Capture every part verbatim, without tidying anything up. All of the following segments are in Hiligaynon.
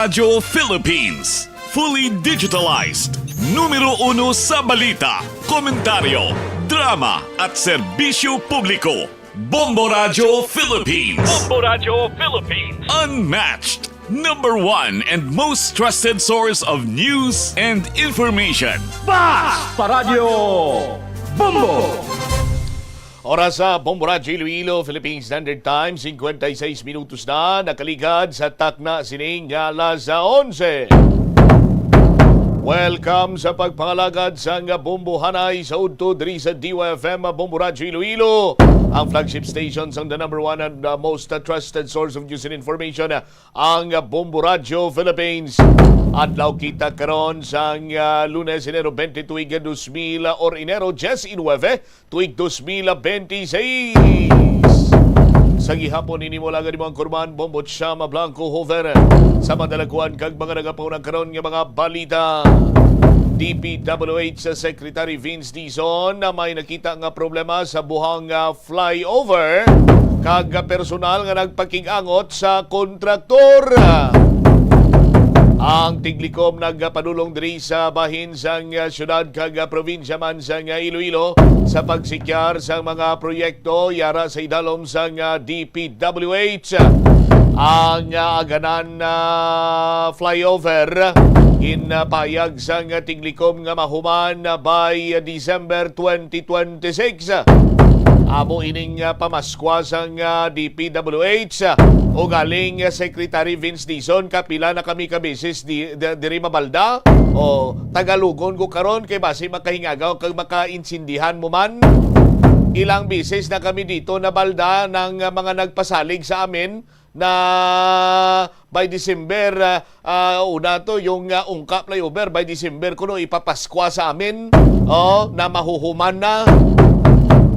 Radyo Philippines, fully digitalized. Numero uno sa balita, komentaryo, drama, at serbisyo publiko. Bombo Radyo Philippines. Bombo Radyo Philippines. Unmatched, number one and most trusted source of news and information. Bas pa Radyo Bombo! Oras sa Bombo Radyo Iloilo, Philippine Standard Time, singkwenta y seis minutos na nakaligad sa takna sining alas onse. Welcome sa pagpangalagad sang Bombo Hanay sa udto diri sa D Y F M Bombo Radyo Iloilo, ang flagship station sang the number one and uh, most uh, trusted source of news and information, uh, ang Bombo Radyo Philippines. Adlaw kita karon sang uh, Lunes, Enero twenty tuig dos mil or Enero diecinuebe, tuig dos mil veintiséis. Sa gihapon ini mo lang mo ang kurman, Bombo Chama Blanco Hover, sa madalaguan kag mga nagapauna karon nga mga balita. D P W H Secretary Vince Dizon na may nakita nga problema sa buhang ah, flyover kag personal nga nagpakig-angot sa kontraktor. Ang tiglikom nagpadulong diri sa bahin sang ah, syudad kag ah, probinsya man sang ah, Iloilo sa pagsikyar sang mga proyekto yara sa idalom sang ah, D P W H. Ang ah, aganan na flyover ginpahayag sang ah, tiglikom nga mahuman ah, by December twenty twenty-six. Amo ining ah, pamaskwa sang ah, D P W H. Ugaling ah, Secretary Vince Dizon, kapila na kami ka beses di, di, diri mabalda. O, Tagalogon ko karon kay basi makahingaw kag makaintindihan mo man. Ilang beses na kami dito nabalda ng ah, mga nagpasalig sa amin na by December, ah, ah, una to, yung ah, Ungka flyover, by December kuno ipapaskwa sa amin. Oh, na mahuhuman na.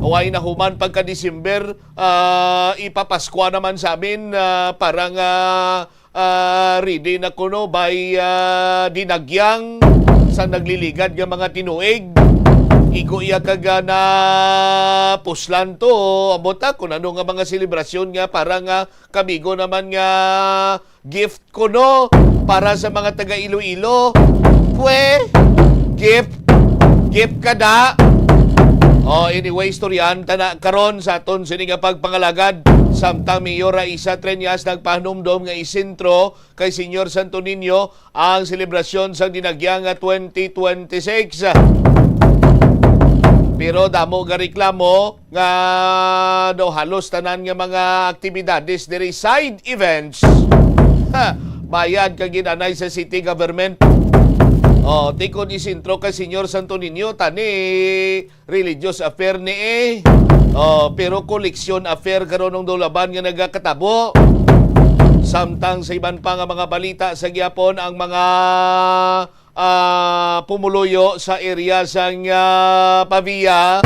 Way nahuman pagka December, ah, ipapaskwa naman sa amin, ah, para nga ah, ready na kuno by ah, Dinagyang sa nagliligad nga mga tinuig. Igo iya kag ah, napuslan to, ambot ah, kung ano nga mga selebrasyon nga para nga kamigo naman nga gift kuno para sa mga taga Iloilo. Pwe, gift, gift ka da. Oh, anyway, istoryahan ta na karon sa aton sini nga pagpangalagad. Samtang Mayor Raisa Treñas nagpahanumdom nga isentro kay Señor Santo Niño ang selebrasyon sang Dinagyang nga twenty twenty-six. Pero damo nga reklamo nga daw halos tanan nga mga aktibidades diri side events, ha, bayad kag ginanay sa city government. Oh, tikon isentro kay Señor Santo Niño, tani religious affair ni eh. Oh, pero koleksyon affair karon ang dulaban nga nagakatabo. Samtang sa iban pa nga mga balita sa gihapon, ang mga ah, pumuluyo sa area sang ah, Pavia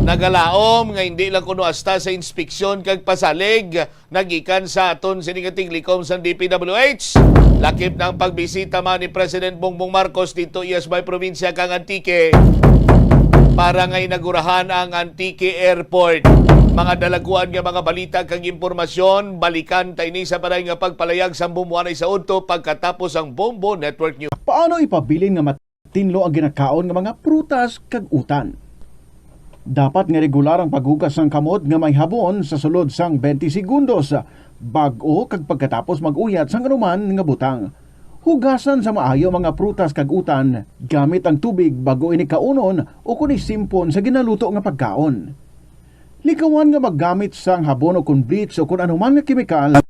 nagalaom nga hindi lang kuno hasta sa inspeksyon kag pasalig nagikan sa aton sini nga tiglikom sang D P W H. Lakip na ang pagbisita man ni President Bongbong Marcos dito iya sa may probinsya kang Antique para nga inagurahan ang Antique Airport. Mga dalaguan nga mga balita kag impormasyon, balikan ta ini sa paray nga pagpalayag sang Bombo Hanay sa udto pagkatapos ang Bombo Network News. Paano ipabilin nga matinlo ang ginakaon nga mga prutas kag utan? Dapat nga regular ang paghugas sang kamot nga may habon sa sulod sang twenty segundos bag-o kag pagkatapos mag-uyat sang anuman nga butang. Hugasan sa maayo ang mga prutas kag utan gamit ang tubig bag-o ini kaunon ukon isimpon sa ginaluto nga pagkaon. Likawan nga maggamit sang habon ukon bleach ukon anuman nga kemikal.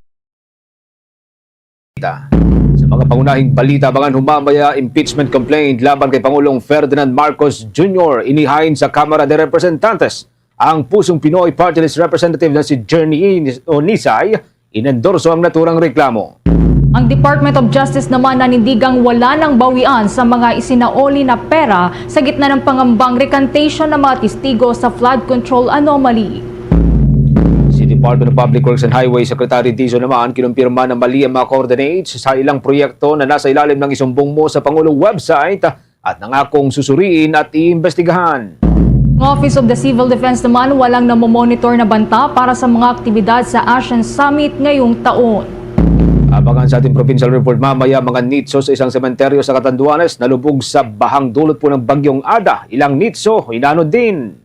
Sa mga pangunahing balita, abangan humamaya impeachment complaint laban kay Pangulong Ferdinand Marcos Junior inihain sa Kamara de Representantes. Ang Pusong Pinoy Party List Representative na si Journey Onisay inendorso ang naturang reklamo. Ang Department of Justice naman nanindigang wala nang bawian sa mga isinauli na pera sa gitna ng pangambang recantation ng mga testigo sa flood control anomaly. Si Department of Public Works and Highway Secretary Dizon naman kinumpirma na mali ang mga coordinates sa ilang proyekto na nasa ilalim ng Isumbong Mo sa Pangulo website at nangakong susuriin at iimbestigahan. Ang Office of the Civil Defense naman walang namomonitor na banta para sa mga aktibidad sa ASEAN Summit ngayong taon. Abangan sa ating provincial report mamaya, mga nitso sa isang sementeryo sa Catanduanes, nalubog sa bahang dulot po ng Bagyong Ada. Ilang nitso, inanod din.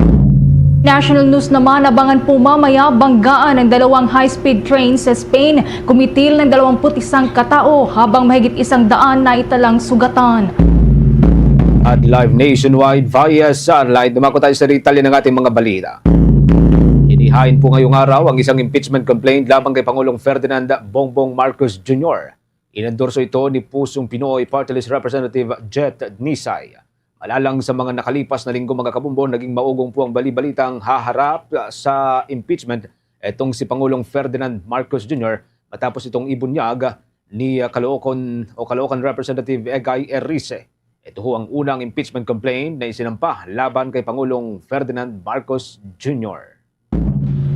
National news naman, abangan po mamaya, banggaan ang dalawang high-speed train sa Spain, kumitil ng dalawampu't isang katao, habang mahigit isang daan na italang sugatan. At live nationwide via satellite, dumako tayo sa detalye ng ating mga balita. Inihain po ngayong araw ang isang impeachment complaint laban kay Pangulong Ferdinand Bongbong Marcos Junior. Inendorso ito ni Pusong Pinoy Party List Representative Jet Nisay. Malalang sa mga nakalipas na linggo, mga kabombo, naging maugong po ang bali-balitang haharap sa impeachment itong si Pangulong Ferdinand Marcos Junior matapos itong ibunyag ni, ah, Caloocan o Caloocan Representative Egay Erice. Ito ho ang unang impeachment complaint na isinampa laban kay Pangulong Ferdinand Marcos Junior.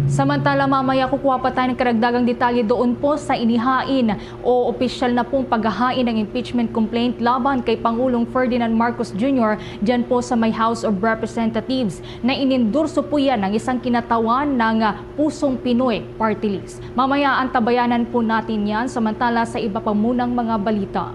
Samantala, mamaya kukuha pa tayo ng karagdagang detalye doon po sa inihain o opisyal na pong paghahain ng impeachment complaint laban kay Pangulong Ferdinand Marcos Junior dyan po sa may House of Representatives, na inendorso po yan ng isang kinatawan ng, ah, Pusong Pinoy Party List. Mamaya antabayanan po natin yan, samantala sa iba pa munang mga balita.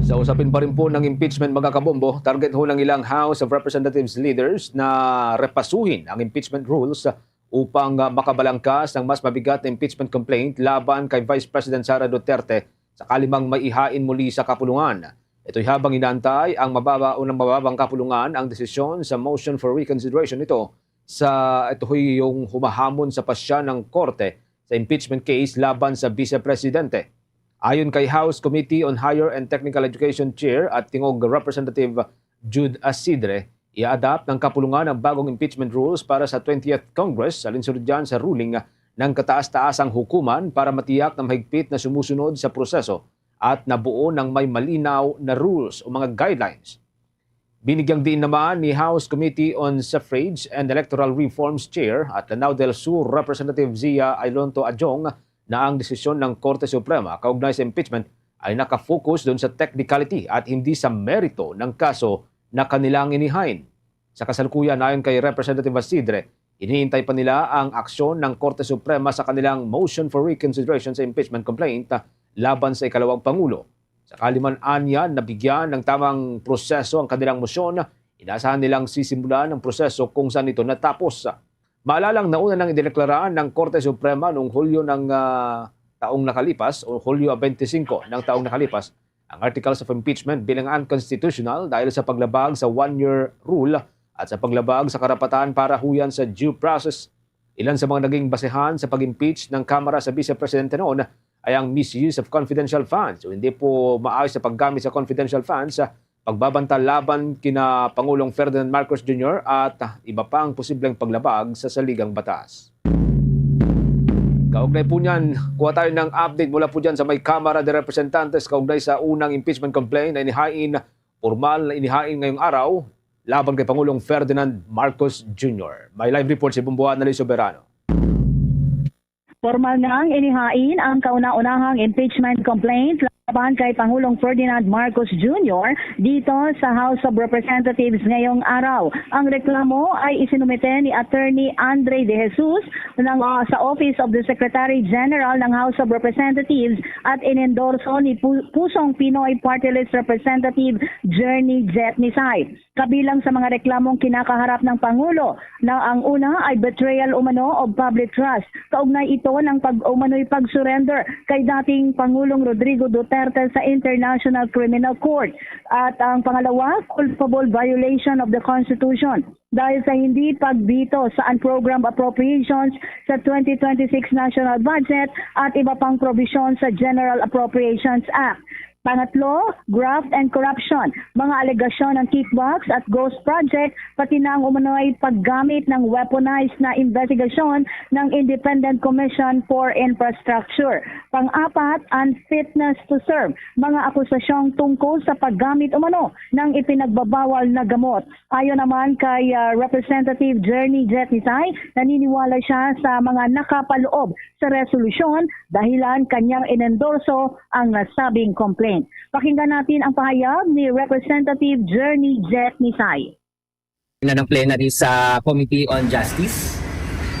Sa usapin pa rin po ng impeachment, mga kabombo, target ho ng ilang House of Representatives leaders na repasuhin ang impeachment rules upang, ah, makabalangkas ng mas mabigat na impeachment complaint laban kay Vice President Sara Duterte sakali mang maihain muli sa kapulungan. Ito'y habang inaantay ang mababa o ng mababang kapulungan ang desisyon sa motion for reconsideration nito sa ito'y yung humahamon sa pasya ng korte sa impeachment case laban sa Vice Presidente. Ayon kay House Committee on Higher and Technical Education Chair at Tingog Representative Jude Asidre, i-adapt ng kapulungan ang bagong impeachment rules para sa twentieth Congress sa alinsunod dyan sa ruling ng kataas-taasang hukuman para matiyak na mahigpit na sumusunod sa proseso at nabuo ng may malinaw na rules o mga guidelines. Binigyang diin naman ni House Committee on Suffrage and Electoral Reforms Chair at Lanao del Sur Representative Zia Ailonto Adjong na ang desisyon ng Korte Suprema kaugnay sa impeachment ay nakafocus doon sa technicality at hindi sa merito ng kaso na kanilang inihain. Sa kasalukuyan, ayon kay Representative Asidre, hinihintay pa nila ang aksyon ng Korte Suprema sa kanilang motion for reconsideration sa impeachment complaint laban sa ikalawang pangulo. Sakali man anya nabigyan ng tamang proseso ang kanilang motion, inaasahan nilang sisimulan ang proseso kung saan ito natapos. Maalalang nauna nang idineklara ng Korte Suprema noong Hulyo ng, ah, taong nakalipas o Hulyo twenty-five ng taong nakalipas ang Articles of Impeachment bilang unconstitutional dahil sa paglabag sa one-year rule at sa paglabag sa karapatan para huyan sa due process. Ilan sa mga naging basehan sa pag-impeach ng Kamara sa Vice Presidente noon ay ang misuse of confidential funds o hindi po maayos sa paggamit sa confidential funds, pagbabanta laban kina Pangulong Ferdinand Marcos Junior at iba pang posibleng paglabag sa saligang batas. Kaugnay po niyan, kuha tayo ng update mula po dyan sa may Kamara de Representantes kaugnay sa unang impeachment complaint na inihain, formal na inihain ngayong araw laban kay Pangulong Ferdinand Marcos Junior. May live report si Bumbuan Nali Soberano. Formal nang inihain ang kauna-unahang impeachment complaint laban kay Pangulong Ferdinand Marcos Junior dito sa House of Representatives ngayong araw. Ang reklamo ay isinumite ni Attorney Andre De Jesus ng, ah, sa Office of the Secretary General ng House of Representatives at inendorso ni Pu-, Pusong Pinoy Party List Representative Journey Jet Nisay. Kabilang sa mga reklamong kinakaharap ng Pangulo na ang una ay betrayal umano of public trust. Kaugnay ito ng pag-, umano'y pag-surrender kay dating Pangulong Rodrigo Duterte sa International Criminal Court. At ang pangalawa, culpable violation of the Constitution dahil sa hindi pagdito sa unprogrammed appropriations sa twenty twenty-six national budget at iba pang probisyon sa General Appropriations Act. Pangatlo, graft and corruption. Mga alegasyon ng kickbacks at ghost project, pati na ang umano'y paggamit ng weaponized na investigasyon ng Independent Commission for Infrastructure. Pang-apat, unfitness to serve. Mga akusasyong tungkol sa paggamit umano ng ipinagbabawal na gamot. Ayon naman kay, ah, Representative Journey Jetitay, naniniwala siya sa mga nakapaloob sa resolusyon dahilan kanyang inendorso ang nasabing complaint. Pakinggan natin ang pahayag ni Representative Journey Jetitay. Na ng plenary sa Committee on Justice.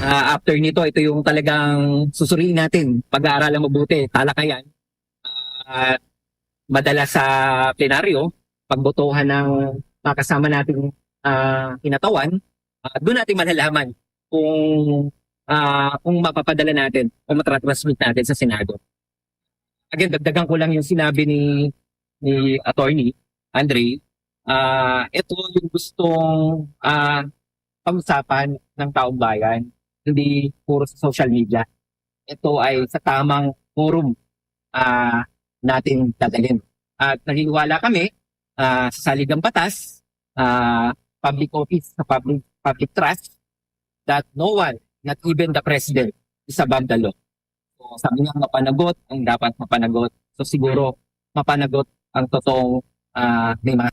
Ah, after nito, ito yung talagang susuriin natin, pag-aaralan mabuti, talakayan. ah, madala sa plenaryo, pagbotohan ng mga kasama nating, ah, kinatawan, ah, doon natin malalaman kung, ah, kung mapapadala natin o matratransmit natin sa Senado. Again, dagdagan ko lang yung sinabi ni, ni Attorney Andre. Ah, ito yung gustong, ah, pag-usapan ng taong bayan, hindi puro sa social media. Ito ay sa tamang forum, ah, natin dadalhin. At naniniwala kami, ah, sa salig ng batas, ah, public office, sa public, public trust, that no one, not even the president, is above the law. So, sabi nga, mapanagot ang dapat mapanagot. So, siguro, mapanagot ang totoong, ah, may mga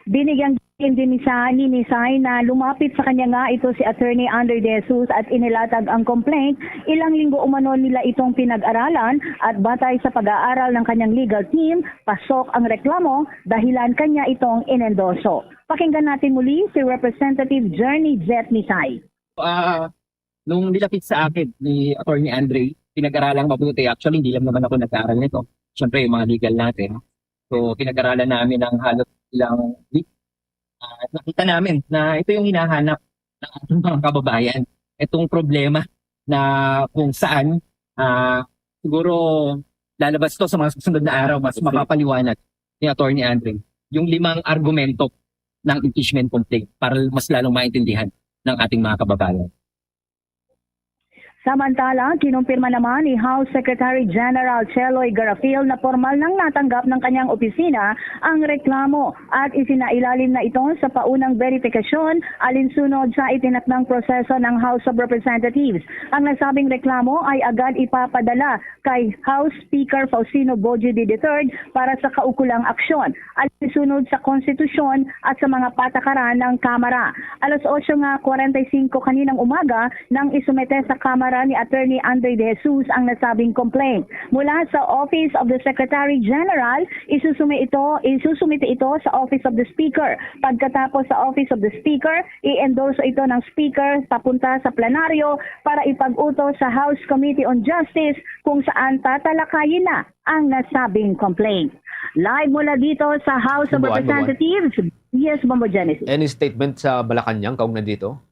Binigyang diin din ni Sa-, ni Nisay na lumapit sa kanya nga ito si Attorney Andre De Jesus at inilatag ang complaint. Ilang linggo umano nila itong pinag-aralan at batay sa pag-aaral ng kanyang legal team, pasok ang reklamo, dahilan kanya itong inendorso. Pakinggan natin muli si Representative Journey Jet Nisay. Ah, nung nilapit sa akin ni Attorney Andre, pinag-aralang mabuti. Actually, hindi lang naman ako nag-aaral nito. Siyempre, yung mga legal natin. So, pinag-aralan namin ang halos ilang week. Ah, at nakita namin na ito yung hinahanap ng ating mga kababayan. Itong problema na kung saan, ah, siguro lalabas to sa mga susunod na araw, mas mapapaliwanag ni Attorney Andre yung limang argumento ng impeachment complaint para mas lalong maintindihan ng ating mga kababayan. Samantala, kinumpirma naman ni House Secretary General Cheloy Garafil na pormal nang natanggap ng kanyang opisina ang reklamo at isinailalim na ito sa paunang verifikasyon alinsunod sa itinakdang proseso ng House of Representatives. Ang nasabing reklamo ay agad ipapadala kay House Speaker Faustino Boji the third para sa kaukulang aksyon alinsunod sa konstitusyon at sa mga patakaran ng Kamara. Alas otso nga kwarenta y singko kaninang umaga nang isumite sa Kamara ni Attorney Andre De Jesus ang nasabing complaint. Mula sa Office of the Secretary General, isusumi ito, isusumite ito sa Office of the Speaker. Pagkatapos sa Office of the Speaker, i-endorso ito ng Speaker papunta sa plenaryo para ipag-utos sa House Committee on Justice kung saan tatalakayin na ang nasabing complaint. Live mula dito sa House of Buwan, buwan. Representatives, yes, Bombo Genesis. Any statement sa Malacañang kaugnay dito?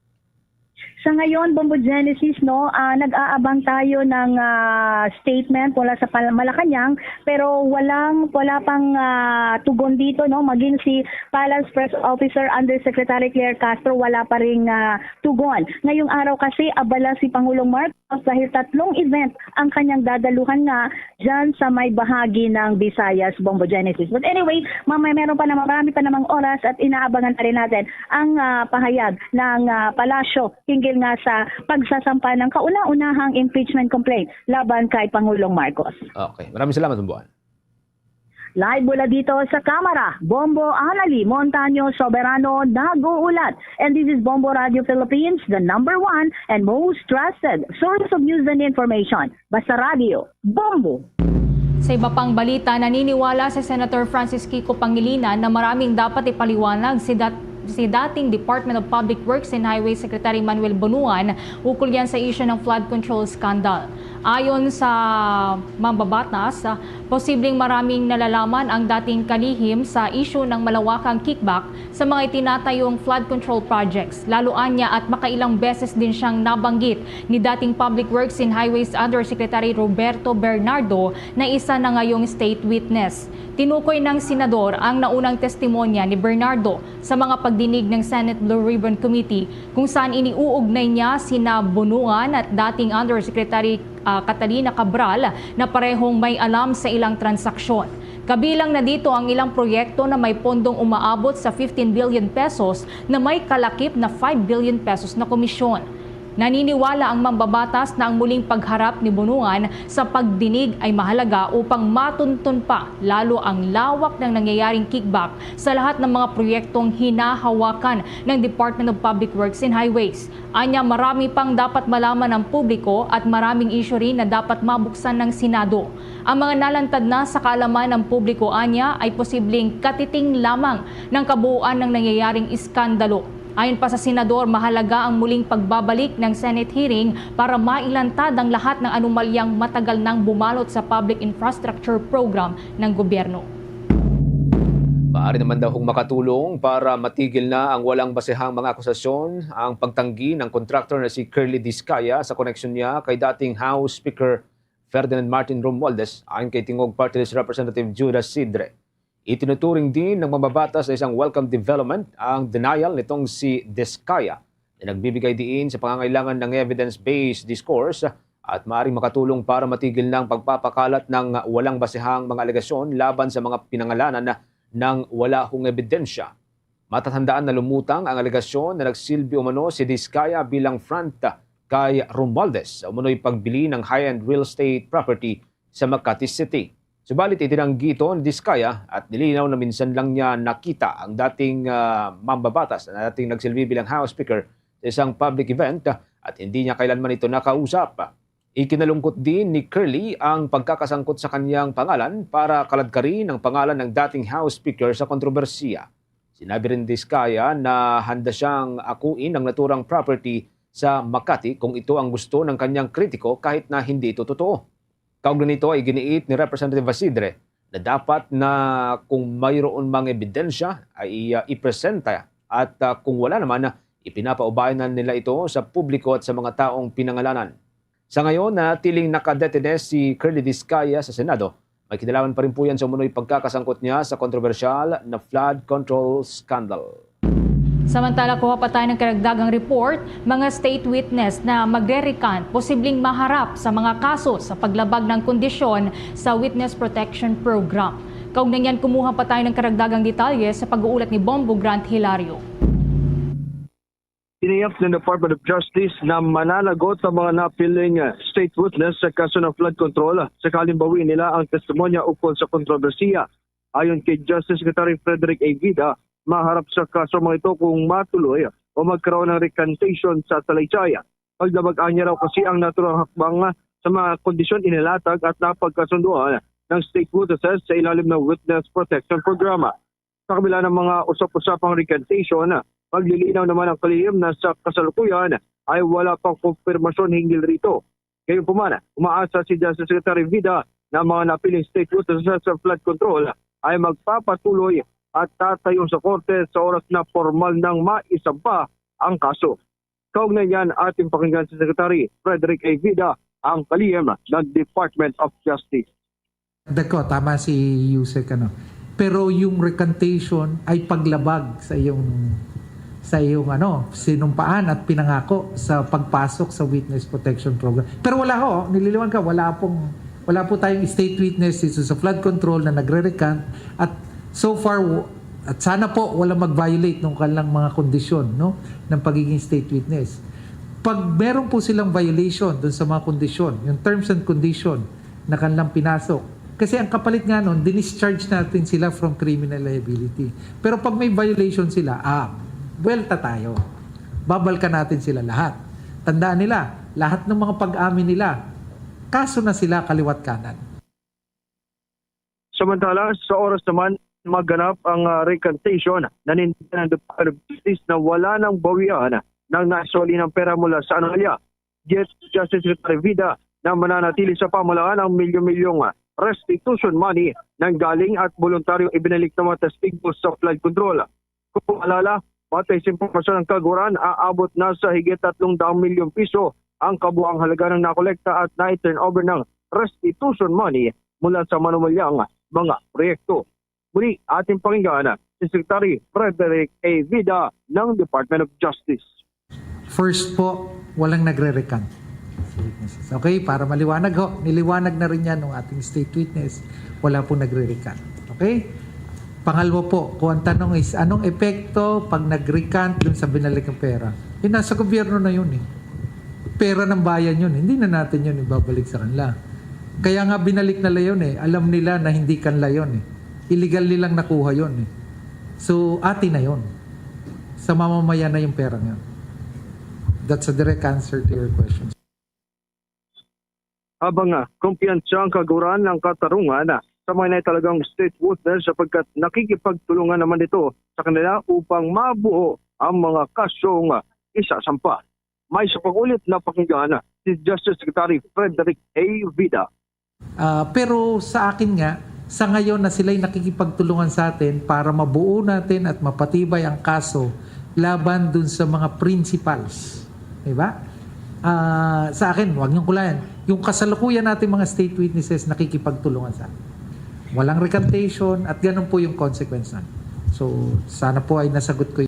Sa ngayon, Bombo Genesis, no, ah, nag-aabang tayo ng ah, statement mula sa Pal- Malacañang, pero walang wala pang ah, tugon dito, no, maging si Palace Press Officer Undersecretary Claire Castro wala pa ring ah, tugon. Ngayong araw kasi abala si Pangulong Marcos dahil tatlong event ang kanyang dadaluhan nga dyan sa may bahagi ng Visayas, Bombo Genesis. But anyway, mamaya meron pa naman, marami pa namang oras at inaabangan pa rin natin ang ah, pahayag ng ah, palasyo hinggil nga sa pagsasampa ng kauna-unahang impeachment complaint laban kay Pangulong Marcos. Okay. Maraming salamat, Bombo Ann. Live mula dito sa Kamara, Bombo Anali Montaño Soberano nag-uulat. And this is Bombo Radio Philippines, the number one and most trusted source of news and information. Basta Radio, Bombo! Sa iba pang balita, naniniwala si Senator Francis Kiko Pangilinan na maraming dapat ipaliwanag si dat- si dating Department of Public Works and Highways Secretary Manuel Bonuan ukol yan sa isyu ng flood control scandal. Ayon sa mambabatas, posibleng maraming nalalaman ang dating kalihim sa isyu ng malawakang kickback sa mga itinatayong flood control projects. Lalo anya at makailang beses din siyang nabanggit ni dating Public Works and Highways Undersecretary Roberto Bernardo na isa na ngayong state witness. Tinukoy ng senador ang naunang testimonya ni Bernardo sa mga pagdinig ng Senate Blue Ribbon Committee kung saan iniuugnay niya sina Bonuan at dating Undersecretary ah, Catalina Cabral na parehong may alam sa ilang transaksyon. Kabilang na dito ang ilang proyekto na may pondong umaabot sa fifteen billion pesos na may kalakip na five billion pesos na komisyon. Naniniwala ang mambabatas na ang muling pagharap ni Bonuan sa pagdinig ay mahalaga upang matuntun pa lalo ang lawak ng nangyayaring kickback sa lahat ng mga proyektong hinahawakan ng Department of Public Works and Highways. Anya, marami pang dapat malaman ng publiko at maraming isyu rin na dapat mabuksan ng Senado. Ang mga nalantad na sa kaalaman ng publiko anya ay posibleng katiting lamang ng kabuuan ng nangyayaring iskandalo. Ayon pa sa senador, mahalaga ang muling pagbabalik ng Senate hearing para mailantad ang lahat ng anomalyang matagal nang bumalot sa public infrastructure program ng gobyerno. Maaari naman daw hong makatulong para matigil na ang walang basehang mga akusasyon ang pagtanggi ng kontraktor na si Curly Discaya sa koneksyon niya kay dating House Speaker Ferdinand Martin Romualdez, ayon kay Tingog Party List Representative Judas Sidre. Itinuturing din ng mambabatas na isang welcome development ang denial nitong si Discaya na nagbibigay diin sa pangangailangan ng evidence-based discourse at maaring makatulong para matigil na ang pagpapakalat ng walang basehang mga alegasyon laban sa mga pinangalanan ng wala hong ebidensya. Matatandaan na lumutang ang alegasyon na nagsilbi umano si Discaya bilang front kay Romualdez sa umano'y pagbili ng high-end real estate property sa Makati City. Subalit itinanggi ito ni Discaya at nilinaw na minsan lang niya nakita ang dating ah, mambabatas na dating nagsilbi bilang House Speaker sa isang public event at hindi niya kailanman ito nakausap. Ikinalungkot din ni Curly ang pagkakasangkot sa kanyang pangalan para kaladkarin ang pangalan ng dating House Speaker sa kontrobersiya. Sinabi rin ni Discaya na handa siyang akuin ang naturang property sa Makati kung ito ang gusto ng kanyang kritiko kahit na hindi ito totoo. Kaugnay nito ay giniit ni Representative Asidre na dapat na kung mayroon mang ebidensya ay ah, ipresenta at ah, kung wala naman, ipinapaubaya na nila ito sa publiko at sa mga taong pinangalanan. Sa ngayon, nanatiling nakadetene si Curly Discaya sa Senado. May kinalaman pa rin po yan sa umano'y pagkakasangkot niya sa kontrobersyal na flood control scandal. Samantala, kuha pa tayo ng karagdagang report, mga state witness na magre-recant posibleng maharap sa mga kaso sa paglabag ng kondisyon sa Witness Protection Program. Kaugnay niyan, kumuha pa tayo ng karagdagang detalye sa pag-uulat ni Bombo Grant Hilario. Tiniyap ng Department of Justice na mananagot ang mga napiling state witness sa kaso ng flood control sakaling bawiin nila ang testimonya ukol sa kontrobersiya. Ayon kay Justice Secretary Frederick A. Vida, maharap sa kaso mga ito kung matuloy o magkaroon ng recantation sa salaysay. Paglabag-an niya raw kasi ang naturang hakbang sa mga kondisyon inilatag at napagkasunduan ng state witnesses sa ilalim ng Witness Protection Program. Sa kabila ng mga usap-usapang recantation, maglilinaw naman ang kalihim na sa kasalukuyan ay wala pang kumpirmasyon hinggil rito. Gayunpaman, umaasa si Justice Secretary Vida na ang mga napiling state witnesses sa flood control ay magpapatuloy at tatayo sa korte sa oras na formal nang maisampa ang kaso. Kaugnay niyan, ating pakinggan si Secretary Frederick A. Vida, ang kalihim ng Department of Justice. Dagko, tama si Yusek, ano. Pero yung recantation ay paglabag sa iyong sa iyong ano, sinumpaan at pinangako sa pagpasok sa witness protection program. Pero wala ho, nililiwan ka, wala pong wala po tayong state witness dito sa flood control na nagre-recant at so far w- at sana po wala mag-violate ng kanilang mga kondisyon, no, ng pagiging state witness. Pag meron po silang violation doon sa mga kondisyon, yung terms and condition na kanilang pinasok, kasi ang kapalit nga nun, dinischarge natin sila from criminal liability. Pero pag may violation sila, ah, buwelta tayo. Babalkan natin sila lahat. Tandaan nila, lahat ng mga pag-amin nila, kaso na sila kaliwat kanan. Samantala, sa oras naman maganap ang ah, recantation, nanindigan ang Department of Justice na wala nang bawian ng naisoli ng pera mula sa anomalya. Yet, Justice Secretary Vida na mananatili sa pamahalaan ang milyon-milyong restitution money nang galing at voluntaryong ibinalik ng mga testigo sa flood control. Kung maalala, batay sa impormasyon ng kaguran, aabot na sa higit tatlong daang milyon piso ang kabuang halaga ng nakolekta at na-turnover ng restitution money mula sa manumalyang mga proyekto. Muli, ating pakinggan si Secretary Frederick A. Vida ng Department of Justice. First po, walang nagre-recant. Okay, para maliwanag ho, niliwanag na rin yan ng ating state witness, wala po nagre-recant. Okay? Pangalawa po, kung ang tanong is anong epekto pag nag-recant dun sa binalik ng pera? Eh, nasa gobyerno na yun eh. Pera ng bayan yun, hindi na natin yun ibabalik sa kanila. Kaya nga binalik nila yun eh. Alam nila na hindi kanila yun eh. Illegal nilang nakuha yun eh. So, atin na yun. Sa mamamayan na yung pera nga. That's a direct answer to your question. Habang ah, kumpiyansa ang kaguran ng katarungan ah, sa mga inay talagang state witness sapagkat nakikipagtulungan naman ito sa kanila upang mabuo ang mga kasong isasampa. May sa pag-ulit na pakinggan si Justice Secretary Frederick A. Vida. Ah, pero sa akin nga, sa ngayon na sila'y nakikipagtulungan sa atin para mabuo natin at mapatibay ang kaso laban dun sa mga principals. Di ba? Ah, sa akin, huwag niyong kulayan. Yung kasalukuyan natin mga state witnesses nakikipagtulungan sa atin. Walang recantation at ganun po yung consequence nun. So, sana po ay nasagot ko.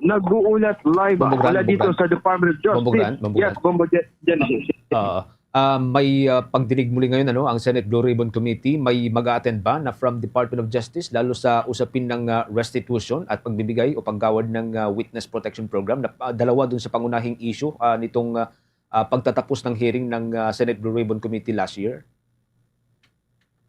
Nag-uulat live Bombo Gran, mula Bombo dito Gran. sa Department of Justice. Bombo Gran, Bombo Yes, Gran. Bombo Gen- Genesis. Oo. Ah, may ah, pagdinig muli ngayon ano ang Senate Blue Ribbon Committee, may mag-attend ba na from Department of Justice lalo sa usapin ng ah, restitution at pagbibigay o paggawad ng ah, witness protection program na ah, dalawa dun sa pangunahing issue ah, nitong ah, ah, pagtatapos ng hearing ng ah, Senate Blue Ribbon Committee last year?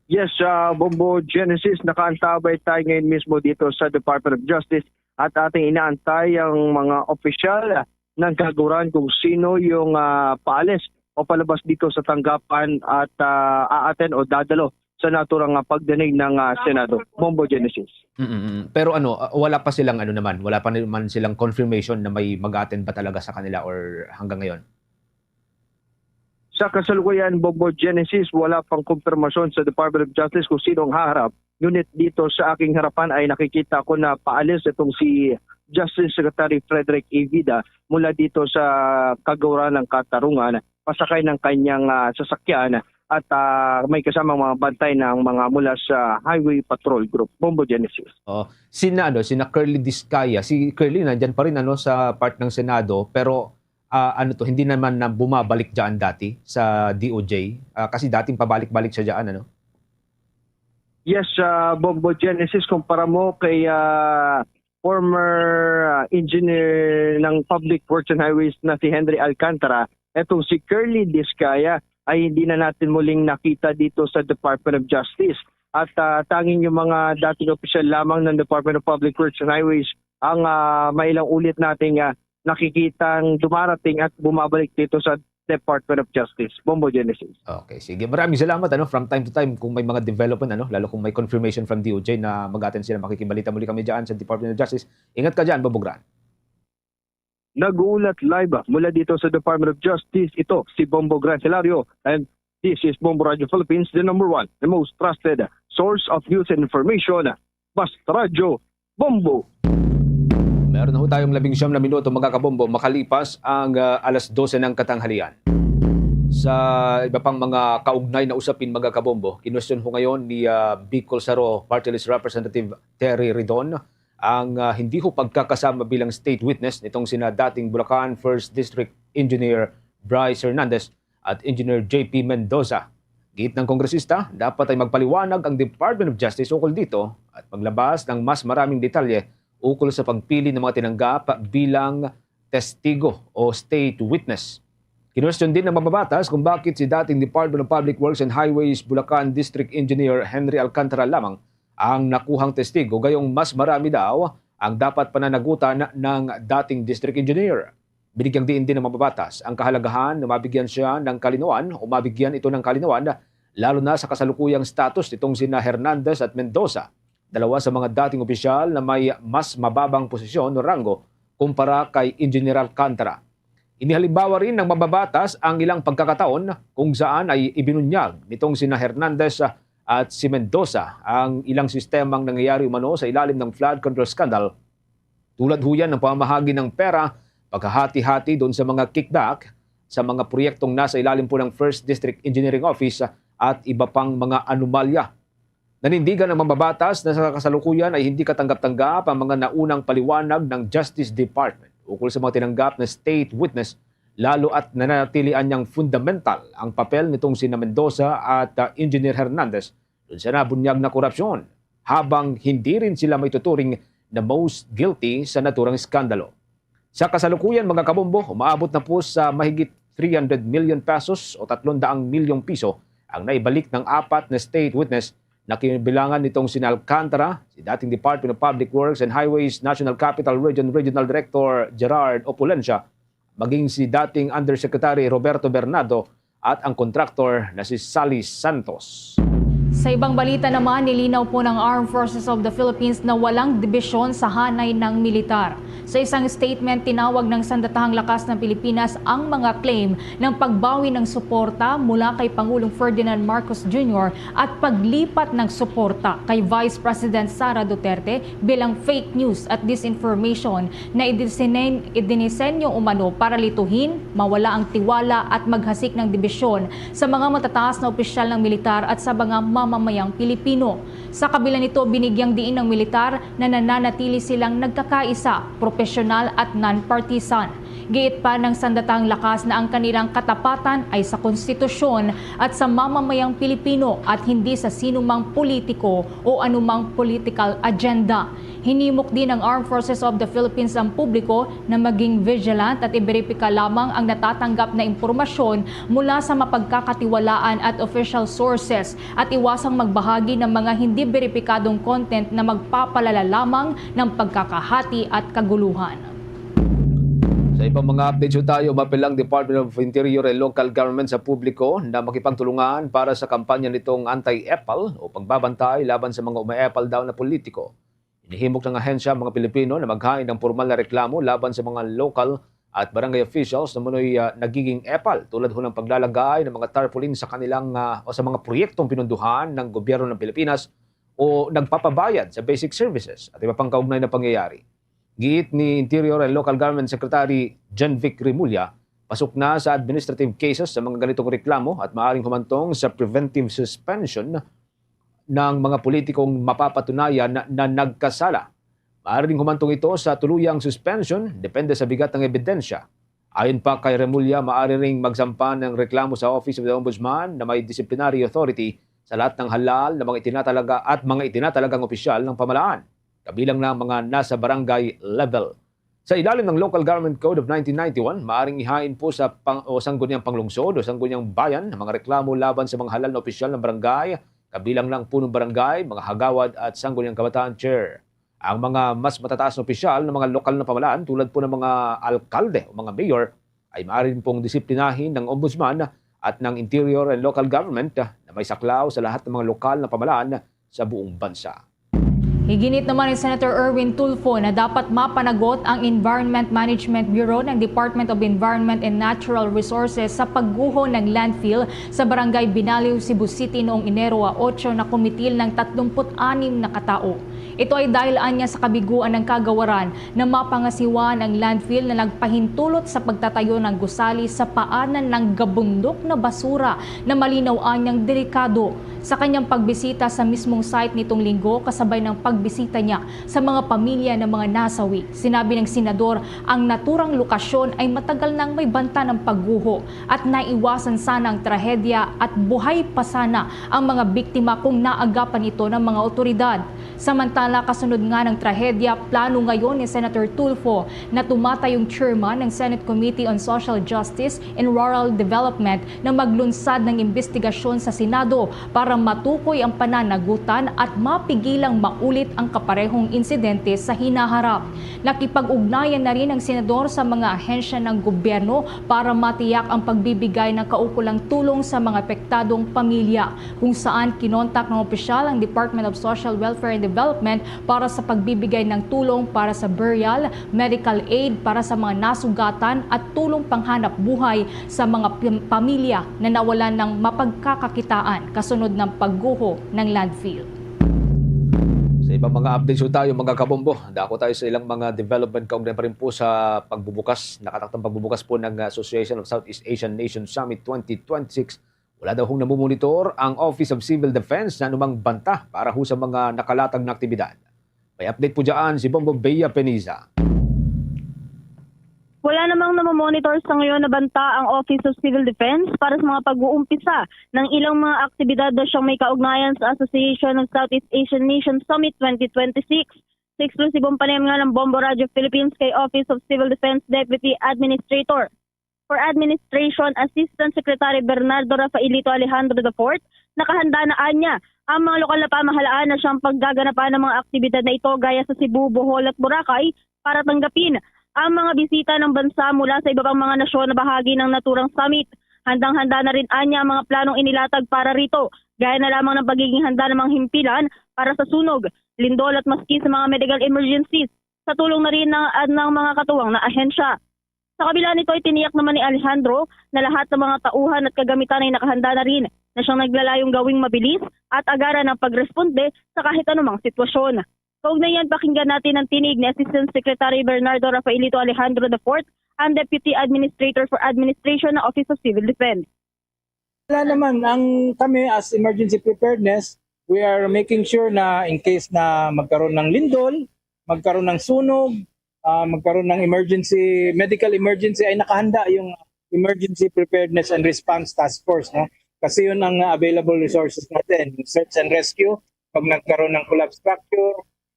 Yes, uh, Bombo Genesis, nakaantabay tayo ngayon mismo dito sa Department of Justice at ating inaantay ang mga opisyal ng kaguran kung sino yung ah, paalis o palabas dito sa tanggapan at uh, aaten o dadalo sa naturang ah, pagdinig ng ah, Senado. Bombo Genesis. Mm-mm. Pero ano, ah, wala pa silang ano naman, wala pa naman silang confirmation na may mag-attend ba talaga sa kanila or hanggang ngayon? Sa kasalukuyan, Bombo Genesis, wala pang kumpirmasyon sa Department of Justice kung sino ang haharap. Ngunit dito sa aking harapan ay nakikita ko na paalis itong si Justice Secretary Frederick Evida mula dito sa Kagawaran ng Katarungan, pasakay ng kanyang ah, sasakyan at ah, may kasamang mga bantay ng mga mula sa Highway Patrol Group. Bombo Genesis. Oo. Sina ano, sina Curly Discaya. Si Curly nandiyan pa rin ano sa part ng Senado, pero ah, ano to, hindi naman na bumabalik diyan dati sa D O J. Ah, kasi dating pabalik-balik siya diyan ano. Yes, uh, Bombo Genesis, kumpara mo kay ah, former ah, engineer ng Public Works and Highways na si Henry Alcantara, etong si Curly Discaya ay hindi na natin muling nakita dito sa Department of Justice. At ah, tanging yung mga dating opisyal lamang ng Department of Public Works and Highways ang ah, mailang ulit nating ah, nakikitang dumarating at bumabalik dito sa Department of Justice. Bombo Genesis. Okay, sige. Maraming salamat ano from time to time kung may mga development ano, lalo kung may confirmation from D O J na mag-attend sila, makikibalita muli kami diyan sa Department of Justice. Ingat ka diyan, Bombo Gran. Nag-uulat live mula dito sa Department of Justice. Ito si Bombo Gran Hilario and this is Bombo Radio Philippines, the number one, the most trusted source of news and information. Basta Radyo, Bombo. Meron na ho tayong labing siyam na minuto, mga kabombo, makalipas ang ah, alas dose ng katanghalian. Sa iba pang mga kaugnay na usapin, mga kabombo, kinwestiyon ho ngayon ni ah, Bicol Saro Party List Representative Terry Ridon ang ah, hindi ho pagkakasama bilang state witness nitong sina dating Bulacan First District Engineer Bryce Hernandez at Engineer J P Mendoza. Giit ng kongresista, dapat ay magpaliwanag ang Department of Justice ukol dito at maglabas ng mas maraming detalye ukol sa pagpili ng mga tinanggap bilang testigo o state witness. Kinwestiyon din ng mababatas kung bakit si dating Department of Public Works and Highways Bulacan District Engineer Henry Alcantara lamang ang nakuhang testigo, gayong mas marami daw ang dapat pananagutan ng dating district engineer. Binigyang diin din ng mababatas ang kahalagahan na mabigyan siya ng kalinawan o mabigyan ito ng kalinawan, lalo na sa kasalukuyang status nitong sina Hernandez at Mendoza, dalawa sa mga dating opisyal na may mas mababang posisyon o ranggo kumpara kay Engineer Alcantara. Inihalimbawa rin ng mababatas ang ilang pagkakataon kung saan ay ibinunyag nitong sina Hernandez at si Mendoza ang ilang sistemang nangyayari umano sa ilalim ng flood control scandal, tulad ho yan ng pamamahagi ng pera, paghahati-hati doon sa mga kickback sa mga proyektong nasa ilalim po ng First District Engineering Office at iba pang mga anomalya. Nanindigan ang mababatas na sa kasalukuyan ay hindi katanggap-tanggap ang mga naunang paliwanag ng Justice Department ukol sa mga tinanggap na state witness, lalo at nananatili anyang fundamental ang papel nitong sina Mendoza at ah, Engineer Hernandez dun sa nabunyag na korupsyon, habang hindi rin sila maituturing na most guilty sa naturang eskandalo. Sa kasalukuyan, mga kabombo, umaabot na po sa mahigit three hundred million pesos o tatlong daang milyong piso ang naibalik ng apat na state witness na kinabilangan nitong sina Alcantara, si dating Department of Public Works and Highways National Capital Region Regional Director Gerard Opulencia, maging si dating Undersecretary Roberto Bernardo at ang kontraktor na si Sally Santos. Sa ibang balita naman, nilinaw po ng Armed Forces of the Philippines na walang dibisyon sa hanay ng militar. Sa isang statement, tinawag ng Sandatahang Lakas ng Pilipinas ang mga claim ng pagbawi ng suporta mula kay Pangulong Ferdinand Marcos Junior at paglipat ng suporta kay Vice President Sara Duterte bilang fake news at disinformation na idisinen-, idinisenyo umano para lituhin, mawala ang tiwala at maghasik ng dibisyon sa mga matataas na opisyal ng militar at sa mga mamamayang Pilipino. Sa kabila nito, binigyang diin ng militar na nananatili silang nagkakaisa, propesyonal at non-partisan. Giit pa ng Sandatahang Lakas na ang kanilang katapatan ay sa konstitusyon at sa mamamayang Pilipino at hindi sa sinumang politiko o anumang political agenda. Hinimok din ng Armed Forces of the Philippines ang publiko na maging vigilant at iberipika lamang ang natatanggap na impormasyon mula sa mapagkakatiwalaan at official sources at iwasang magbahagi ng mga hindi beripikadong content na magpapalala lamang ng pagkakahati at kaguluhan. Sa ibang mga updates po tayo, mapilang Department of Interior and Local Government sa publiko na makipagtulungan para sa kampanya nitong anti-epal o pagbabantay laban sa mga umaepal daw na politiko. Inihimok ng ahensya ang mga Pilipino na maghain ng pormal na reklamo laban sa mga local at barangay officials na manoy ah, nagiging epal tulad ho ng paglalagay ng mga tarpaulin sa kanilang ah, o sa mga proyektong pinunduhan ng gobyerno ng Pilipinas o nagpapabayad sa basic services at iba pang kaugnay na pangyayari. Giit ni Interior and Local Government Secretary Jenvic Remulla, pasok na sa administrative cases sa mga ganitong reklamo at maaring humantong sa preventive suspension ng mga politikong mapapatunayan na, na nagkasala. Maaari ring humantong ito sa tuluyang suspension depende sa bigat ng ebidensya. Ayon pa kay Remulla, maaari ring magsampa ng reklamo sa Office of the Ombudsman na may disciplinary authority sa lahat ng halal na mga itinatalaga at mga itinatalagang opisyal ng pamalaan, kabilang na ang mga nasa barangay level. Sa ilalim ng Local Government Code of nineteen ninety-one, maaring ihain po sa pang o sangguniang panglungsod o sangguniang bayan ang mga reklamo laban sa mga halal na opisyal ng barangay, kabilang na ang punong barangay, mga hagawad at sangguniang kabataan chair. Ang mga mas matataas na opisyal ng mga lokal na pamalaan tulad po ng mga alkalde o mga mayor ay maaari rin pong disiplinahin ng ombudsman at ng Interior and Local Government na may saklaw sa lahat ng mga lokal na pamalaan sa buong bansa. Iginit naman ni Senator Erwin Tulfo na dapat mapanagot ang Environment Management Bureau ng Department of Environment and Natural Resources sa pagguho ng landfill sa Barangay Binaliw, Cebu City noong Enero a otso na kumitil ng tatlumpu't anim na katao. Ito ay dahil anya sa kabiguan ng kagawaran na mapangasiwaan ang landfill na nagpahintulot sa pagtatayo ng gusali sa paanan ng gabundok na basura na malinaw anyang delikado. Sa kanyang pagbisita sa mismong site nitong linggo kasabay ng pagbisita niya sa mga pamilya ng mga nasawi, sinabi ng senador ang naturang lokasyon ay matagal nang may banta ng pagguho at naiwasan sana ang trahedya at buhay pa sana ang mga biktima kung naagapan ito ng mga otoridad. Samantala, kasunod nga ng trahedya, plano ngayon ni Senator Tulfo na tumatayong chairman ng Senate Committee on Social Justice and Rural Development na maglunsad ng imbestigasyon sa Senado para matukoy ang pananagutan at mapigilang maulit ang kaparehong insidente sa hinaharap. Nakipag-ugnayan na rin ang senador sa mga ahensya ng gobyerno para matiyak ang pagbibigay ng kaukulang tulong sa mga apektadong pamilya, kung saan kinontak ng opisyal ang Department of Social Welfare and Development para sa pagbibigay ng tulong para sa burial, medical aid para sa mga nasugatan at tulong panghanap buhay sa mga pam-, pamilya na nawalan ng mapagkakakitaan kasunod ng pagguho ng landfill. Sa ibang mga updates po tayo, mga kabombo, dako tayo sa ilang mga development kaugnay pa rin po sa pagbubukas, nakataktang pagbubukas po ng Association of Southeast Asian Nations Summit twenty twenty-six. Wala daw hong namumonitor ang Office of Civil Defense na anumang banta para ho sa mga nakalatag na aktibidad. May update po dyan si Bombo Bea Peniza. Wala namang namomonitor sa ngayon na banta ang Office of Civil Defense para sa mga pag-uumpisa ng ilang mga aktibidad na siyang may kaugnayan sa Association of Southeast Asian Nations Summit twenty twenty-six. Sa eksklusibong panayam nga ng Bombo Radio Philippines kay Office of Civil Defense Deputy Administrator for Administration Assistant Secretary Bernardo Rafaelito Alejandro the fourth, nakahanda na anya ang mga lokal na pamahalaan na siyang paggaganapan ng mga aktibidad na ito gaya sa Cebu, Bohol at Boracay para tanggapin ang mga bisita ng bansa mula sa iba pang mga nasyon na bahagi ng naturang summit. Handang-handa na rin anya ang mga planong inilatag para rito, gaya na lamang ng pagiging handa ng mga himpilan para sa sunog, lindol at maski sa mga medical emergencies, sa tulong na rin ng, ng mga katuwang na ahensya. Sa kabila nito, itiniyak naman ni Alejandro na lahat ng mga tauhan at kagamitan ay nakahanda na rin, na siyang naglalayong gawing mabilis at agaran ang pagresponde sa kahit anumang sitwasyon. Kaugnayan, pakinggan natin ang tinig ni Assistant Secretary Bernardo Rafaelito Alejandro the fourth, ang Deputy Administrator for Administration ng Office of Civil Defense. Wala naman. Ang kami, as emergency preparedness, we are making sure na in case na magkaroon ng lindol, magkaroon ng sunog, ah, magkaroon ng emergency, medical emergency, ay nakahanda yung Emergency Preparedness and Response Task Force, no? Kasi yun ang available resources natin, yung search and rescue, pag nagkaroon ng collapse structure,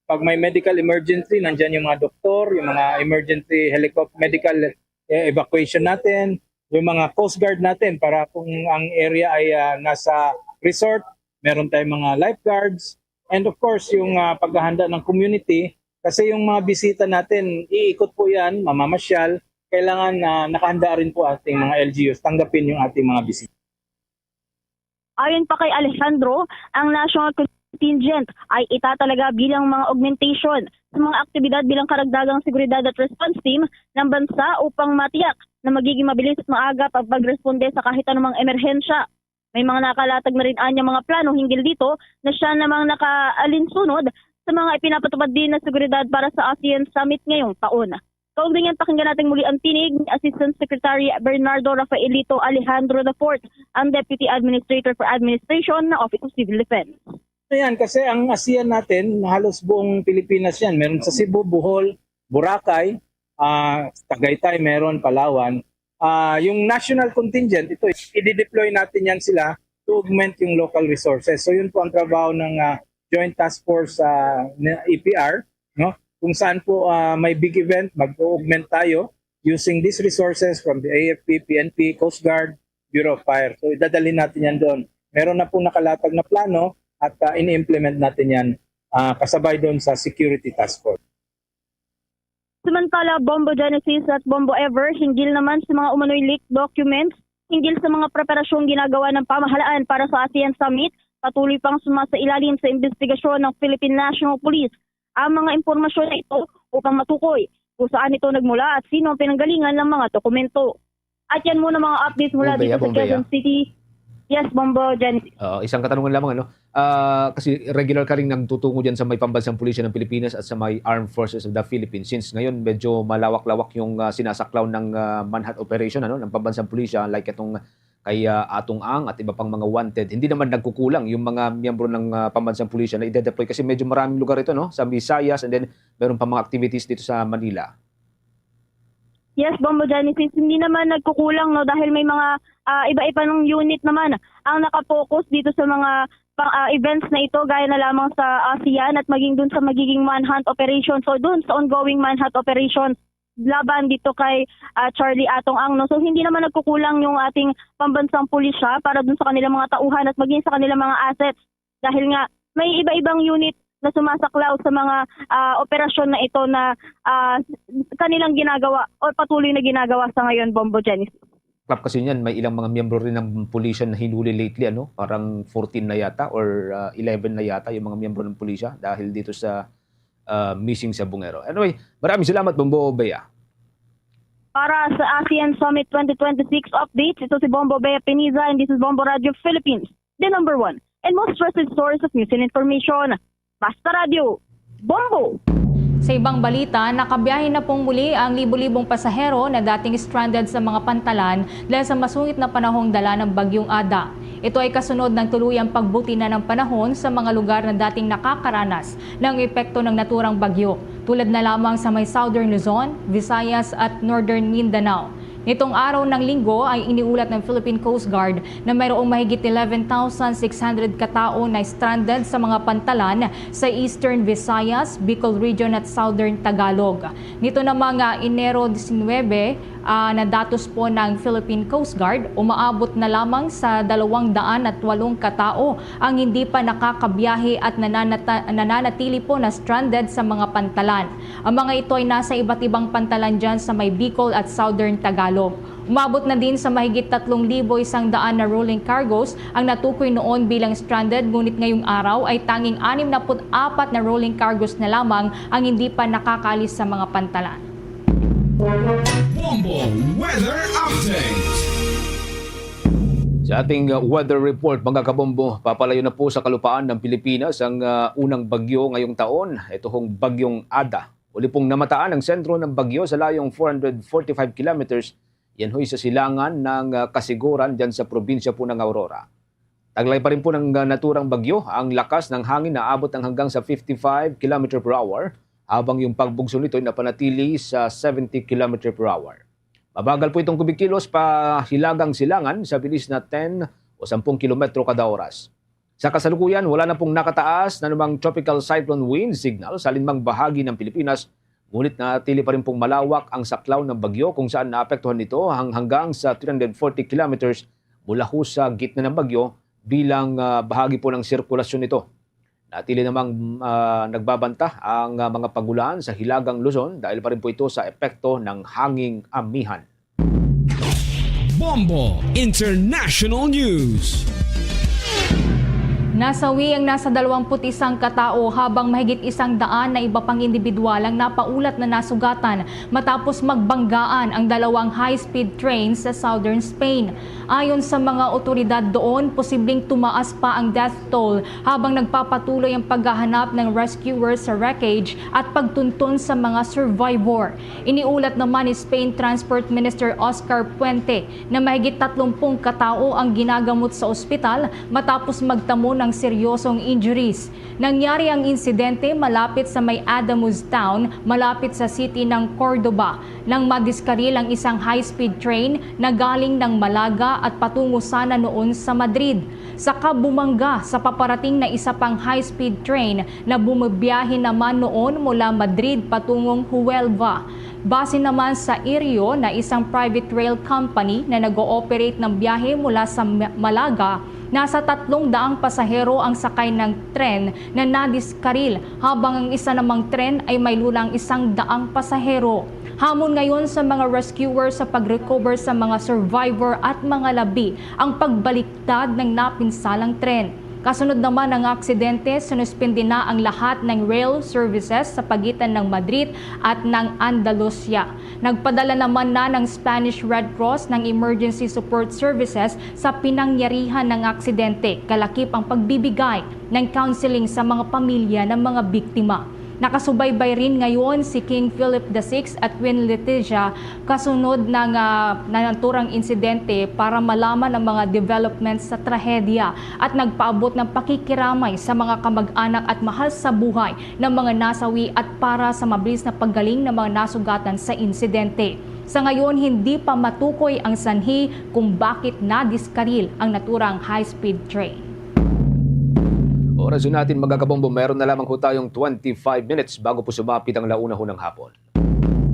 pag may medical emergency, nandyan yung mga doktor, yung mga emergency helicopter, medical, eh, evacuation natin, yung mga Coast Guard natin para kung ang area ay, ah, nasa resort, meron tayong mga lifeguards, and of course, yung, ah, paghahanda ng community, kasi yung mga bisita natin, iikot po yan, mamamasyal, kailangan na nakahanda rin po ating mga L G Us tanggapin yung ating mga bisita. Ayon pa kay Alejandro, ang national contingent ay itatalaga bilang mga augmentation sa mga aktibidad bilang karagdagang seguridad at response team ng bansa upang matiyak na magiging mabilis at maagap ang pagresponde sa kahit anumang emerhensya. May mga nakalatag na rin anya mga plano hinggil dito na siya namang nakaalinsunod sa mga ipinapatupad din na seguridad para sa ASEAN Summit ngayong taon. Kaugnay niyan, pakinggan natin muli ang tinig ni Assistant Secretary Bernardo Rafaelito Alejandro the fourth, ang Deputy Administrator for Administration ng Office of Civil Defense. Ayan, kasi ang ASEAN natin, halos buong Pilipinas yan. Meron sa Cebu, Bohol, Boracay, ah, Tagaytay, meron, Palawan. Ah, yung national contingent, ito, i-deploy natin yan sila to augment yung local resources. So yun po ang trabaho ng, ah, Joint Task Force, ah, ng A P R, no? Kung saan po, ah, may big event, mag-augment tayo using these resources from the A F P, P N P, Coast Guard, Bureau of Fire. So idadalhin natin yan doon. Meron na pong nakalatag na plano at, ah, ini-implement natin yan, ah, kasabay doon sa Security Task Force. Samantala, Bombo Genesis at Bombo Ever, hinggil naman sa mga umano'y leaked documents hinggil sa mga preparasyong ginagawa ng pamahalaan para sa ASEAN Summit, patuloy pang sumasailalim sa investigasyon ng Philippine National Police ang mga impormasyon na ito upang matukoy kung saan ito nagmula at sino ang pinanggalingan ng mga dokumento. At yan muna mga updates mula Bombeya, dito sa Bombeya. Quezon City. Yes, Bombo Genesis. Oo, isang katanungan lamang, ano? Ah, kasi regular ka rin nagtutungo dyan sa may Pambansang Pulisya ng Pilipinas at sa may Armed Forces of the Philippines. Since ngayon, medyo malawak-lawak yung, ah, sinasaklaw ng, ah, manhunt operation, ano, ng Pambansang Pulisya, like itong kay, ah, Atong Ang at iba pang mga wanted. Hindi naman nagkukulang yung mga miyembro ng, ah, Pambansang Pulisya na ide-deploy kasi medyo maraming lugar ito, no? Sa Visayas, and then meron pa mga activities dito sa Manila. Yes, Bombo Genesis, hindi naman nagkukulang, no, dahil may mga, ah, iba-iba ng unit naman ang nakapokus dito sa mga pa-, ah, events na ito, gaya na lamang sa ASEAN at maging dun sa magiging manhunt operation. So, dun sa ongoing manhunt operation laban dito kay, ah, Charlie Atong Ang, no? So, hindi naman nagkukulang yung ating pambansang pulisya para dun sa kanilang mga tauhan at maging sa kanilang mga assets. Dahil nga, may iba-ibang unit na sumasaklaw sa mga, ah, operasyon na ito na, ah, kanilang ginagawa o patuloy na ginagawa sa ngayon, Bombo Genesis. Clap kasi niyan, may ilang mga miyembro rin ng pulisya na hinuli lately, ano? Parang fourteen na yata or, ah, eleven na yata yung mga miyembro ng pulisya dahil dito sa, ah, missing sa Bungero. Anyway, maraming salamat, Bombo Bea. Para sa ASEAN Summit twenty twenty-six updates, ito si Bombo Bea Piniza and this is Bombo Radio Philippines, the number one and most trusted source of news and information. Basta Radio, Bombo! Sa ibang balita, nakabiyahe na pong muli ang libo-libong pasahero na dating stranded sa mga pantalan dahil sa masungit na panahong dala ng Bagyong Ada. Ito ay kasunod ng tuluyang pagbuti na ng panahon sa mga lugar na dating nakakaranas ng epekto ng naturang bagyo, tulad na lamang sa may Southern Luzon, Visayas at Northern Mindanao. Nitong araw ng Linggo ay iniulat ng Philippine Coast Guard na mayroong mahigit eleven thousand six hundred ka tawo na stranded sa mga pantalan sa Eastern Visayas, Bicol Region at Southern Tagalog. Nito namang, ah, Enero diecinuebe, Ah, na datos po ng Philippine Coast Guard, umaabot na lamang sa dalawang daan at walong katao ang hindi pa nakakabiyahe at nananata-, nananatili po na stranded sa mga pantalan. Ang mga ito ay nasa iba't ibang pantalan dyan sa may Bicol at Southern Tagalog. Umabot na din sa mahigit tatlong libo isang daan na rolling cargos ang natukoy noon bilang stranded, ngunit ngayong araw ay tanging anim na put apat na rolling cargos na lamang ang hindi pa nakakaalis sa mga pantalan. Bombo Weather Update. Sa ating uh, weather report, mga kabombo, papalayo na po sa kalupaan ng Pilipinas ang uh, unang bagyo ngayong taon. Ito hong bagyong Ada. Uli pong namataan ang sentro ng bagyo sa layong four hundred forty-five kilometers, yan ho'y sa silangan ng uh, Kasiguran dyan sa probinsya po ng Aurora. Taglay pa rin po ng uh, naturang bagyo ang lakas ng hangin na abot ng hanggang sa fifty-five kilometer per hour, habang yung pagbugso nito ay napanatili sa seventy kilometer per hour. Mabagal po itong kumikilos pa hilagang silangan sa bilis na ten o sampung kilometro kada oras. Sa kasalukuyan, wala na pong nakataas na namang tropical cyclone wind signal sa alinmang bahagi ng Pilipinas, ngunit natili pa rin pong malawak ang saklaw ng bagyo kung saan naapektuhan nito ang hanggang sa three hundred forty kilometers mula ho sa gitna ng bagyo bilang ah, bahagi po ng sirkulasyon nito. Natili namang ah, nagbabanta ang ah, mga pagulan sa Hilagang Luzon dahil pa rin po ito sa epekto ng hanging amihan. Bombo International News. Nasawi ang nasa dalawampu't isang katao habang mahigit isang daan na iba pang individual ang napaulat na nasugatan matapos magbanggaan ang dalawang high-speed train sa southern Spain. Ayon sa mga otoridad doon, posibleng tumaas pa ang death toll habang nagpapatuloy ang paghahanap ng rescuer sa wreckage at pagtuntun sa mga survivor. Iniulat naman ni Spain Transport Minister Oscar Puente na mahigit tatlumpung katao ang ginagamot sa ospital matapos magtamo ng seryosong injuries. Nangyari ang insidente malapit sa may Adamuz Town, malapit sa city ng Cordoba, nang madiskaril ang isang high-speed train na galing ng Malaga at patungo sana noon sa Madrid. Saka bumangga sa paparating na isa pang high-speed train na bumibiyahe naman noon mula Madrid patungong Huelva. Base naman sa Irio na isang private rail company na nag-ooperate ng biyahe mula sa Ma- Malaga, nasa tatlong daang pasahero ang sakay ng tren na nadiskaril, habang ang isa namang tren ay may lulang isang daang pasahero. Hamon ngayon sa mga rescuer sa pag-recover sa mga survivor at mga labi ang pagbaliktad ng napinsalang tren. Kasunod naman ng aksidente, sinuspindi na ang lahat ng rail services sa pagitan ng Madrid at ng Andalusia. Nagpadala naman na ng Spanish Red Cross ng emergency support services sa pinangyarihan ng aksidente, kalakip ang pagbibigay ng counseling sa mga pamilya ng mga biktima. Nakasubaybay rin ngayon si King Philip the Sixth at Queen Letizia kasunod ng ah, naturang insidente para malaman ang mga developments sa trahedya at nagpaabot ng pakikiramay sa mga kamag-anak at mahal sa buhay ng mga nasawi at para sa mabilis na paggaling ng mga nasugatan sa insidente. Sa ngayon, hindi pa matukoy ang sanhi kung bakit nadiskaril ang naturang high-speed train. Oras yun natin, mga kabombo, meron na lamang ho tayong twenty-five minutes bago po sumapit ang launa ho ng hapon.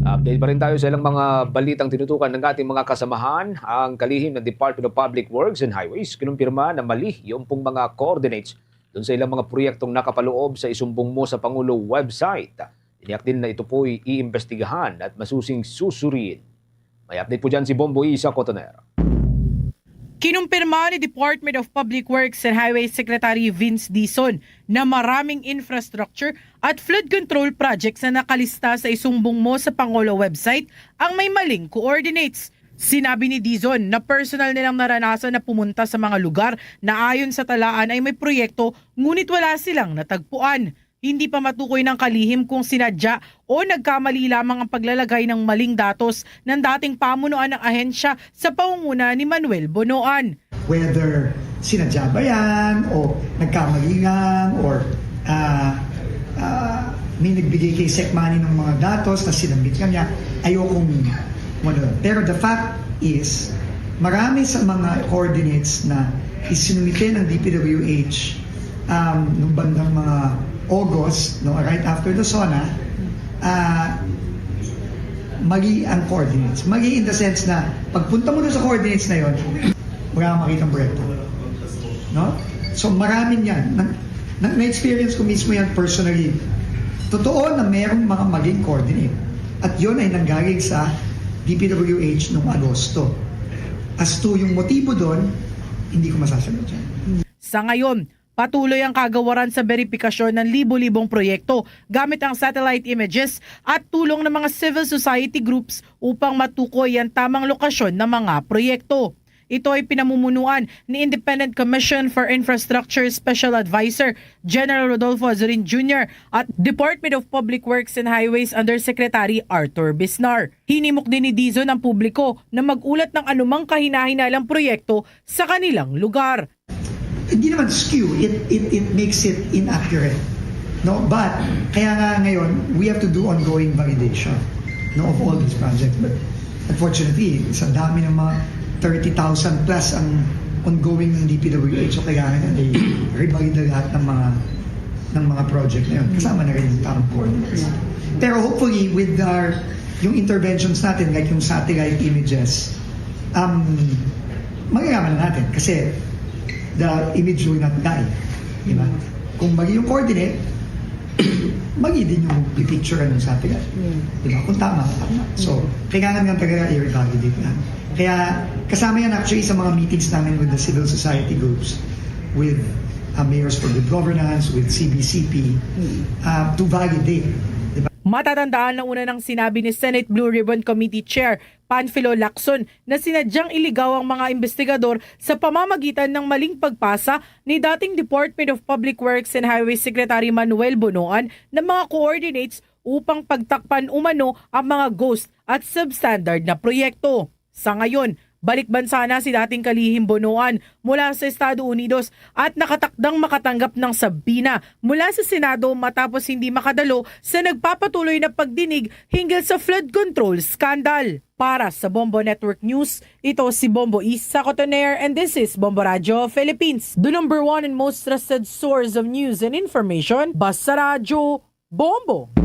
Update pa rin tayo sa ilang mga balitang tinutukan ng ating mga kasamahan. Ang kalihim ng Department of Public Works and Highways, kinumpirma na mali yung pong mga coordinates dun sa ilang mga proyektong nakapaloob sa Isumbong Mo sa Pangulo website. Tiniyak din na ito po'y iimbestigahan at masusing susuriin. May update po dyan si Bombo Isa Cotoner. Kinumpirma ni Department of Public Works and Highway Secretary Vince Dizon na maraming infrastructure at flood control projects na nakalista sa Isumbong Mo sa Pangulo website ang may maling coordinates. Sinabi ni Dizon na personal nilang naranasan na pumunta sa mga lugar na ayon sa talaan ay may proyekto, ngunit wala silang natagpuan. Hindi pa matukoy ng kalihim kung sinadya o nagkamali lamang ang paglalagay ng maling datos ng dating pamunuan ng ahensya sa pangunguna ni Manuel Bonoan. Whether sinadya ba yan o nagkamali lang or ah, ah, may nagbigay kay Sec Manny ng mga datos na sinabit niya, ayokong ano. Pero the fact is, marami sa mga coordinates na isinumite ng D P W H um, nung bandang mga August, no, right after the SONA, ah, Mali ang coordinates. Mali in the sense na pagpunta mo dun sa coordinates na yon, wala kang makita ang proyekto. No? So maraming yan. Na, na, na-experience ko mismo yan personally. Totoo na merong mga maling coordinate. At yon ay nanggaling sa D P W H noong Agosto. As to yung motibo doon, hindi ko masasagot yan. Sa ngayon, patuloy ang kagawaran sa beripikasyon ng libo-libong proyekto gamit ang satellite images at tulong ng mga civil society groups upang matukoy ang tamang lokasyon ng mga proyekto. Ito ay pinamumunuan ni Independent Commission for Infrastructure Special Advisor General Rodolfo Azurin Junior at Department of Public Works and Highways Undersecretary Arthur Bisnar. Hinimok din ni Dizon ang publiko na mag-ulat ng anumang kahinahinalang proyekto sa kanilang lugar. Hindi naman skew, it, it, it makes it inaccurate. No? But, kaya nga ngayon, we have to do ongoing validation, no, of all these projects. But unfortunately, sa dami ng mga thirty thousand plus ang ongoing ng D P W H, so kailangan na i-revalida lahat ng mga ng mga project na yun. Kasama na rin yung tamang coordinates. Pero hopefully, with our yung interventions natin, like yung satellite images, um, magagawa na natin kasi the image will not die. Di ba? Kung mali yung coordinate, mali din yung pipicture ng satellite. Di ba? Kung tama, tama. So, kailangan nga talaga i-revalidate na. Kaya kasama yan actually sa mga meetings namin with the civil society groups, with uh, Mayors for Good Governance, with C B C P, uh, to validate. Di ba? Matatandaan na una nang sinabi ni Senate Blue Ribbon Committee Chair Panfilo Lacson na sinadyang iligaw ang mga investigador sa pamamagitan ng maling pagpasa ni dating Department of Public Works and Highways Secretary Manuel Bonoan ng mga coordinates upang pagtakpan umano ang mga ghost at substandard na proyekto. Sa ngayon, balikbansa na si dating kalihim Bonoan mula sa Estados Unidos at nakatakdang makatanggap ng subpoena mula sa Senado matapos hindi makadalo sa nagpapatuloy na pagdinig hinggil sa flood control scandal. Para sa Bombo Network News, ito si Bombo Isa Cotoner and this is Bombo Radyo Philippines, the number one and most trusted source of news and information. Basta Radyo, Bombo!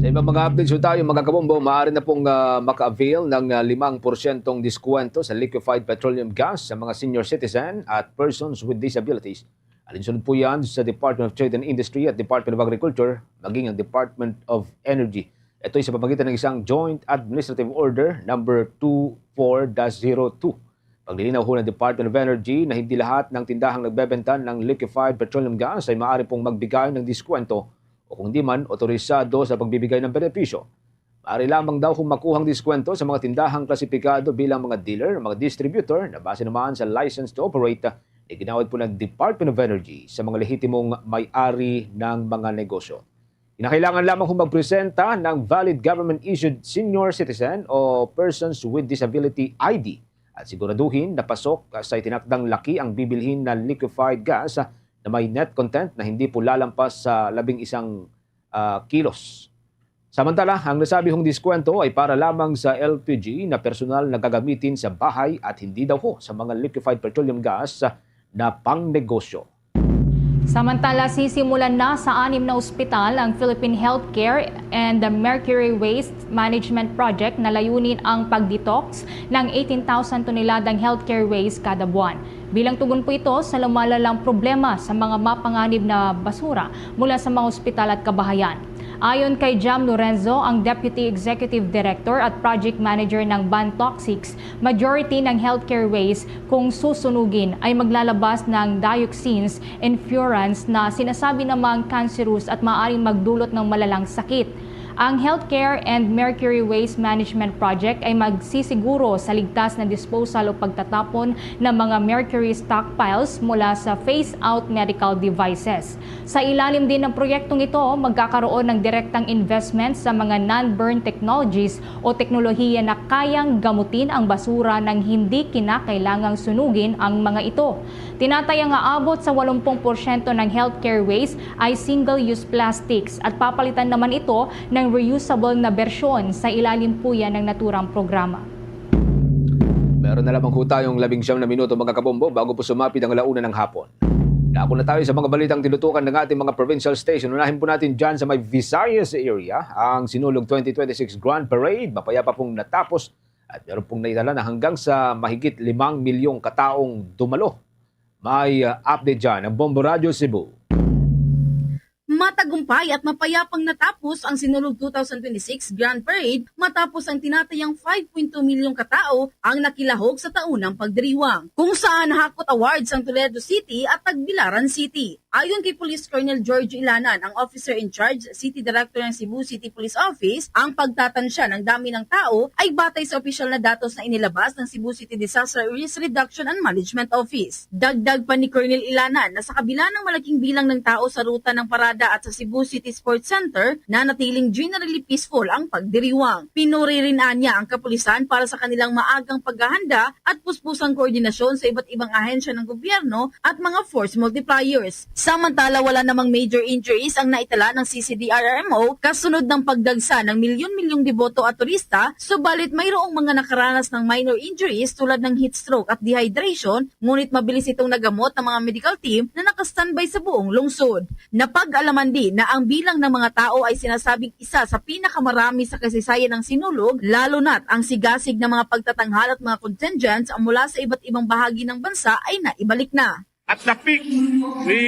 Sa ibang mga updates po tayo, mga kabombo, maaari na pong ah, maka-avail ng ah, limang porsyentong diskwento sa liquefied petroleum gas sa mga senior citizen at persons with disabilities. Alinsunod po yan sa Department of Trade and Industry at Department of Agriculture, maging ang Department of Energy. Ito'y sa pamagitan ng isang Joint Administrative Order number two four dash zero two. Paglilinaw ho ng Department of Energy na hindi lahat ng tindahang nagbebenta ng liquefied petroleum gas ay maaari pong magbigay ng diskwento o kung di man otorisado sa pagbibigay ng benepisyo. Maaari lamang daw kung makuhang diskwento sa mga tindahang klasipikado bilang mga dealer, mga distributor na base naman sa license to operate na ginawad po ng Department of Energy sa mga lehitimong may-ari ng mga negosyo. Kinakailangan lamang kung magpresenta ng valid government-issued senior citizen o persons with disability I D at siguraduhin na pasok sa itinakdang laki ang bibilhin na liquefied gas na may net content na hindi po lalampas sa labing isang ah, kilos. Samantala, ang nasabi hong diskwento ay para lamang sa L P G na personal na gagamitin sa bahay at hindi daw ho sa mga liquefied petroleum gas na pangnegosyo. Samantala, sisimulan na sa anim na ospital ang Philippine Healthcare and the Mercury Waste Management Project na layunin ang pag-detox ng eighteen thousand toneladang healthcare waste kada buwan. Bilang tugon po ito sa lumalalang problema sa mga mapanganib na basura mula sa mga ospital at kabahayan. Ayon kay Jam Lorenzo, ang Deputy Executive Director at Project Manager ng Ban Toxics, majority ng healthcare waste kung susunugin ay maglalabas ng dioxins and furans na sinasabi namang cancerous at maaaring magdulot ng malalang sakit. Ang Healthcare and Mercury Waste Management Project ay magsisiguro sa ligtas na disposal o pagtatapon ng mga mercury stockpiles mula sa phase-out medical devices. Sa ilalim din ng proyektong ito, magkakaroon ng direktang investment sa mga non-burn technologies o teknolohiya na kayang gamutin ang basura nang hindi kinakailangang sunugin ang mga ito. Tinataya nga abot sa walumpung porsyento ng healthcare waste ay single-use plastics at papalitan naman ito ng reusable na bersyon sa ilalim po yan ng naturang programa. Meron na lamang ho tayong labing siyam na minuto, mga kabombo, bago po sumapit ang alauna ng hapon. Dako na tayo sa mga balitang tinutukan ng ating mga provincial station. Unahin po natin dyan sa may Visayas area, ang Sinulog twenty twenty-six Grand Parade. Mapayapa pong natapos at meron pong naitala na hanggang sa mahigit limang milyong kataong dumalo. May uh, update dyan ang Bombo Radio Cebu. Matagumpay at mapayapang natapos ang Sinulog twenty twenty-six Grand Parade matapos ang tinatayang five point two milyong katao ang nakilahok sa taunang pagdiriwang, kung saan hakot awards ang Toledo City at Tagbilaran City. Ayon kay Police Colonel Giorgio Ilanan, ang officer in charge, City Director ng Cebu City Police Office, ang pagtatansya ng dami ng tao ay batay sa opisyal na datos na inilabas ng Cebu City Disaster Risk Reduction and Management Office. Dagdag pa ni Colonel Ilanan na sa kabila ng malaking bilang ng tao sa ruta ng parada at sa Cebu City Sports Center, nanatiling generally peaceful ang pagdiriwang. Pinuri rin anya ang kapulisan para sa kanilang maagang paghahanda at puspusang koordinasyon sa iba't ibang ahensya ng gobyerno at mga force multipliers. Samantala, wala namang major injuries ang naitala ng C C D R R M O kasunod ng pagdagsa ng milyon-milyong deboto at turista, subalit mayroong mga nakaranas ng minor injuries tulad ng heat stroke at dehydration, ngunit mabilis itong nagamot ng mga medical team na nakastandby sa buong lungsod. Napag-alaman din na ang bilang ng mga tao ay sinasabing isa sa pinakamarami sa kasaysayan ng Sinulog, lalo na't ang sigasig ng mga pagtatanghal at mga contingents mula sa iba't ibang bahagi ng bansa ay naibalik na. At the peak, we,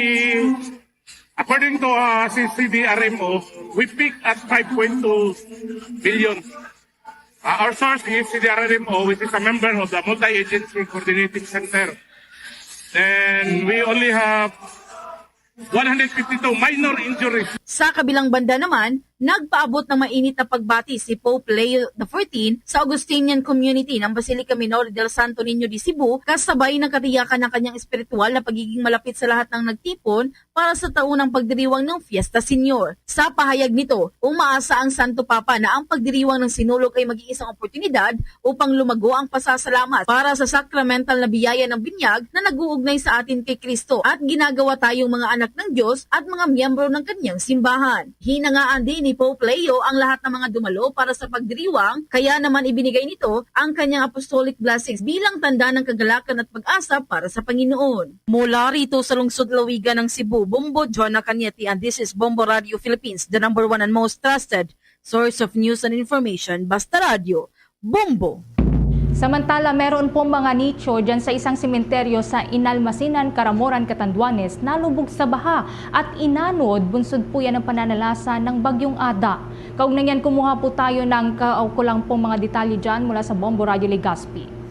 according to uh, C C D R M O, we peak at five point two billion. Uh, our source is C D R M O, which is a member of the Multi-Agency Coordinating Center. Then we only have one hundred fifty-two minor injuries. Sa kabilang banda naman, nagpaabot ng mainit na pagbati si Pope Leo the fourteenth sa Augustinian Community ng Basilica Minor del Santo Niño de Cebu, kasabay ng katiyakan ng kanyang espiritual na pagiging malapit sa lahat ng nagtipon para sa taunang pagdiriwang ng Fiesta Senior. Sa pahayag nito, umaasa ang Santo Papa na ang pagdiriwang ng Sinulog ay maging isang oportunidad upang lumago ang pasasalamat para sa sakramental na biyaya ng binyag na nag-uugnay sa atin kay Kristo at ginagawa tayong mga anak ng Diyos at mga miyembro ng kanyang simbahan. Hinangaan din ni Pope Leo ang lahat ng mga dumalo para sa pagdiriwang, kaya naman ibinigay nito ang kanyang apostolic blessings bilang tanda ng kagalakan at pag-asa para sa Panginoon. Mula rito sa lungsod Lawigan ng Cebu, Bombo Jonah Cañete, and this is Bombo Radio Philippines, the number one and most trusted source of news and information. Basta Radio, Bombo! Samantala, meron pong mga nicho dyan sa isang sementeryo sa Inalmasinan, Caramoran, Catanduanes, nalubog sa baha at inanod bunsod po yan ng pananalasa ng Bagyong Ada. Kaugnay niyan, kumuha po tayo ng kaukulang pong mga detalye dyan mula sa Bombo Radyo Legazpi.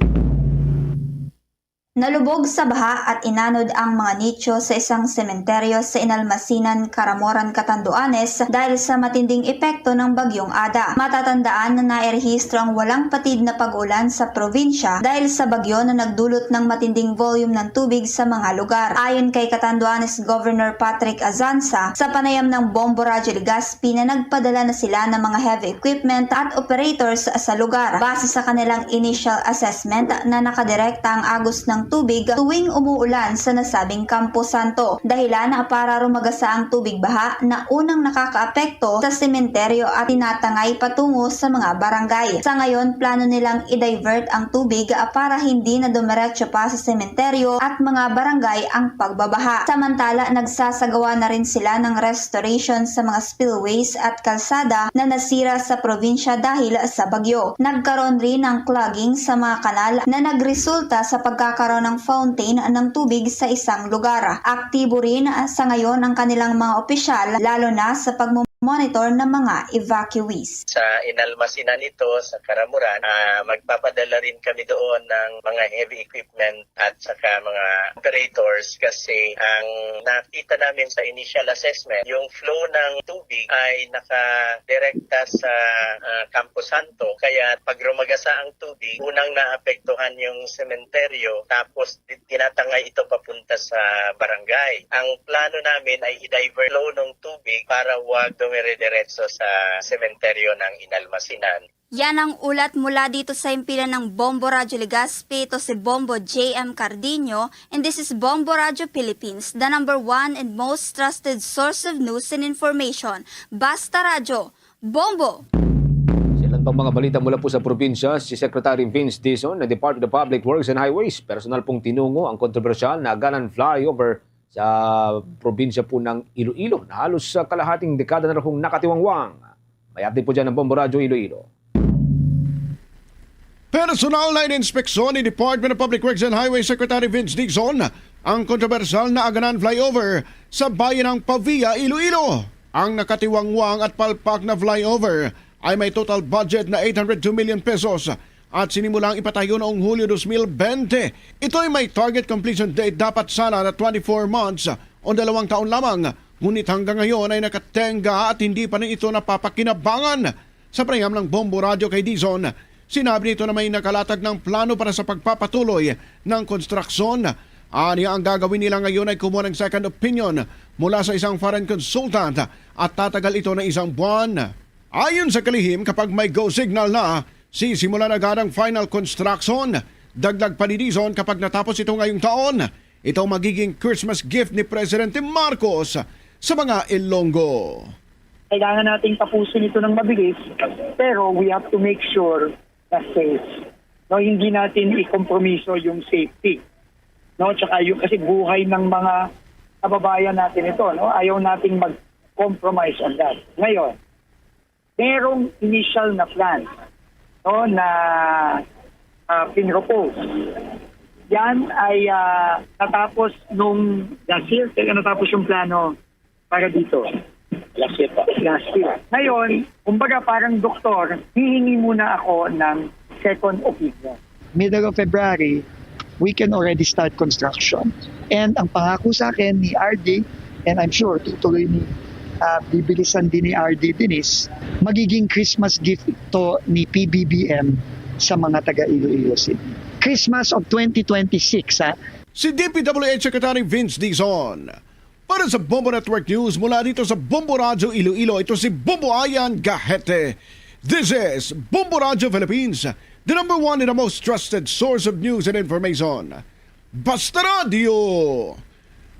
Nalubog sa baha at inanod ang mga nicho sa isang sementeryo sa Inalmasinan, Caramoran, Catanduanes dahil sa matinding epekto ng Bagyong Ada. Matatandaan na nairehistro ang walang patid na pag-ulan sa probinsya dahil sa bagyo na nagdulot ng matinding volume ng tubig sa mga lugar. Ayon kay Catanduanes Governor Patrick Azanza, sa panayam ng Bombo Radyo Legazpi na nagpadala na sila ng mga heavy equipment at operators sa lugar. Base sa kanilang initial assessment, na nakadirekta ang agos ng tubig tuwing umuulan sa nasabing kamposanto. Dahilan para rumagasa ang tubig baha na unang nakakaapekto sa sementeryo at tinatangay patungo sa mga barangay. Sa ngayon, plano nilang i-divert ang tubig para hindi na dumiretso pa sa sementeryo at mga barangay ang pagbabaha. Samantala, nagsasagawa na rin sila ng restoration sa mga spillways at kalsada na nasira sa probinsya dahil sa bagyo. Nagkaroon rin ng clogging sa mga kanal na nagresulta sa pagkakaroon ng fountain ng tubig sa isang lugar. Aktibo rin sa ngayon ang kanilang mga opisyal, lalo na sa pagmumonitor ng mga evacuees. Sa Inalmasinan ito, sa Caramoran, ah, magpapadala rin kami doon ng mga heavy equipment at saka mga operators kasi ang nakita namin sa initial assessment, yung flow ng tubig ay nakadirekta sa ah, Campo Santo. Kaya pag rumagasa ang tubig, unang naapektuhan yung sementeryo, tapos di- tinatangay ito papunta sa barangay. Ang plano namin ay i-divert flow ng tubig para wag dumire-diretso sa sementeryo ng Inalmasinan. Yan ang ulat mula dito sa himpilan ng Bombo Radyo Legazpi. Ito si Bombo J M Cardino, and this is Bombo Radyo Philippines, the number one and most trusted source of news and information. Basta Radyo, Bombo! Sa ilan pang mga balita mula po sa probinsya, si Secretary Vince Dizon ng Department of Public Works and Highways personal pong tinungo ang kontrobersyal na Aganan Flyover sa probinsya po ng Iloilo na halos sa kalahating dekada na raw pong nakatiwangwang. May update po dyan ng Bombo Radyo Iloilo. Personal na ininspeksyon ni Department of Public Works and Highway Secretary Vince Dizon ang kontrobersyal na Aganan Flyover sa bayan ng Pavia, Iloilo. Ang nakatiwangwang at palpak na flyover ay may total budget na eight hundred two million pesos at sinimulang ipatayo noong Hulyo dos mil bente. Ito ay may target completion date dapat sana na twenty-four months o dalawang taon lamang, ngunit hanggang ngayon ay nakatenga at hindi pa rin ito napapakinabangan. Sa panayam ng Bombo Radyo kay Dizon, sinabi nito na may nakalatag ng plano para sa pagpapatuloy ng konstruksyon. Anya, ang gagawin nila ngayon ay kumuha ng second opinion mula sa isang foreign consultant at tatagal ito na isang buwan. Ayon sa kalihim, kapag may go signal na, sisimulan agad ang final construction. Dagdag pa ni Dizon, kapag natapos ito ngayong taon, ito magiging Christmas gift ni Presidente Marcos sa mga Ilonggo. Kailangan nating tapusin ito ng mabilis, pero we have to make sure na safe. No, hindi natin ikompromiso yung safety. No, tsaka yung, kasi buhay ng mga kababayan natin ito, no? Ayaw nating mag-compromise on that. Ngayon, merong initial na plan, no, na, ah, pinropose. Yan ay, ah, natapos nung last year, kaya natapos yung plano para dito. Last year pa. Last year. Ngayon, kumbaga, parang doktor, hihingi muna ako ng second opinion. Middle of February, we can already start construction. And ang pangako sa akin ni R D, and I'm sure tutuloy ni, ah, bibilisan din ni R D Denise, magiging Christmas gift ito ni P B B M sa mga taga Iloilo City. Christmas of twenty twenty-six, ha? Si D P W H Secretary Vince Dizon. Para sa Bombo Network News, mula dito sa Bombo Radyo Iloilo, ito si Bombo Ayan Gahete. This is Bombo Radyo Philippines, the number one and the most trusted source of news and information. Basta Radyo,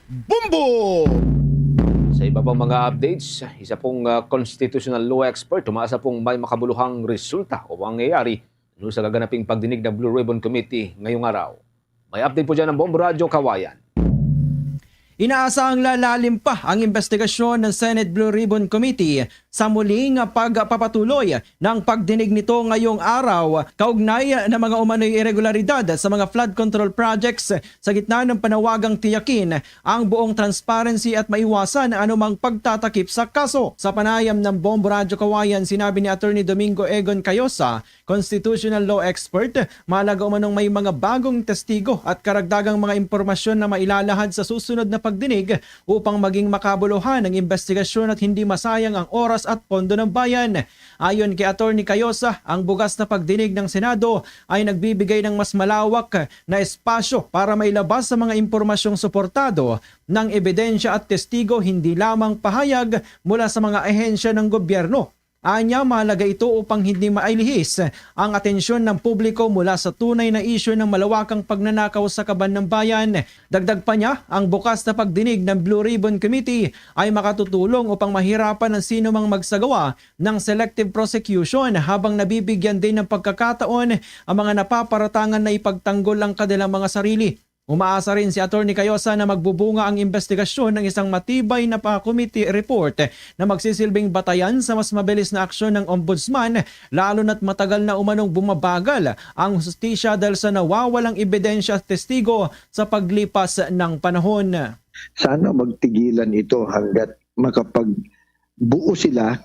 Bombo! Sa iba pang mga updates, isa pong, ah, constitutional law expert, umaasa pong may makabuluhang resulta o mangyayari ano sa gaganaping pagdinig ng Blue Ribbon Committee ngayong araw. May update po dyan ang Bombo Radyo Kawayan. Inaasahang lalalim pa ang investigasyon ng Senate Blue Ribbon Committee sa muling pagpapatuloy ng pagdinig nito ngayong araw kaugnay ng mga umano'y iregularidad sa mga flood control projects sa gitna ng panawagang tiyakin ang buong transparency at maiwasan ang anumang pagtatakip sa kaso. Sa panayam ng Bombo Radyo Kawayan, sinabi ni Attorney Domingo Egon Cayosa, constitutional law expert, mahalaga umanong may mga bagong testigo at karagdagang mga impormasyon na mailalahad sa susunod na pagdinig upang maging makabuluhan ang investigasyon at hindi masayang ang oras at pondo ng bayan. Ayon kay Attorney Cayosa, ang bukas na pagdinig ng Senado ay nagbibigay ng mas malawak na espasyo para mailabas sa mga impormasyong suportado ng ebidensya at testigo, hindi lamang pahayag mula sa mga ahensya ng gobyerno. Anya, mahalaga ito upang hindi mailihis ang atensyon ng publiko mula sa tunay na isyu ng malawakang pagnanakaw sa kaban ng bayan. Dagdag pa niya, ang bukas na pagdinig ng Blue Ribbon Committee ay makatutulong upang mahirapan ang sino mang magsagawa ng selective prosecution habang nabibigyan din ng pagkakataon ang mga napaparatangan na ipagtanggol ang kanilang mga sarili. Umaasa rin si Attorney Cayosa na magbubunga ang investigasyon ng isang matibay na pa-committee report na magsisilbing batayan sa mas mabilis na aksyon ng Ombudsman, lalo na't matagal na umanong bumabagal ang hustisya dahil sa nawawalang ebidensya at testigo sa paglipas ng panahon. Sana magtigilan ito hanggat makapagbuo sila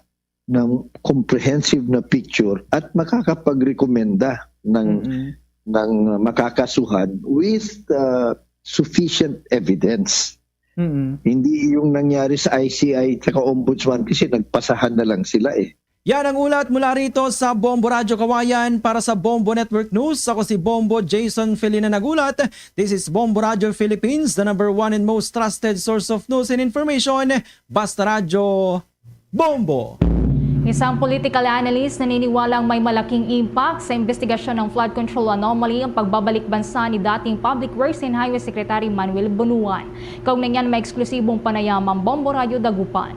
ng comprehensive na picture at makakapagrekomenda ng, Mm-mm. ng makakasuhan with, uh, sufficient evidence. Mm-mm. Hindi yung nangyari sa I C I at saka Ombudsman kasi nagpasahan na lang sila eh. Yan ang ulat mula rito sa Bombo Radyo Kawayan. Para sa Bombo Network News, ako si Bombo Jason Felina nagulat. This is Bombo Radyo Philippines, the number one and most trusted source of news and information. Basta Radyo, Bombo! Isang political analyst naniniwalang may malaking impact sa investigasyon ng flood control anomaly ang pagbabalik bansa ni dating Public Works and Highway Secretary Manuel Bonuan. Kaugnay niyan, may eksklusibong panayam ang Bombo Radyo Dagupan.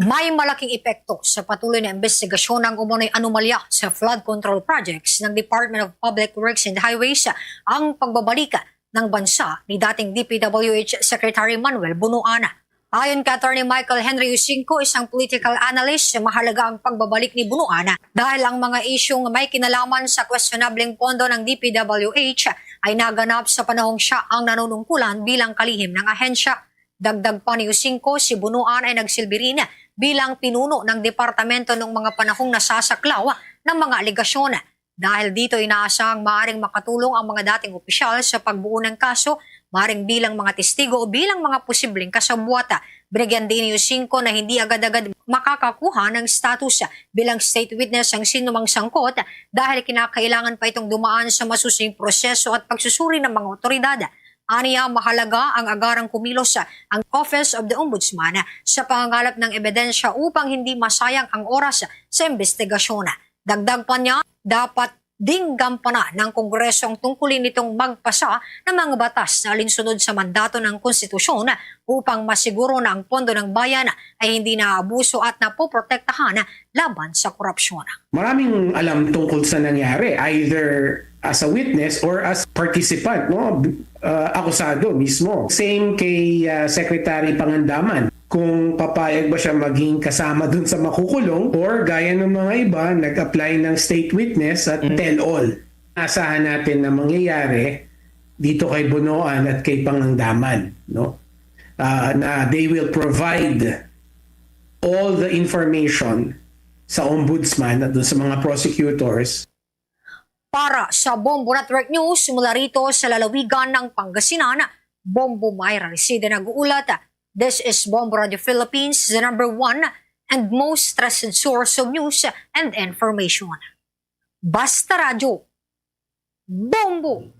May malaking epekto sa patuloy na investigasyon ng umano'y anomalya sa flood control projects ng Department of Public Works and Highways ang pagbabalik ng bansa ni dating D P W H Secretary Manuel Bunuan. Ayon kay Attorney Michael Henry Usinco, isang political analyst, mahalaga ang pagbabalik ni Bunuan dahil ang mga isyung may kinalaman sa questionableng pondo ng D P W H ay naganap sa panahong siya ang nanunungkulan bilang kalihim ng ahensya. Dagdag pa ni Usinco, si Bunuan ay nagsilbi rin bilang pinuno ng departamento noong mga panahong nasasaklaw ng mga alegasyon. Dahil dito, inaasahang maaring makatulong ang mga dating opisyal sa pagbuo ng kaso, maaring bilang mga testigo o bilang mga posibleng kasabwat. Binigyan din ni Usinco na hindi agad-agad makakakuha ng status bilang state witness ang sinumang sangkot dahil kinakailangan pa itong dumaan sa masusing proseso at pagsusuri ng mga otoridad. Aniya, mahalaga ang agarang kumilos ang Office of the Ombudsman sa pangangalap ng ebidensya upang hindi masayang ang oras sa investigasyon. Dagdag pa niya, dapat ding gampanan ng Kongreso ang tungkulin nitong magpasa ng mga batas na alinsunod sa mandato ng konstitusyon upang masiguro na ang pondo ng bayan ay hindi naaabuso at napoprotektahan laban sa korupsyon. Maraming alam tungkol sa nangyari, either as a witness or as participant, no? Uh, akusado mismo. Same kay uh, Secretary Pangandaman. Kung papayag ba siya maging kasama dun sa makukulong or gaya ng mga iba, nag-apply ng state witness at tell-all. Asahan natin na mangyayari dito kay Bunuan at kay Pangandaman, no? Uh, na they will provide all the information sa ombudsman at dun sa mga prosecutors. Para sa Bombo Network News, mula rito sa lalawigan ng Pangasinan, Bombo Myra Reside nag-uulat. This is Bombo Radio Philippines, the number one and most trusted source of news and information. Basta Radyo, Bombo!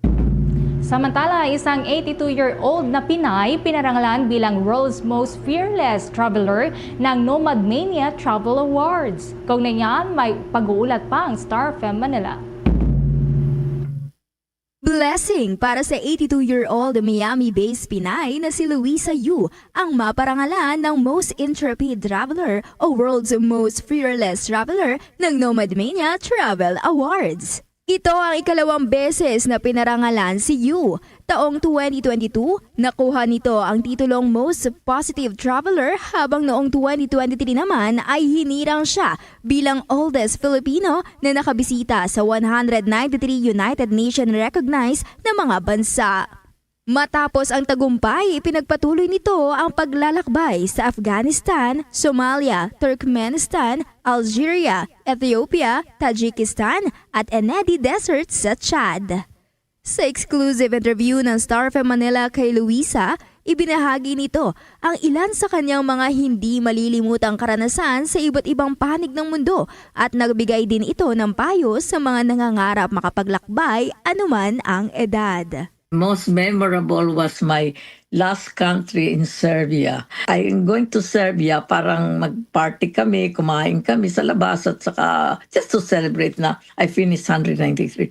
Samantala, isang eighty-two-year-old na Pinay pinarangalan bilang World's Most Fearless Traveler ng Nomad Mania Travel Awards. Kaugnay niyan, may pag-uulat pa ang Star F M Manila. Blessing para sa eighty-two-year-old Miami-based Pinay na si Luisa Yu ang maparangalan ng Most Intrepid Traveler o World's Most Fearless Traveler ng Nomad Mania Travel Awards. Ito ang ikalawang beses na pinarangalan si Yu. Taong twenty twenty-two, nakuha nito ang titulong Most Positive Traveler, habang noong twenty twenty-three naman ay hinirang siya bilang oldest Filipino na nakabisita sa one hundred ninety-three United Nations recognized na mga bansa. Matapos ang tagumpay, ipinagpatuloy nito ang paglalakbay sa Afghanistan, Somalia, Turkmenistan, Algeria, Ethiopia, Tajikistan, at Ennedi Desert sa Chad. Sa exclusive interview ng Star F M Manila kay Luisa, ibinahagi nito ang ilan sa kanyang mga hindi malilimutang karanasan sa iba't ibang panig ng mundo, at nagbigay din ito ng payo sa mga nangangarap makapaglakbay anuman ang edad. Most memorable was my last country in Serbia. I'm going to Serbia, parang mag-party kami, kumain kami sa labas at saka just to celebrate na I finished one hundred ninety-three.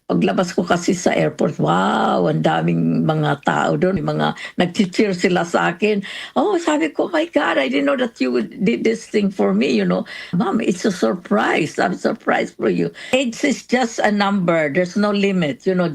Paglabas ko kasi sa airport, wow, ang daming mga tao doon, mga nag-cheer sila sa akin. Oh, sabi ko, "My God, I didn't know that you did this thing for me, you know." "Ma'am, it's a surprise. I'm surprised for you." Age is just a number. There's no limit, you know.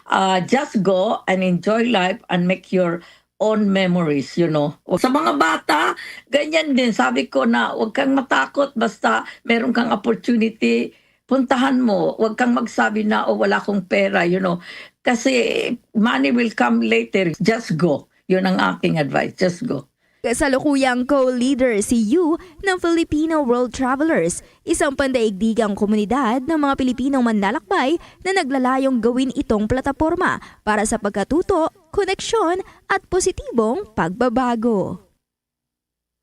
Uh, just go and enjoy life and make your own memories, you know. Sa mga bata, ganyan din. Sabi ko na, "Huwag kang matakot, basta meron kang opportunity, puntahan mo. Huwag kang magsabi na, 'Oh, wala akong pera,' you know. Kasi money will come later. Just go." Yun ang aking advice. Just go. Kasalukuyang co-leader si Yu ng Filipino World Travelers, isang pandaigdigang komunidad ng mga Pilipinong manlalakbay na naglalayong gawin itong plataporma para sa pagkatuto, koneksyon, at positibong pagbabago.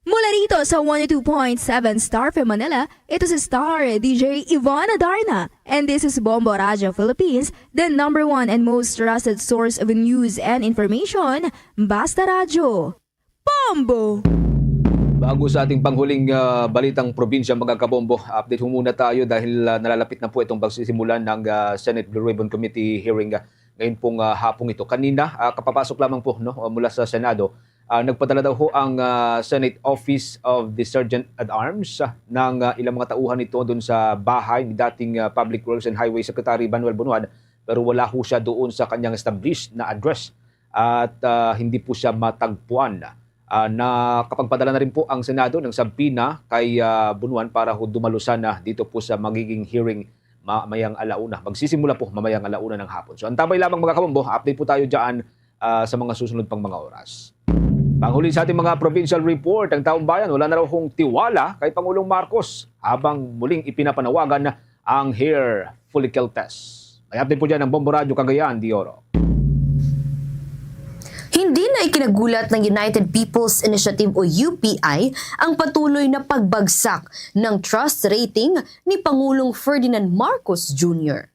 Mula rito sa one oh two point seven Star F M Manila, ito si Star D J Ivana Darna. And this is Bombo Radyo Philippines, the number one and most trusted source of news and information. Basta Radyo. Bombo! Bago sa ating panghuling uh, balitang probinsya, mga kabombo, update ho muna tayo dahil uh, nalalapit na po itong pagsisimula ng uh, Senate Blue Ribbon Committee hearing uh, ngayon pong uh, hapong ito. Kanina, uh, kapapasok lamang po no, mula sa Senado, uh, nagpadala daw ho ang uh, Senate Office of the Sergeant at Arms uh, ng uh, ilang mga tauhan nito doon sa bahay ni dating uh, Public Works and Highway Secretary Manuel Bonuan pero wala ho siya doon sa kanyang established na address at, ah, hindi po siya matagpuan. Ah, nakapagpadala na rin po ang Senado ng subpoena kay, ah, Bunuan para ho dumalo sana dito po sa magiging hearing mamayang ala-una. Magsisimula po mamayang ala-una ng hapon. So, antabay lamang, mga kabombo, update po tayo dyan, ah, sa mga susunod pang mga oras. Panghuli sa ating mga provincial report, ang taong bayan wala na raw hong tiwala kay Pangulong Marcos habang muling ipinapanawagan ang hair follicle test. May update po dyan ang Bombo Radyo Cagayan de Oro. Hindi na ikinagulat ng United People's Initiative o U P I ang patuloy na pagbagsak ng trust rating ni Pangulong Ferdinand Marcos Junior.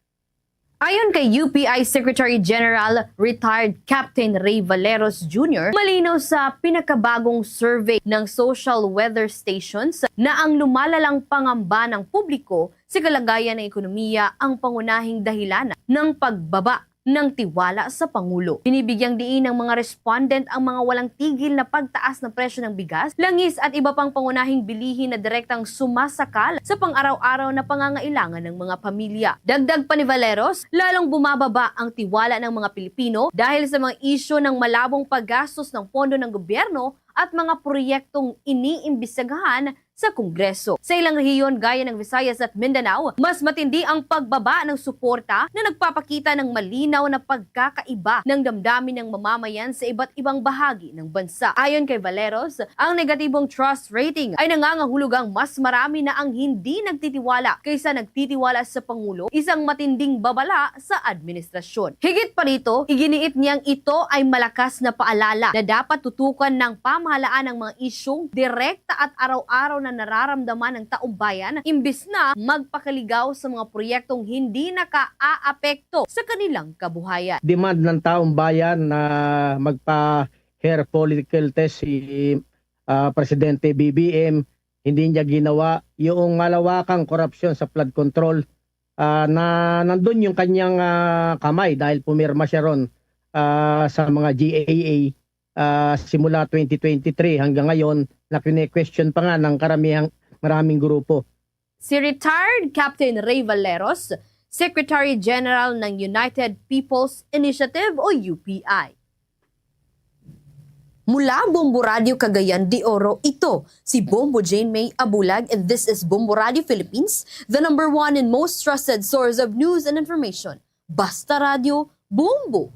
Ayon kay U P I Secretary General Retired Captain Ray Valeros Junior, malinaw sa pinakabagong survey ng Social Weather Stations na ang lumalalang pangamba ng publiko sa kalagayan ng ekonomiya ang pangunahing dahilan ng pagbaba ng tiwala sa Pangulo. Binibigyang diin ng mga respondent ang mga walang tigil na pagtaas ng presyo ng bigas, langis at iba pang pangunahing bilihin na direktang sumasakal sa pang-araw-araw na pangangailangan ng mga pamilya. Dagdag pa ni Valeros, lalong bumababa ang tiwala ng mga Pilipino dahil sa mga isyu ng malabong paggastos ng pondo ng gobyerno at mga proyektong iniimbestigahan sa Kongreso. Sa ilang rehiyon gaya ng Visayas at Mindanao, mas matindi ang pagbaba ng suporta na nagpapakita ng malinaw na pagkakaiba ng damdamin ng mamamayan sa iba't ibang bahagi ng bansa. Ayon kay Valeros, ang negatibong trust rating ay nangangahulugang mas marami na ang hindi nagtitiwala kaysa nagtitiwala sa Pangulo, isang matinding babala sa administrasyon. Higit pa rito, iginiit niyang ito ay malakas na paalala na dapat tutukan ng pamahalaan ang mga isyung direkta at araw-araw na nararamdaman ng taumbayan, imbis na magpakaligaw sa mga proyektong hindi nakaaapekto sa kanilang kabuhayan. Demand ng taong bayan na magpa-hair follicle test si, ah, Presidente B B M, hindi niya ginawa. Yung malawakang korupsyon sa flood control, ah, na nandun yung kanyang, ah, kamay dahil pumirma siya ron, ah, sa mga G A A, ah, simula twenty twenty-three hanggang ngayon na kine-question pa nga ng karamihang, maraming grupo. Si Retired Captain Ray Valeros, Secretary General ng United People's Initiative o U P I. Mula Bombo Radyo Cagayan de Oro, ito si Bombo Jane May Abulag, and this is Bombo Radyo Philippines, the number one and most trusted source of news and information. Basta Radyo, Bombo!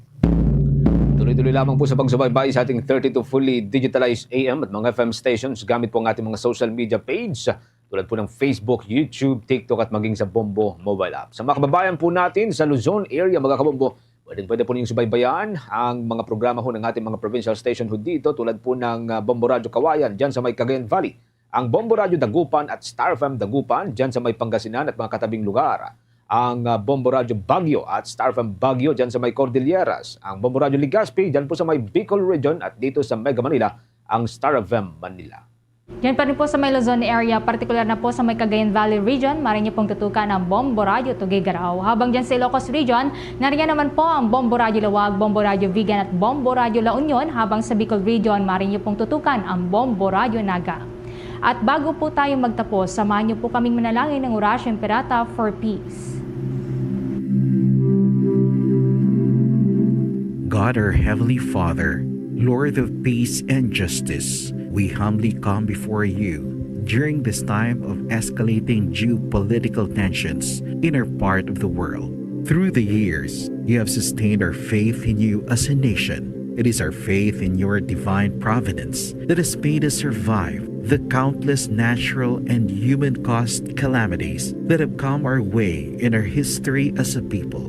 Tuloy-tuloy lamang po sa pagsubaybay sa ating thirty-two fully digitalized A M at mga F M stations gamit po ang ating mga social media page, tulad po ng Facebook, YouTube, TikTok at maging sa Bombo mobile app. Sa mga kababayan po natin sa Luzon area, mga kabombo, pwedeng-pwede po ninyong subaybayan ang mga programa ho ng ating mga provincial station ho dito, tulad po ng, ah, Bombo Radyo Kawayan dyan sa may Cagayan Valley, ang Bombo Radyo Dagupan at Star F M Dagupan dyan sa may Pangasinan at mga katabing lugar, ang, ah, Bombo Radyo Baguio at Star F M Baguio dyan sa may Cordilleras, ang Bombo Radyo Legazpi dyan po sa may Bicol Region at dito sa Mega Manila, ang Star F M Manila. Diyan pa rin po sa may Luzon area, partikular na po sa may Cagayan Valley Region, maaari niyo pong tutukan ang Bombo Radyo Tuguegarao. Habang dyan sa Ilocos Region, nariyan naman po ang Bombo Radyo Laoag, Bombo Radyo Vigan at Bombo Radyo La Union, habang sa Bicol Region, maaari niyo pong tutukan ang Bombo Radyo Naga. At bago po tayo magtapos, samahan niyo po kaming manalangin ng Orasyo Imperata for Peace. God, our Heavenly Father, Lord of peace and justice, we humbly come before you during this time of escalating geopolitical tensions in our part of the world. Through the years, you have sustained our faith in you as a nation. It is our faith in your divine providence that has made us survive the countless natural and human caused calamities that have come our way in our history as a people.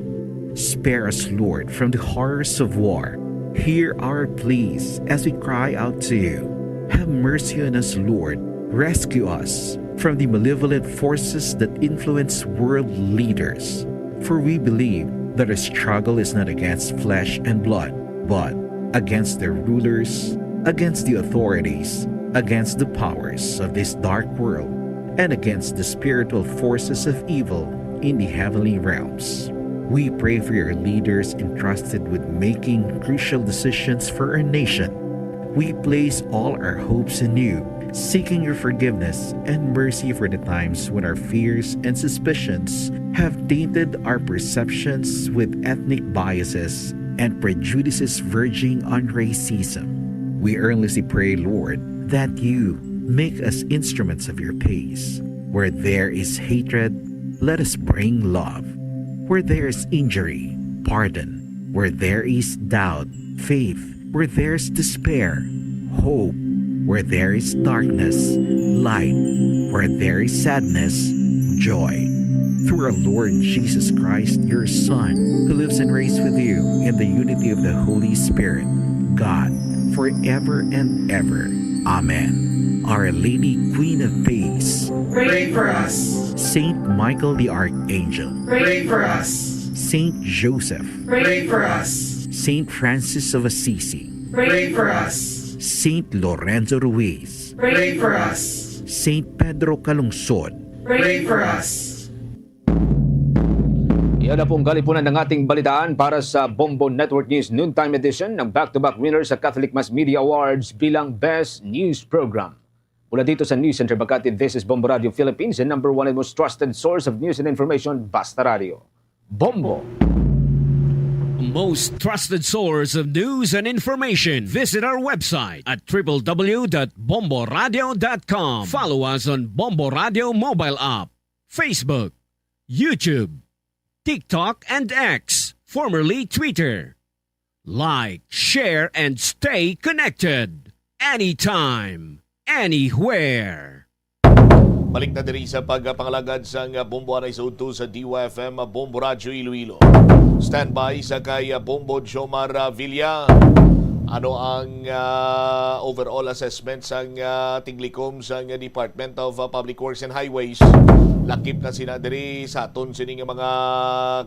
Spare us, Lord, from the horrors of war. Hear our pleas as we cry out to you. Have mercy on us, Lord. Rescue us from the malevolent forces that influence world leaders. For we believe that our struggle is not against flesh and blood, but against their rulers, against the authorities, against the powers of this dark world, and against the spiritual forces of evil in the heavenly realms. We pray for your leaders entrusted with making crucial decisions for our nation. We place all our hopes in you, seeking your forgiveness and mercy for the times when our fears and suspicions have tainted our perceptions with ethnic biases and prejudices verging on racism. We earnestly pray, Lord, that you make us instruments of your peace. Where there is hatred, let us bring love. Where there is injury, pardon. Where there is doubt, faith. Where there is despair, hope. Where there is darkness, light. Where there is sadness, joy. Through our Lord Jesus Christ, your Son, who lives and reigns with you in the unity of the Holy Spirit, God, forever and ever. Amen. Our Lady, Queen of Peace, pray for us. Saint Michael the Archangel, pray for us. Saint Joseph, pray for us. Saint Francis of Assisi, pray for us. Saint Lorenzo Ruiz, pray for us. Saint Pedro Calungsod, pray for us. Yan na po ang kalipunan ng ating balitaan para sa Bombo Network News Noontime Edition, ng back-to-back winner sa Catholic Mass Media Awards bilang Best News Program. Mula dito sa News Center Makati, this is Bombo Radio Philippines, the number one and most trusted source of news and information, Basta Radio. Bombo! Most trusted source of news and information. Visit our website at triple w dot bombo radio dot com. Follow us on Bombo Radio mobile app, Facebook, YouTube, TikTok, and X, formerly Twitter. Like, share, and stay connected. Anytime, anywhere. Balik na diri sa pagpangalagad sang Bombo Anay sa udto sa D Y F M, Bombo Radyo Iloilo. Standby sa kay Bombo Jomar, ah, Villa. Ano ang, ah, overall assessment sang, ah, tiglikom sang Department of, ah, Public Works and Highways? Lakip na sina diri sa aton sining mga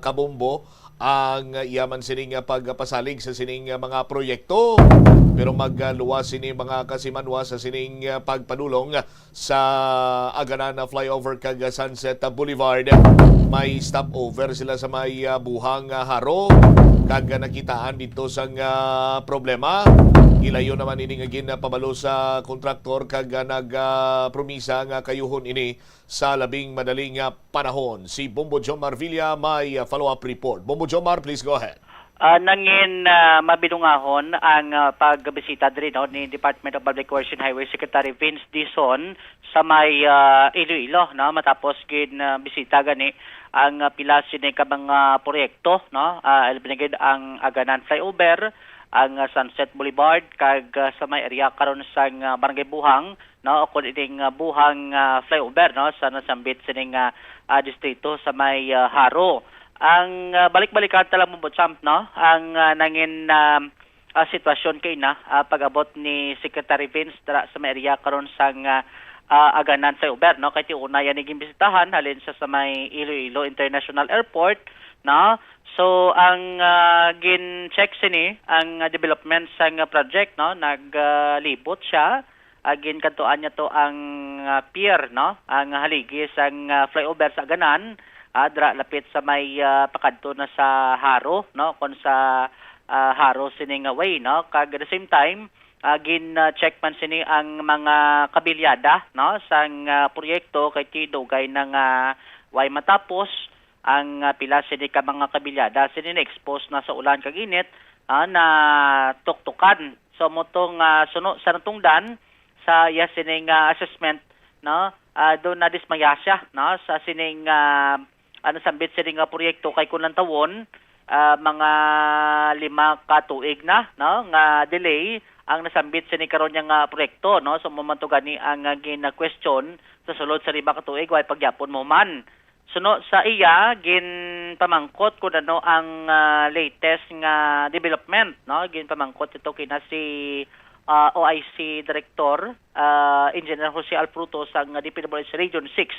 kabombo ang iya man sining pagpasalig sa sining mga proyekto, pero magluwas sini mga kasimanwa sa sining pagpadulong sa Aganan Flyover kag Sunset Boulevard. May stopover sila sa may, ah, Buhang, ah, Haro, kag nakitaan dito sang, ah, problema. Gilayon naman ini nga ginpabalo sa kontraktor kag, ah, nag, ah, promisa nga kayuhon ini sa labing madali nga panahon. Si Bombo Jomar Villa may, ah, follow-up report. Bombo Jomar, please go ahead. Ah, nangin, ah, mabidungahon ang, ah, pagbisita diri, no, ni Department of Public Works and Highway Secretary Vince Dizon sa may, ah, Iloilo, no, matapos gin, ah, bisita gani ang, ah, pila sini ka mga proyekto, no, ah, labi na gid ang Aganan Flyover, ang, ah, Sunset Boulevard, kag, ah, sa may area karon sang, ah, Barangay Buhang, no, o kon ining, ah, Buhang, ah, Flyover, no, sa nasambit sining, ah, ah, distrito sa may, ah, Jaro. Ang, ah, balik-balikan ta lang, Bombo Champ, no, ang, ah, nangin, ah, ah, sitwasyon kay na, ah, pag-abot ni Secretary Vince dira sa may area karon sang, ah, ah, Aganan Flyover, no, kay ti una yan ni gimbisitahan halin sa, sa may Iloilo International Airport, no. So ang, ah, gin-check sini ang, ah, development sang, ah, project, no, naglibot siya. Ah, ginkadtuan niya to ang, ah, pier, no, ang haligi sang, ah, flyover sa Aganan, ah, dira lapit sa may, ah, pakadto na sa Jaro, no, kon sa, ah, Jaro sini nga way, no, kag at the same time, ah, gin, ah, check man sini ang mga kabilyada, no, sang, ah, proyekto kay ti dugay na nga way matapos ang, ah, pila sini ka mga kabilyada sini na-expose na sa ulan kag init, ah, na tuktukan. So mo tong, ah, suno sa natungdan sa iya sining, ah, assessment, no, ah, do nadismaya siya, no, sa sining, ah, ah, nasambit sini nga proyekto kay kung lantawon, ah, mga lima ka tuig na, no, nga delay ang nasambit sini karon niya nga proyekto, no. So mo man to gani ang, ah, gin-question sa sulod sa lima ka tuig, way pagyapon mo man. Suno sa iya, ginpamangkot kung ano ang, ah, latest nga development, no? Ginpamangkot ito kina si, ah, O I C Director, ah, Engineer Jose Alfruto sang D P W H Region six,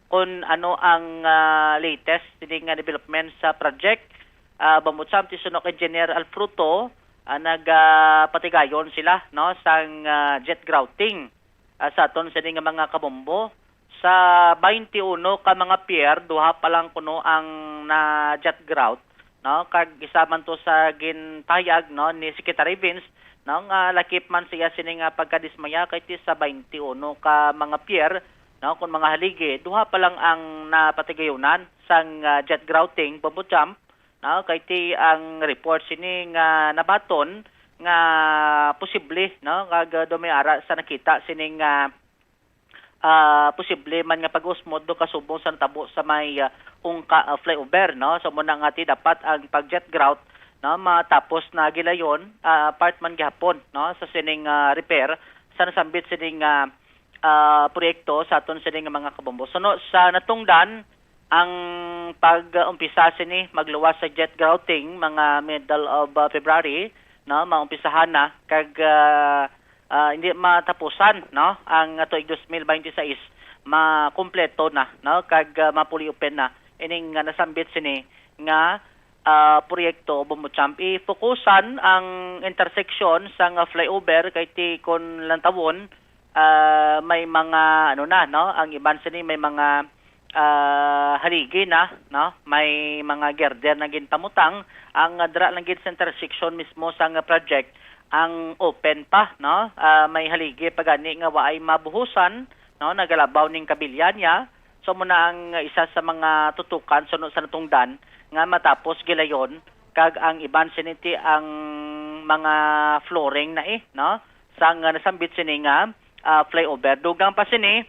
kung ano ang, ah, latest sini nga development sa project. Ah, Bombo Champ, ti suno kay Engineer Alfruto, ah, nagapatigayon sila, no, sang, ah, jet grouting, ah, sa aton sini nga mga kabombo. Sa twenty-one ka mga pier, duha pa lang kuno ang na-jet grout, no? Kag isa man to sa gintayag, no, ni Secretary Vince, no, nga lakip man siya sini nga pagkadismaya kay ti sa twenty-one ka mga pier, no, kon mga haligi, duha pa lang ang napatigayunan sang, ah, jet grouting, Bombo Champ, no, kay ti ang report sini nga nabaton nga posible, no, kag, ah, daw may ara sa nakita sining, ah, ah, posible man nga pag-usmod do kasubong sa natabo sa may, ah, Ungka, ah, flyover, no? So, muna nga ti dapat ang pag-jet grout, no, matapos na gilayon, ah, part man gihapon, no, sa sining, ah, repair sa nasambit sining, ah, ah, proyekto sa aton sining mga kabombo. So, no, sa natungdan, ang pag-umpisa sini magluwas sa jet grouting mga middle of, ah, February, no, maumpisahan na kag, ah, ah, hindi matapusan, no, ang tuig dos mil baynte sais makumpleto na, no, kag, ah, ma-fully open na ining nga nasambit sini nga, ah, proyekto, Bombo Champ. I-focusan ang intersection sang flyover kay ti kon lantawon, ah, may mga, ano na, no, ang iban sini may mga, ah, haligi na, no, may mga girder na ginpamutang. Ang, ah, dira lang gid sa intersection mismo sang project, ang open pa, no? Ah, may haligi pa gani nga waay mabuhusan, no? Nagalabaw ning kabilya niya. So, muna ang isa sa mga tutukan suno sa natungdan nga matapos gilayon, kag ang iban sini ti ang mga flooring na, eh, no? Sang, ah, nasambit sini nga, ah, flyover. Dugang pa sini,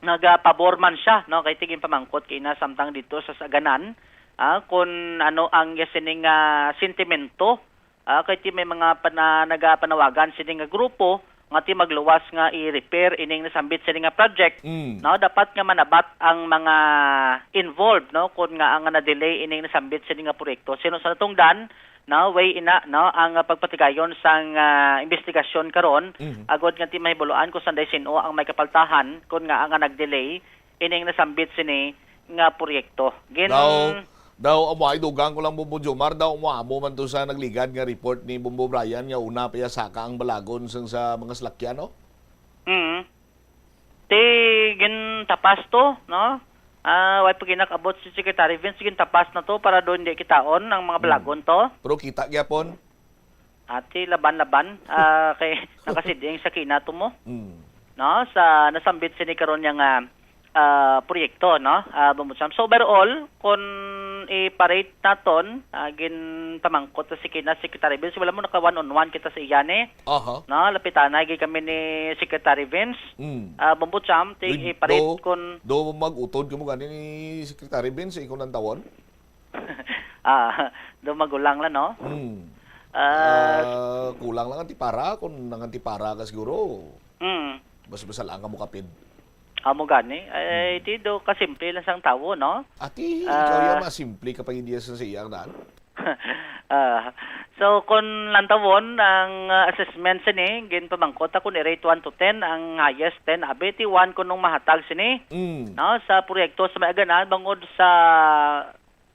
nagapabor man siya, no? Kay ti ginpamangkot kay na samtang dito sa Saganan, ah, kung ano ang iya sining, ah, sentimento. Ah, kay ti may mga pana-, nagapanawagan sini nga grupo nga ti magluwas nga i-repair ining nasambit sini nga project, Mm. no? Dapat nga manabat ang mga involved, no? Kung nga ang na-delay ining nasambit sini nga proyekto. Sino sa natungdan, no? Way ina, no? Ang, ah, pagpatigayon sang, ah, investigasyon karon, Mhm. agod nga ti mahibuluan kung sanday sin-o ang may kapaltahan, kung nga ang nag-delay ining nasambit sini nga proyekto. Gin- Daw, daw, amo ay dugang ko lang, Bombo Jomar, daw amo, amo man to sa nagligad nga report ni Bombo Brian nga una pa iya saka ang balagon sang sa mga salakyan, no? Mm. Ti gintapas to, no? Ah, way pa ginakabot si Secretary Vince, gintapas na to para doon di kitaon ang mga Mm. balagon to. Pero kita gyapon. Ati laban-laban, ah, kay nakasiding sa kinato mo. Mm. No, sa nasambit sini karon niya nga, ah, proyekto, no? Ah, Bombo Champ. So, overall, kung i-parate naton, ah, ginpamangkot sa kina Secretary Vince, wala mo naka one on one kita sa iya ni. Aha. No, lapitan na gid kami ni Secretary Vince. Mm. Ah, Bombo Champ, ti Uy, i-parate do, kun do mag-utod ka mo gani ni Secretary Vince, ikaw nang tawon? Ah, do magulang lang, no? Hmm. Ah, Ah, kulang lang ang tipara. Kung nang ang tipara ka siguro, hmm. Mas masal ang kamukapid. Amo gani. Ay, Hmm. Ti do kasimple lang sang tawo, no? Ati, Ah. ikaw yan, masimple ka pang ideya sa, sa iyang daan. Ah, so, kung lantawon ang, ah, assessment sini, ginpamangkot ako ni rate one to ten, ang highest ten, abi, ti one kunong mahatag sini, Hmm. no, sa proyekto sa may aganan, bangod sa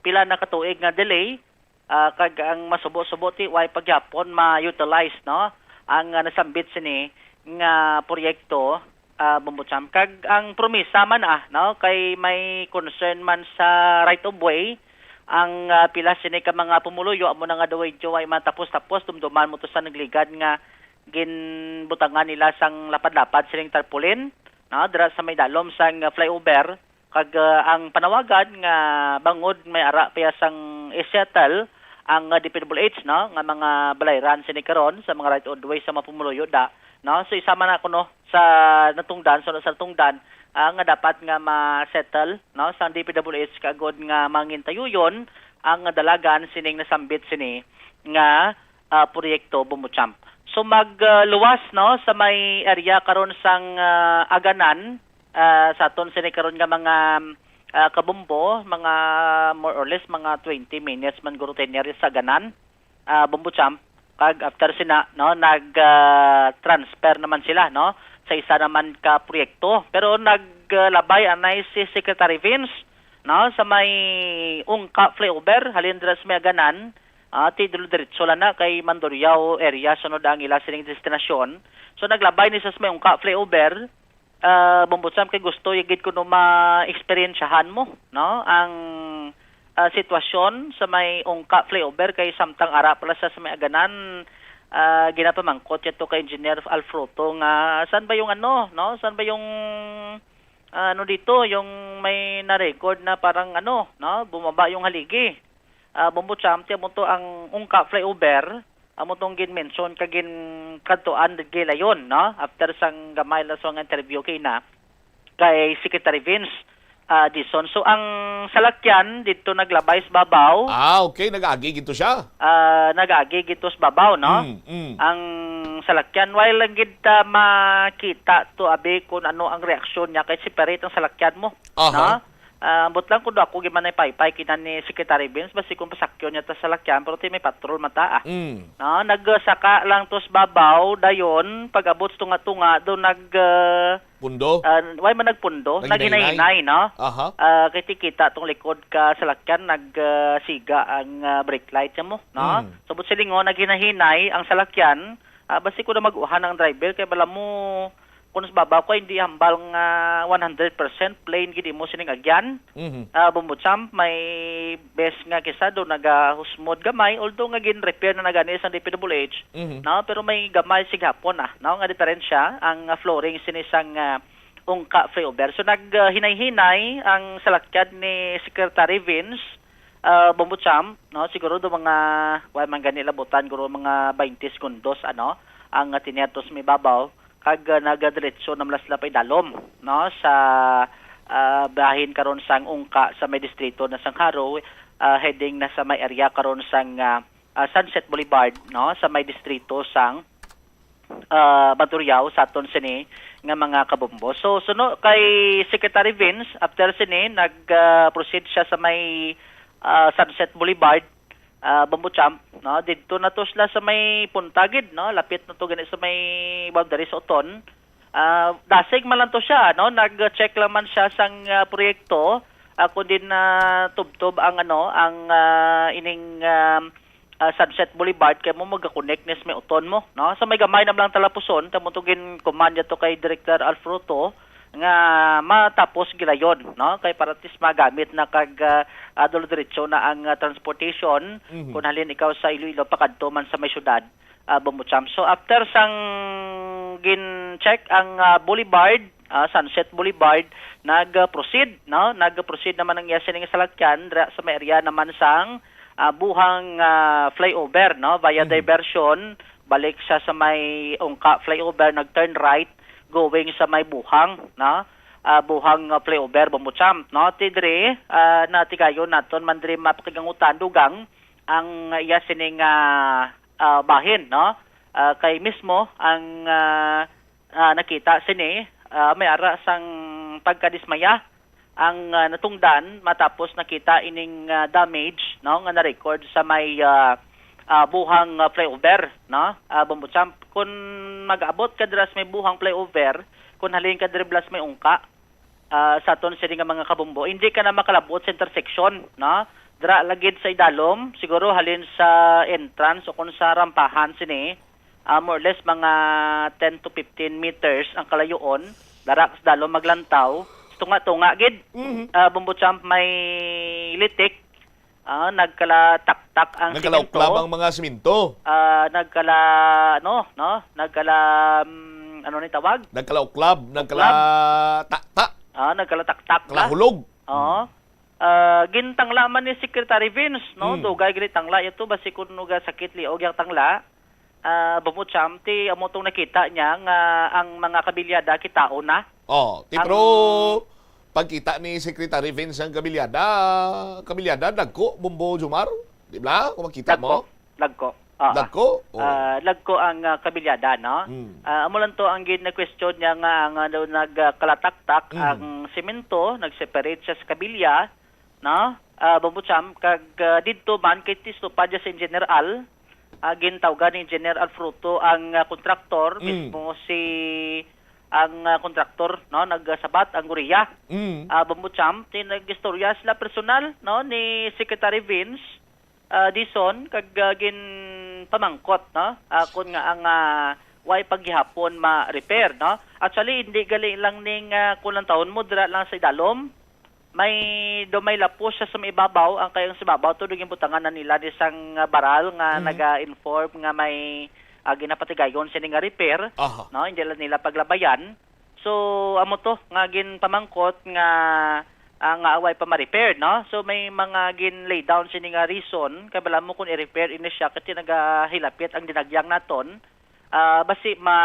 pila na ka tuig nga delay, ah, kag ang masubo-subo ti way pagyapon ma-utilize, no, ang, ah, nasambit sini nga proyekto, ah, Bombo Champ. Kag ang promisa man, ah, no, kay may concern man sa right of way ang, ah, pila sini ka mga pumuluyo, amo na nga daw way matapos-tapos, dumduman mo to sa nagligad nga ginbutangan nila sang lapad-lapad sining tarpaulin, no, dira sa may dalom sang, ah, flyover. Kag, ah, ang panawagan nga bangod may ara pa iya sang i-settle ang, ah, D P W H, no, nga mga balayran sini karon sa mga right of way sa mga pumuluyo da, no? So, isa man ako, no, sa natungdan, sa, sa natungdan, ah, nga dapat nga ma-settle, no, sa D P W H kagod nga mangintayuyon ang dalagan sining nasambit sini nga, ah, proyekto, Bombo Champ. So, mag, ah, luwas, no, sa may area karon sang, ah, Aganan, ah, sa aton sini karon nga mga, ah, kabombo, mga more or less mga twenty minutes man guro tenere sa Aganan, ah, Bombo Champ. Kag after sina, no, nag, ah, transfer naman sila, no, sa isa naman ka proyekto. Pero naglabay anay si Secretary Vince, no, sa may Ungka flyover, halin dira sa may Aganan, ah, ti diretso lang na kay Mandurriao area sunod ang ila sining destinasyon. So naglabay ni sa may Ungka flyover, ah, Bombo Champ, kay gusto ya gid kuno ma-eksperyensyahan mo, no, ang, ah, sitwasyon sa may Ungka flyover kay samtang ara pala sa, sa may Aganan, ah, ginapamangkot ya to kay Engineer Alfroto nga saan ba yung ano, no? Saan ba yung, ano dito, yung may na-record na parang ano, no, bumaba yung haligi. Ah, Bombo Champ, ti amo to ang Ungka flyover, amo tong gin-mention ka gin kadtuan gilayon, no? After sang gamay lang sa mga interview kay na kay Secretary Vince, ah, Dizon. So ang salakyan dito naglabay sa babaw. Ah, okay, nag-agi gito siya. Ah, nag-agi gito sa babaw, no? Mm, mm. Ang salakyan, while lang gid, ah, makita to, abi, kung ano ang reaksyon niya kay separate ang salakyan mo, Aha. no? Ah, ambot lang kung ako gimanay paypay kina ni Secretary Vince, basi kung pasakyon niya ta salakyan, pero ti may patrol mata, ah. Mm. No, nagsaka lang to sa babaw, dayon pag-abot sa tunga-tunga do nag, ah, Pundo? ah, why man nagpundo? Naghinay-hinay. Naghinahinay, no? Aha. Ah, kay ti kita tong likod ka salakyan nag, ah, siga ang, ah, brake light sa mo, no? Mm. Sabot silingon, naghinahinay ang salakyan, ah, basi ko na mag-uhan ang driver kay bala mo kung sa babaw ko hindi hambal nga one hundred percent plain gid imo sining agyan. Mhm. Ah, Bombo Champ, may bes nga kisa do nagahusmod gamay, although nga gin-repair na nagani sang D P W H, Mhm. no? Pero may gamay sig hapon, ah, no, nga diferensya ang, ah, flooring sini sang, ah, Ungka flyover. So naghinay-hinay ang salakyan ni Secretary Vince, ah, Bombo Champ, no? Siguro do mga, wa man gani labutan, guro mga twenty segundos, ano, ang, ah, tiniatos may babaw, kag, ah, nagadiretso na mula sila pa idalom, no, sa, ah, bahin karon sang Ungka sa may distrito na sang Jaro, ah, heading na sa may area karon sang, ah, ah, Sunset Boulevard, no, sa may distrito sang, ah, Maduriao sa aton sini nga mga kabombo. So, suno kay Secretary Vince, after sini, nag, ah, proceed siya sa may, ah, Sunset Boulevard, ah, Bombo Champ, no? Didto na to sila sa may punta gid, no? Lapit na to gani sa may boundary sa Oton. Ah, dasig man lang to siya, no? Nag-check lang man siya sang, ah, proyekto, ah, kung din na tubtob ang, ano, ang, ah, ining, ah, ah, Sunset Boulevard kay mo magakonek ni sa may Oton mo, no? Sa may gamay na lang talapuson, tamo to gin-command niya to kay Director Alfruto, nga matapos gilayon, no? Kay para at least magamit na kag, ah, ah, dolo-diretso na ang, ah, transportation Mhm. kung halin ikaw sa Iloilo pakadto man sa may syudad, ah, Bombo Champ. So after sang gin-check ang, ah, Boulevard, ah, Sunset Boulevard, nag-proceed, no? Nag-proceed naman ang iya sining salakyan dira sa may area naman sang, ah, Buhang, ah, flyover, no? Via Mhm. diversion, balik siya sa may Ungka flyover, nag-turn right, going sa may Buhang, no? Ah, Buhang, ah, flyover, Bombo Champ, no? Ti diri, ah, natigayon naton man diri mapakigangutan dugang ang iya sining, ah, ah, bahin, no? Ah, kay mismo ang, ah, ah, nakita sini, ah, may ara sang pagkadismaya ang, ah, natungdan matapos nakita ining, ah, damage, no, nga na-record sa may, ah, ah, Buhang, ah, flyover, no? Ah, Bombo Champ, kun mag-abot ka dira sa may Buhang flyover, kun halin ka diri bala sa may Ungka, ah, sa aton sini nga mga kabombo, hindi ka na makalabot sa intersection, no? Dira lagid sa idalom, siguro halin sa entrance o kung sa rampahan sini, ah, more or less mga ten to fifteen meters ang kalayoon, dara sa dalom maglantaw, tunga-tunga gid. Mhm. Ah, Bombo Champ, may litik, ah, nagkalataktak ang Nagkalaukla simento. Ang mga simento? Ah, nagkala, ano, no? Nagkala, mm, ano ni tawag? Nagkalauklab, Uklab. Nagkalataktak. Ah, nagkalataktak na. Kalahulog. Oo. Ah, gintangla man ni Secretary Vince, no? Hmm. Dugay gid tangla ito, basi kun nuga sakit liog yang tangla. Ah, Bombo Champ, ti amo tong nakita niya nga ang mga kabilyada kitaon na. Oh, ti Ang pero pagkita ni Secretary Vince ang kabilyada, kabilyada, dagko, Bombo Jomar? Di ba? Kung makita Dagko, mo? Dagko. Ah, Dagko? Oh. Ah, dagko ang, ah, kabilyada, no? Mm. Ah, amo lang to ang gin-question niya nga ang, ano, nagkalataktak Mm. ang semento, nag-separate siya sa kabilya, no? Ah, Bombo Champ, kag, ah, didto man kay ti stupad siya si Engineer Al, ah, gintawgan ni Engineer Alfruto ang, ah, kontraktor, Mm. mismo si ang, ah, kontraktor, no, nagsabat ang Goria. Mm. Ah, Bombo Champ, ti nag-istorya sila personal, no, ni Secretary Vince, ah, Dizon, kag, ah, ginpamangkot, no, ah, kun nga ang, ah, why pa gihapon ma-repair, no? Actually, hindi gali lang ning, ah, kun lang taon mo, dira lang sa idalom. May, do may lapos siya sa may ibabaw, ang kayong sa ibabaw to, do ginbutangan na nila ni sang, ah, baral nga Mhm. naga-inform nga may, ah, ginapatigayon sini nga repair, Aha. no? Hindi lang nila paglabayan. So, amo to nga ginpamangkot nga, ah, nga away pa ma-repair, no? So, may mga gin-lay down sini nga reason, kay bala mo kung i-repair ini siya, kay nagahilapit ang dinagyang naton, ah, basi ma,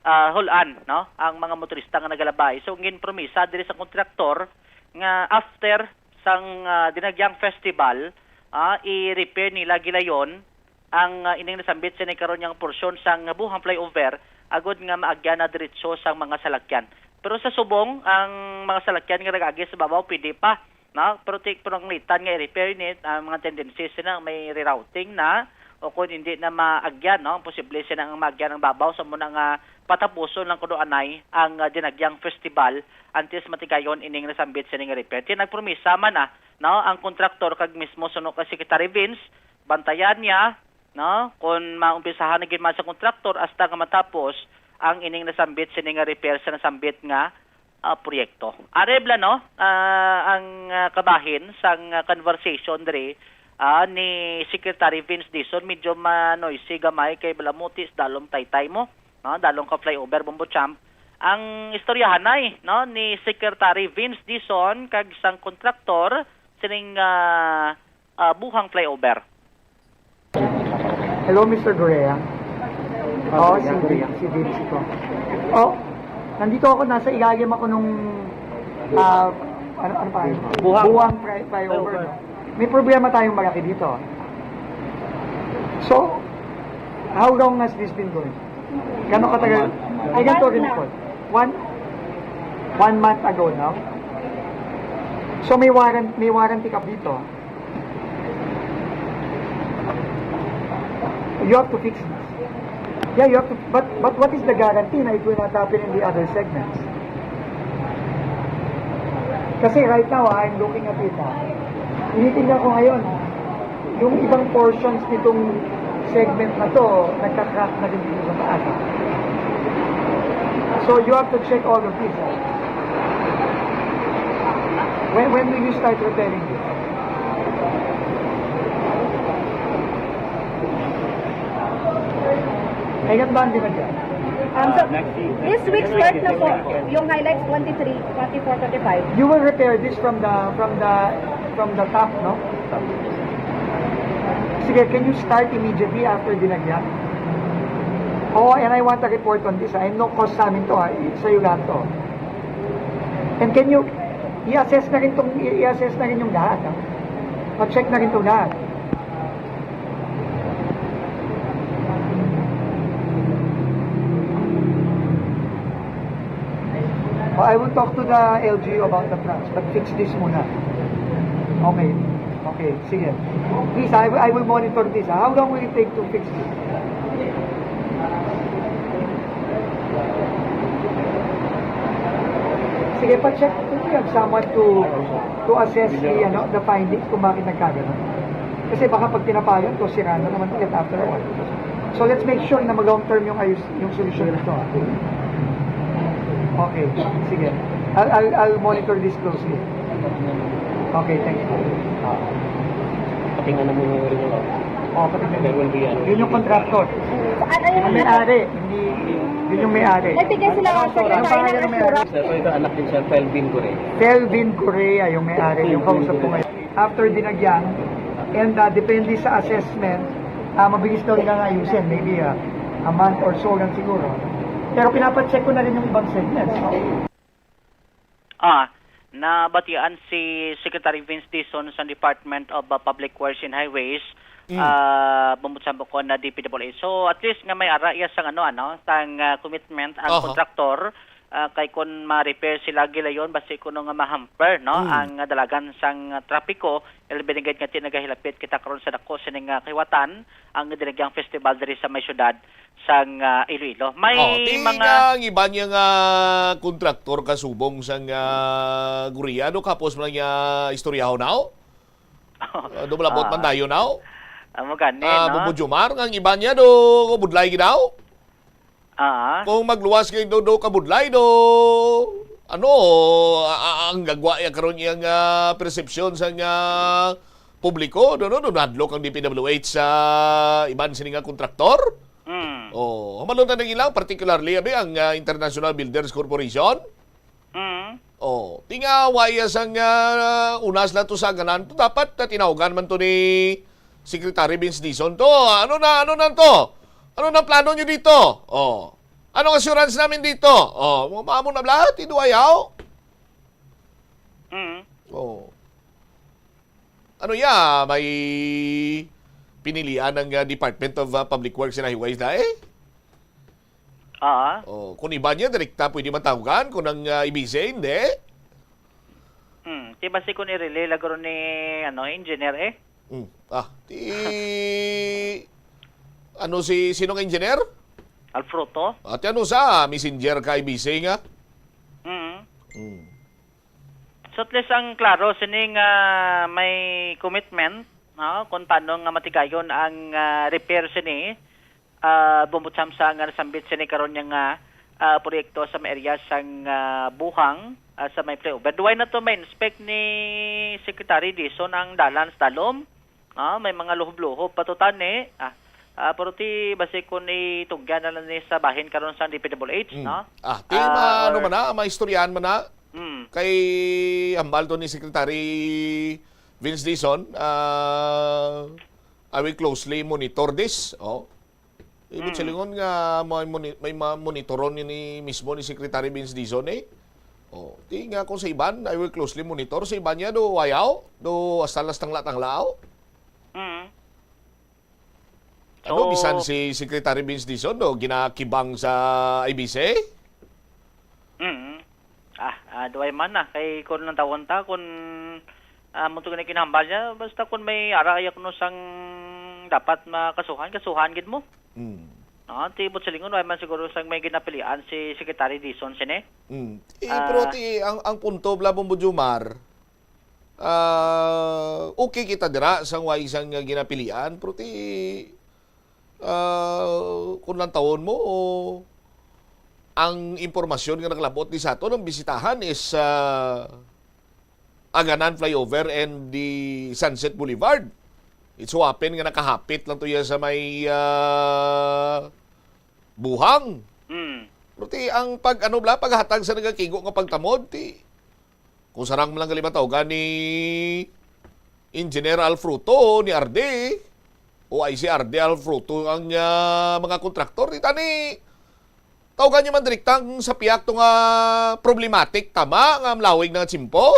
ah, hulan, no? Ang mga motorista nga nagalabay. So, ang ginpromisa diri sa kontraktor nga after sang, ah, Dinagyang Festival, ah, i-repair nila gilayon ang, ah, ining nasambit sini karon nga porsyon sang Buhang Flyover agod nga maagyan na diretso sang mga salakyan. Pero sa subong, ang mga salakyan nga nag-agi sa babaw pwede pa, no? Pero ti-, pero ang litan nga i-repair ni, ang mga tendency sina may rerouting na o kung hindi na maagyan, no? Posible sina ang maagyan ang babaw sa muna nga patapuson lang kuno anay ang, ah, Dinagyang Festival antes matigayon ining nasambit sini nga repair. Ti nagpromisa man na, no, ang kontraktor kag mismo suno kay Secretary Vince, bantayan niya, no, kung maumpisahan na gid man sa kontraktor hasta nga matapos ang ining nasambit sini nga repair sa nasambit nga, ah, proyekto. Ari bala, no, ah, ang, ah, kabahin sang, ah, conversation diri, ah, ni Secretary Vince Dizon, medyo ma-noisy gamay kay bala mo ti dalom taytay mo, no, dalom ka flyover, Bombo Champ. Ang istoryahanay, no, ni Secretary Vince Dizon kag sang kontraktor sining, ah, ah, Buhang Flyover. Hello, Mister Gorea. Oo, si Dave, si Dave ito. Oh, nandito ako, nasa ilalim ako nung, ah, ano, ano pa? Buhang. Buhang fly- flyover. No? May problema tayong malaki dito. So, how long has this been going? Gano'ng katagal? Ay, ganito rin po. One, one month ago, no? So, may warrant, may warranty ka dito. You have to fix this. Yeah, you have to. But but what is the guarantee na it will not happen in the other segments? Kasi right now, ah, I'm looking at it. Ah. Tinitingnan ko ngayon, yung ibang portions nitong segment na to, nagka-crack na din dito sa taas. Ah. So you have to check all of this. Ah. When, when will you start repairing this? Ay, ang bandi na dyan. Um, so, this week start na po yung highlights twenty-three, twenty-four, twenty-five. You will repair this from the from the from the top, no? Sige, can you start immediately after dinagyan? Oh, and I want a report on this. I know cost sa amin to, ha. Sa'yo lahat to. And can you i-assess na rin tong i-assess na rin yung lahat, ha? Pa-check na rin tong lahat. Oh, I will talk to the L G U about the trucks, but fix this muna. Okay. Okay, sige. Please, I, will- I will monitor this. How long will it take to fix this? Sige, pa-check. If we have someone to to assess the, ano, the findings kung bakit nagkagano. Kasi baka pag tinapayan to, sira na naman ulit after a while. So let's make sure na mag-long term yung ayos, yung solusyon nito. Okay, sige. I'll, I'll, I'll monitor this closely. Okay, thank you. Patingnan mo yung rin yun. Oh, pati There will be, ano, Yun yung contractor. Ano Yung may-ari, hindi, yun yung may-ari. Nagbigay sila ng secretary ng assurance. Sir, so ito anak din siya, Felvin Correa. Felvin Correa yung may-ari, yung kausap ko ngayon. After dinagyan, and uh, depende sa assessment, uh, mabilis daw nilang ayusin. Maybe uh, a month or so lang siguro. Pero pinapacheck ko na rin yung ibang segments. Ah, nabatian si Secretary Vince Dizon sa Department of uh, Public Works and Highways, ah, bumutsan po ko na D P W H. So, at least nga may ara iya sang ano, ano, sang ah, commitment ang Aha. kontraktor, ah, kay kung ma-repair sila gilayon, basi kuno nga ma-hamper, no, Mm. ang ah, dalagan sang ah, trapiko, ilabi na gid nga ti nagahilapit kita karon sa dako sining ah, kahiwatan, ang Dinagyang Festival diri sa may syudad sang ah, Iloilo. May Oh, ti mga nga ang iba niya nga kontraktor kasubong sang ah, Gorea, do kapos man niya istoryaho now? Ano malabot Ah. Man dayo now? Amo gani, Ah, no? Bubo Jomar, nga ang iba niya do kabudlay gid daw? Ah. Kung magluwas kay do, do kabudlay do, ano, a- a- ang gagwa ya karon iyang ah, perception sa nga publiko, do, no, do, nadlok ang D P W H sa iban sini nga kontraktor? Hmm. Oh, hambalon ta nang ilang, particularly, abi, ang, ah, International Builders Corporation. Mm. Oh, tingawa iya sang, ah, unas lang to sa aganan to. Dapat na tinawgan man to ni Secretary Vince Dizon to. Ano na, ano na to? Ano na plano nyo dito? Oh. Anong assurance namin dito? Oh, mga mamo na bla, tiduayaw. Mm. Oh. Ano ya, may pinilian ng, ah, Department of, ah, Public Works na hiway na eh? Ah. Oh, kung iba niya, direkta pwede matawagan. Kung ang, ah, ibisi, hindi. Hmm, di ba si kun i-relay lagro ni, ano, engineer eh? Hmm. Ah, ti... Ano si, sino nga engineer? Alfruto? Ah, ti ano sa messenger ka ibisi nga? Mm. Hmm. So, at least ang klaro sini nga may commitment, no, kung paano nga matigayon ang, ah, repair sini, ah, bumbutsam sa nga nasambit sini karon nga, ah, proyekto sa may area sang, ah, Buhang, ah, sa may flyover. Duway na to ma-inspect ni Secretary Dizon ang dalan sa dalom. Ah, may mga luhob-luhob pa to tani. Ah, ah, pero ti basi kun itugyan na lang ni sa bahin karon sang D P W H, Mm. no? Ah, ti Ah, ma-, ano or man na, maistoryahan man na. Mm. Kay hambal to ni Secretary Vince Dizon, ah, "I will closely monitor this." Oh. Ibig Mm. silingon nga may moni-, may ma-, monitoron ni, ni mismo ni Secretary Vince Dizon eh. Oh, ti nga kung sa iban, "I will closely monitor." Sa iban niya, do wayaw, do hasta las tangla-tangla, oh. Mm. Ano, So, bisan si Secretary Vince Dizon, no, ginakibang sa I B C? Mm. Ah, ah, duway man na. Kay kung nang tawon ta, kung, ah, mo to gani kinahambal niya, basta kung may ara, ay kuno sang dapat makasuhan, kasuhan gid mo. Mm. Ah, ti ibot silingon, wala man siguro sang may ginapilian si Secretary Dizon sini. Mm. Eh, Ah. pero ti, ang, ang punto, bla, Bombo Jomar, ah, okay kita dira sang way sang ginapilian, pero ti, ah, kung lantawon mo, ang impormasyon nga nakalabot ni sa aton, ang bisitahan is, ah, Aganan Flyover and the Sunset Boulevard. It so happen nga nakahapit lang to iya sa may, ah, Buhang. Mm. Pero ti, ang pag, ano bla, paghatag sa nagakigo nga pagtamod, ti, kung sarang man lang gali matawgan ni Engineer Alfruto, ni Arde, o ay si Arde Alfruto ang, ah, mga kontraktor, ti tani, tawgan niyo man direktang sa pihak to nga problematic, tama, nga malawig na nga tiyempo?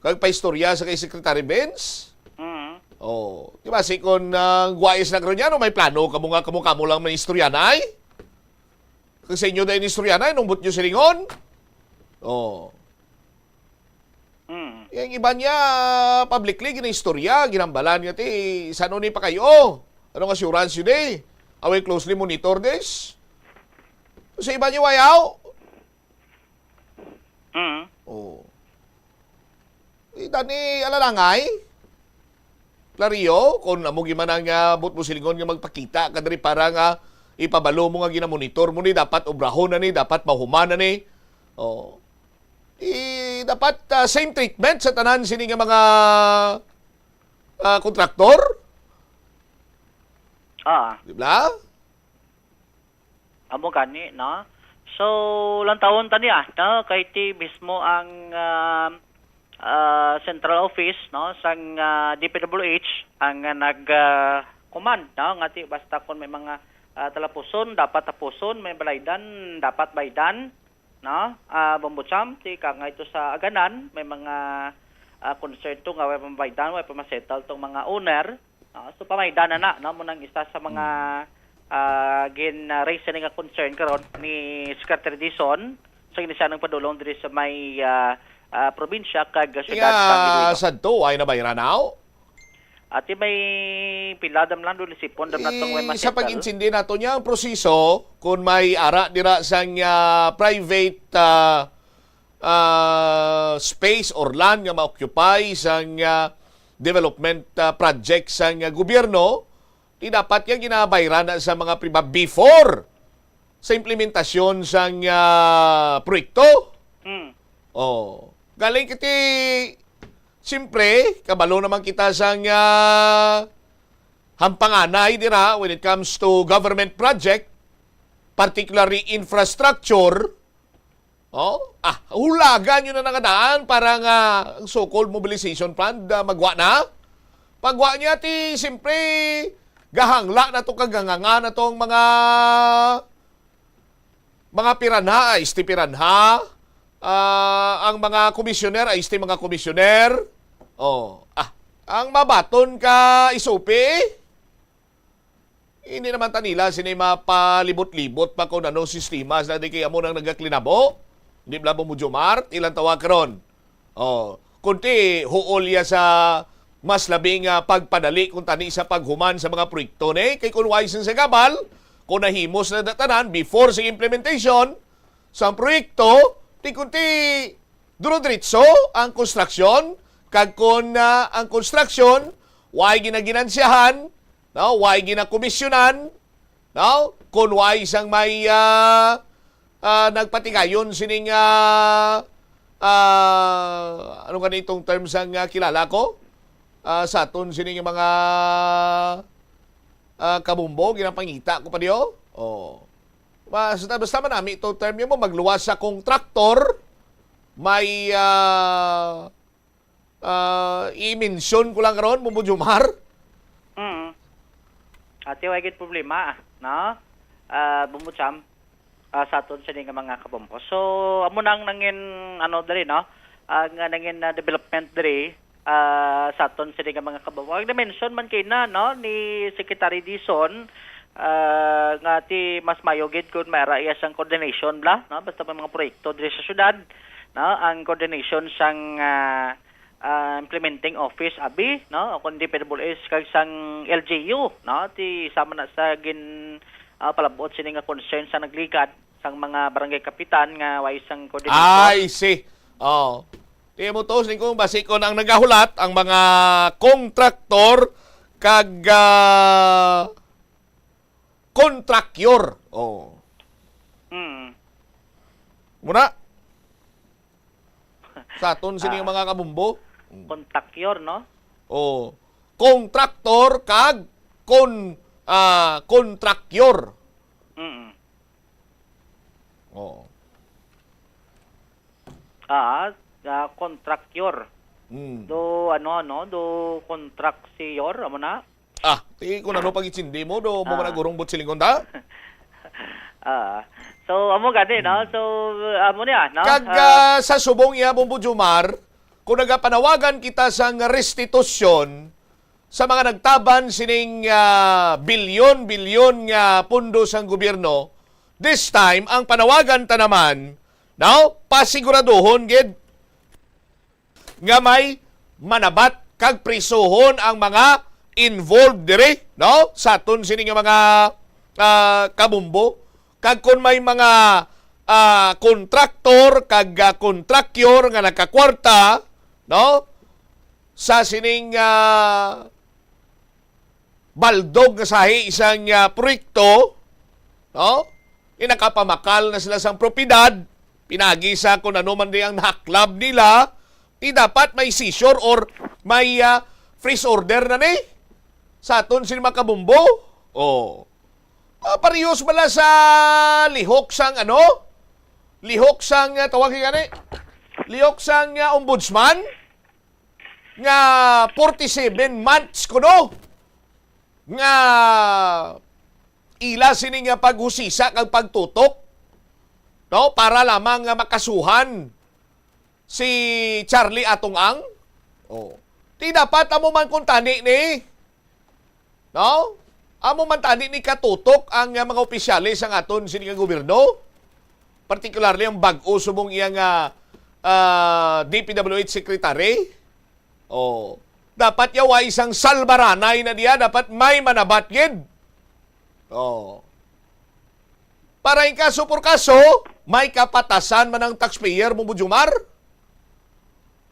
Kag paistorya sa kay Secretary Vince? Mm. Oh, di ba, si kon, ah, guwais na karon niya, no, may plano kamo nga kamo-kamo lang man istoryanay? Kag sa inyo dayon istoryanay, nung but nyo silingon? Oh. Mm. Yang iba niya, publicly, ginaistorya, ginambalan nga, ti, sa ano ni pa kayo? Anong assurance yun eh? I will closely monitor this. Sa iba niya, wayaw? Mm. Oh. Di tani alalangay. Clario, kung amo gyud man ang, ah, buot mo silingon nga magpakita ka diri para nga ipabalo mo nga ginamonitor mo ni, dapat obrahon na ni, dapat mahuman na ni. Oh. Di dapat, ah, same treatment sa tanan sini nga mga, ah, kontraktor. Ah. Di ba? Amo gani, no? So, lantawon ta niya, no? Kay ti mismo ang, ah, ah, central office, no, sang, ah, D P W H ang, ah, nag, ah, command, no, nga ti basta kon may mga, ah, talapuson, dapat tapuson, may balaydan, dapat baydan, no? Ah, Bombo Champ, ti ka nga ito sa Aganan, may mga, ah, concern to nga way pa mabaydan, way pa masettle tong mga owner. Ah, so, pamaydan na na, no? Mo nang isa sa mga, Hmm. ah, gin-, ah, raise ni nga concern karon ni Secretary Dizon sa gini siya nagpadulong diri sa may, ah, ah, probinsya kag syudad Nga sa Iloilo. Sadto, ay na ba, Iranaw? Ati may pila dam lang, doon, sipon dam na tong way Eh, sa masettle. Pag-intindi nato niya, ang proseso, kung may ara dira sang, ah, private, ah, ah, space or land nga ma-occupy sang, ah, development, ah, project sang, ah, gobyerno, di dapat nga ginabayran na sa mga priba before sa implementasyon sang, ah, proyekto. Hmm. Oh, galing kiti, siyempre, kabalo naman kita sang, ah, hampanganay dira when it comes to government project, particularly infrastructure. Oh, ah, hulagan nyo na nga daan para nga ang so-called mobilization fund, ah, magwa na. Pagwa niya, ti, siyempre, gahangla na to, kaganganga na tong mga mga piranha ay isti piranha, ah, ang mga komisyoner ay isti mga komisyoner. Oh, ah, ang mabaton ka isupi, hindi naman ta nila sini mapalibot-libot pa kung ano sistema sa di kay amo nang nagaklinabo. Di bala mo, Jomar, ilang tawag karon. Oh, kunti huol ya sa mas labing, ah, pagpadali kung tani sa paghuman sa mga proyekto ni. Kay kung wise sa gabal, kung nahimos na tanan before sa implementation sa proyekto, ti kunti duro-diretso ang construction, kag kung, ah, ang construction way ginaginansyahan, no, way ginakomisyonan, no, kung way sang may, ah, ah, nagpatigayon sining, ah, ah, ano gani itong term sang, ah, kilala ko? Ah, sa aton sining mga, ah, kabumbo, ginapangita ko pa diyo. Oh. Basta, basta man nami itong term mo, magluwas sa kontraktor, may, ah, ah, i-mention ko lang karon, Bumbo Jomar. Mm. Ate, way gid problema, no? Ah, Bumbo Cham, ah, sa aton sini nga mga kabombo. So, amo na ang nangin, ano, dali, no? Ang, ah, nangin, ah, development diri, ah, sa aton sini nga mga kabombo. Ang na-mention man kay na, no, ni Secretary Dizon, ah, nga ti mas mayo gid kung may ara iya sang coordination bala, no? Basta may mga proyekto diri sa syudad, no? Ang coordination sang, ah, ah, implementing office, abi, no? O kung D P W S kag sang L G U, no? Ti sama na sa gin, ah, palabot sini nga concern sa nagligad sang mga barangay kapitan nga way sang coordination. I see. Oh. Ti mo to, singkong basi ko nang nagahulat ang mga kontraktor kag, ah, kontrakyor. Oh. Mm. Muna. Sa aton sini Ah. mga kabumbo. Mm. Kontakyor, no? Oh. Kontraktor kag kon-, ah, kontrakyor. Mm. Oh. Ah, ah, kontrakyor. Mm. Do, ano, ano, do kontraksyor, amo na? Ah, ti, kung ano pag-intindi mo, do mo Ah. man nagurong buot silingon ta? Ah. So, amo gani, no? Hmm. So, amo niya, no? Kag, Ah. ah, sa subong iya, Bumbo Jomar, kung nagapanawagan kita sang restitusyon sa mga nagtaban sining, ah, bilyon-bilyon nga pundo sang gobyerno, this time, ang panawagan ta naman, no? Pasiguraduhon gid nga may manabat kag prisuhon ang mga involved diri, no? Sa aton sini nga mga, ah, kabumbo. Kag kung may mga, ah, kontraktor kag, ah, kontrakyor nga nakakwarta, no? Sa sining, ah, baldog nga sahi sang, ah, proyekto, no? Inakapamakal na sila sang propiedad, pinagi sa kung ano man di ang nahaklab nila, di dapat may seizure or may, ah, freeze order na ni sa aton sini mga kabumbo. Oh. Ah, parehas bala sa lihok sang ano? Lihok sang, ah, tawag gani? Lihok sang, ah, ombudsman? Nga forty-seven months kuno nga ila sini nga paghusisa kag pagtutok, no, para lamang nga makasuhan si Charlie Atong Ang. Oh. Di dapat amo man kung tani ni, no? Amo man tani ni katutok ang, ah, mga opisyales sang aton sini nga gobyerno, particularly ang bag-o subong iya nga, ah, D P W H secretary. Oh, dapat ya way sang salbaranay na diya, dapat may manabat gid. Oh. Para in kaso por kaso, may kapatasan man ang taxpayer, Bumbo Jomar.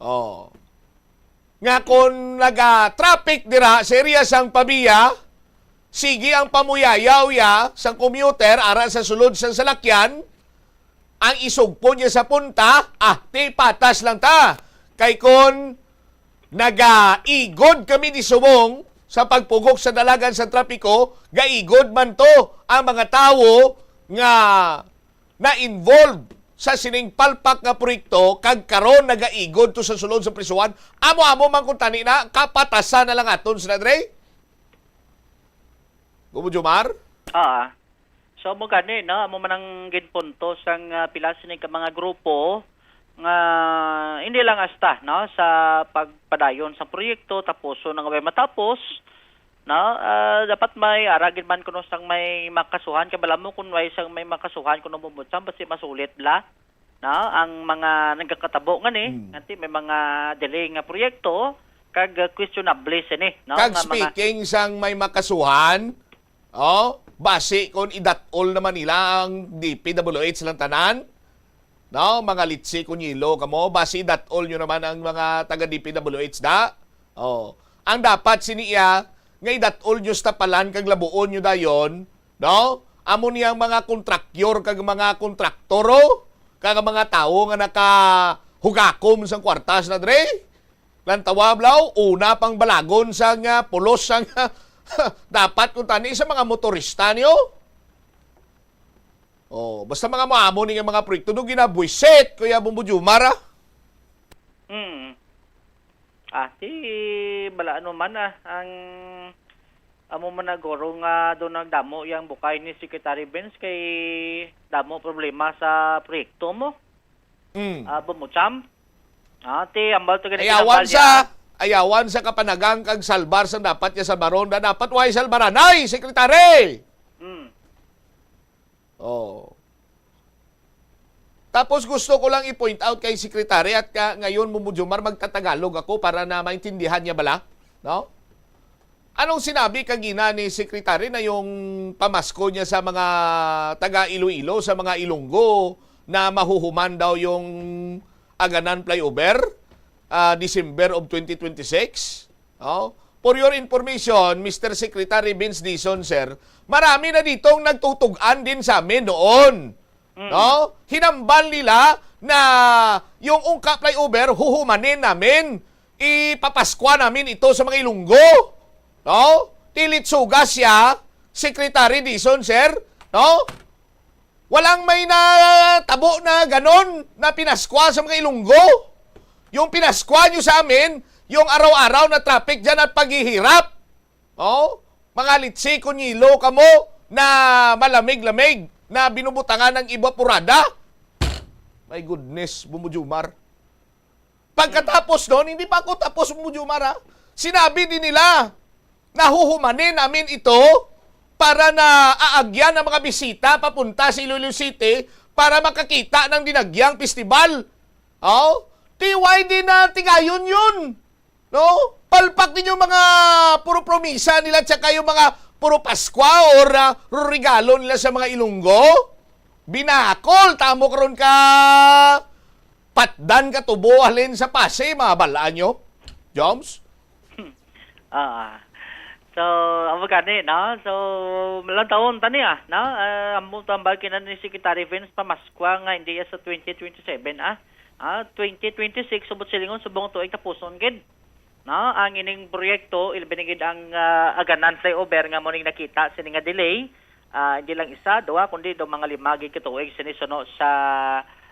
Oh. Nga kung naga-traffic dira sa area sang Pavia, sige ang pamuyayaw ya sang commuter ara sa sulod sang salakyan, ang isugpon niya sa punta, ah, ti patas lang ta. Kay kon nagaigod kami ni subong, sa pagpugok sa dalagan sa trapiko, gaigod man to ang mga tawo nga na-involve sa sining palpak nga proyekto, kag karon nagaigod to sa sulod sa prisuhan. Amo-amo man kung tani na, kapatasan na lang aton sila, Dre. Bubo Jomar? Ah. So, mo gani, no? Amo man ang ginpunto sang, ah, pila sini ka mga grupo nga hindi lang hasta, no, sa pagpadayon sang proyekto, tapuson nga way matapos, no? Ah, dapat may ara gid man kuno sang may makasuhan, kay bala mo kung way sang may makasuhan kuno, Bubo Cham, basi masulit la, no, ang mga nagakatabo ngani, Hmm. nganti may mga delay nga proyekto, kag, ah, questionable sini, no, Kag nga mga speaking sang may makasuhan, oh, basi kung idatol naman nila ang D P W H lang tanan, no, mga litsi kunyilo kamo, basi idatol nyo naman ang mga taga D P W H da. Oh, ang dapat sini iya nga idatol nyo sa tapalan kag labuon nyo dayon, no? Amo niyang mga kontraktor kag mga kontraktor, oh, kag mga tawo nga nakahugakom sang kwartas na, Dre. Lantawa, blaw, una pang balagon sang, ah, pulos sang dapat kung tani sa mga motorista niyo. Oh, basta mga maamo ni nga mga proyekto do ginabwisit, Kuya Bombo Jumar, ah. Mm. Ah, ti, bala ano man, ah, ang amo man na guro nga do nagdamo yang bukay ni Secretary Vince kay damo problema sa proyekto mo. Mm. Ah, Bombo Cham. Ah, ti, ambal to gani Ayawan tinambal sa, niya. Ayawan sa kapanagang kag salbar sa dapat niya salbaron, na dapat way salbaranay, Secretary! Mm. Oh. Tapos gusto ko lang i-point out kay Secretary at ka, ngayon, Mumu Jomar, magtatagalog ako para na maintindihan niya bala, no? Anong sinabi kagina ni Secretary na yung pamasko niya sa mga taga Iloilo, sa mga Ilonggo, na mahuhuman daw yung Aganan Flyover, ah, December of twenty twenty-six? No? For your information, Mister Secretary Vince Dizon, sir, marami na ditong nagtutug-an din sa amin noon. Mm. No? Hinambal nila na yung Ungka Flyover, huhumanin namin, ipapaskwa namin ito sa mga Ilonggo. No? Tilitsuga siya, Secretary Dizon, sir, no? Walang may natabo na ganon na pinaskwa sa mga Ilonggo. Yung pinaskwa nyo sa amin, yung araw-araw na traffic dyan at paghihirap. Oh, mga litsi kunyilo kamo na malamig-lamig na binubutangan ng evaporada. My goodness, Bumujumar. Pagkatapos nun, hindi pa ako tapos, Bumujumar, ha? Sinabi din nila na huhumanin namin ito para na aagyan ang mga bisita papunta sa Iloilo City para makakita ng Dinagyang Festival. Oh, T Y D na tigayon yun. No? Palpak ninyo mga puro promisa nila tsaka yung mga puro Paskwa or, ah, regalo nila sa mga Ilonggo. Binakol, tamo karon ka patdan ka tubo halin sa Pasay, mga balaan nyo. Joms? Ah. So, amo gani, no? So, malantawon tani, ah, no? Ah, amo tambal kina ni Secretary Vince pamaskwa nga hindi sa twenty twenty-seven, ah. Ah, twenty twenty-six, subot silingon, subong tuig tapuson gid. No, ang ining proyekto, ilabi na gid ang, ah, Aganan Flyover nga mo ning nakita sini nga delay. Ah, hindi lang isa, duha, kundi do mga lima gid ka tuig sini suno sa,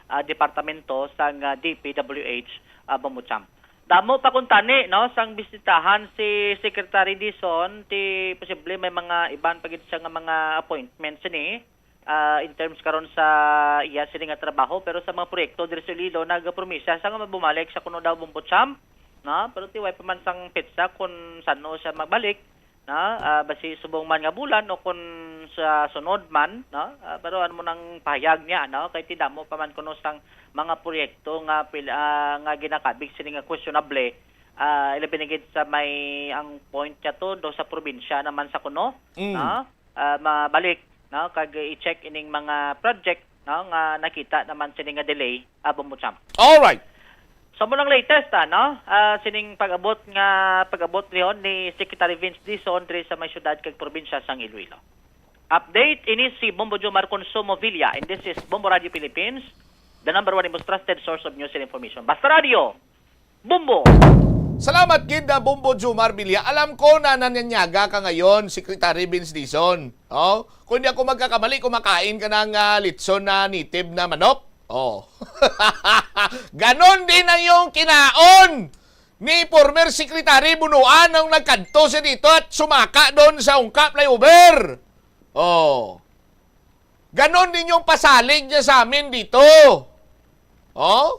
ah, departamento sang, ah, D P W H, ah, Bambucham. Damo pa kuntani, no, sang bisitahan si Secretary Dizon, ti posible may mga iban pa gid siya nga mga appointments sini, ah, in terms karon sa iya sini nga trabaho, pero sa mga proyekto diri sa Iloilo, nagapromisa sa nga mabumalik sa kuno daw Bumbucham, no? Pero ti way pa man sang petsa kung sano siya magbalik, no? Ah, basi subong man nga bulan o kung sa sunod man, no? Ah, pero ano mo nang pahayag niya, no? Kay ti damo pa man kuno sang mga proyekto nga pil-, ah, nga ginakabig sini nga questionable, ah, ilabi na gid sa may ang point niya to do sa probinsya naman sa kuno, Mm. no? Ah, mabalik, no, kag i-check ining mga project, no, nga nakita naman sini nga delay, ah, Bumbucham. Alright. So, mo lang latest, ah, no? Ah, sining pag-abot nga, pag-abot rihon ni Secretary Vince Dizon diri sa may syudad kag probinsya sang Iloilo. Update, ini si Bombo Jomar Consumo Villa, and this is Bombo Radio Philippines, the number one and most trusted source of news and information. Basta Radio, Bombo! Salamat gid na Bombo Jomar Villa. Alam ko na nananyaga ka ngayon, Secretary Vince Dizon. Oh, kung di ako magkakamali, kumakain ka ng ah, litson na native na manok. Oh. Ganon din ang iyong kinaon ni former Secretary Bunuan nung nagkadto siya dito at sumaka doon sa Ungka Flyover. Oh. Ganon din yung pasalig niya sa amin dito. Oh.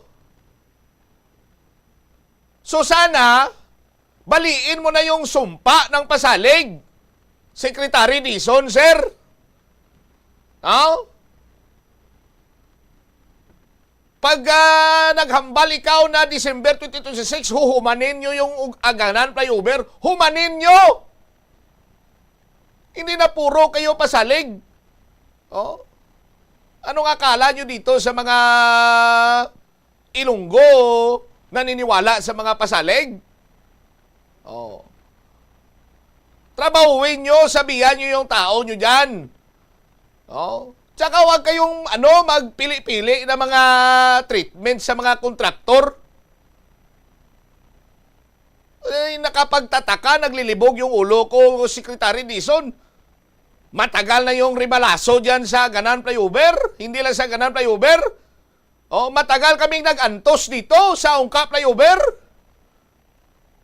So sana, baliin mo na yung sumpa ng pasalig, Secretary Dizon, sir. Oh? Pag ah, naghambal ikaw na December twenty twenty-six, huhumanin nyo yung ug- Aganan Flyover, humanin nyo! Hindi na puro kayo pasalig. Oh? Anong akala nyo dito sa mga Ilonggo naniniwala sa mga pasalig? Oh. Trabahuin nyo, sabihan nyo yung tao nyo dyan. Oh. Tsaka huwag kayong ano, magpili-pili na mga treatment sa mga kontraktor. Eh, nakapagtataka, naglilibog yung ulo ko, Secretary Dizon. Matagal na yung rimalaso dyan sa Aganan Flyover. Hindi lang sa Aganan Flyover. Oh, matagal kaming nag-antos dito sa Ungka Flyover.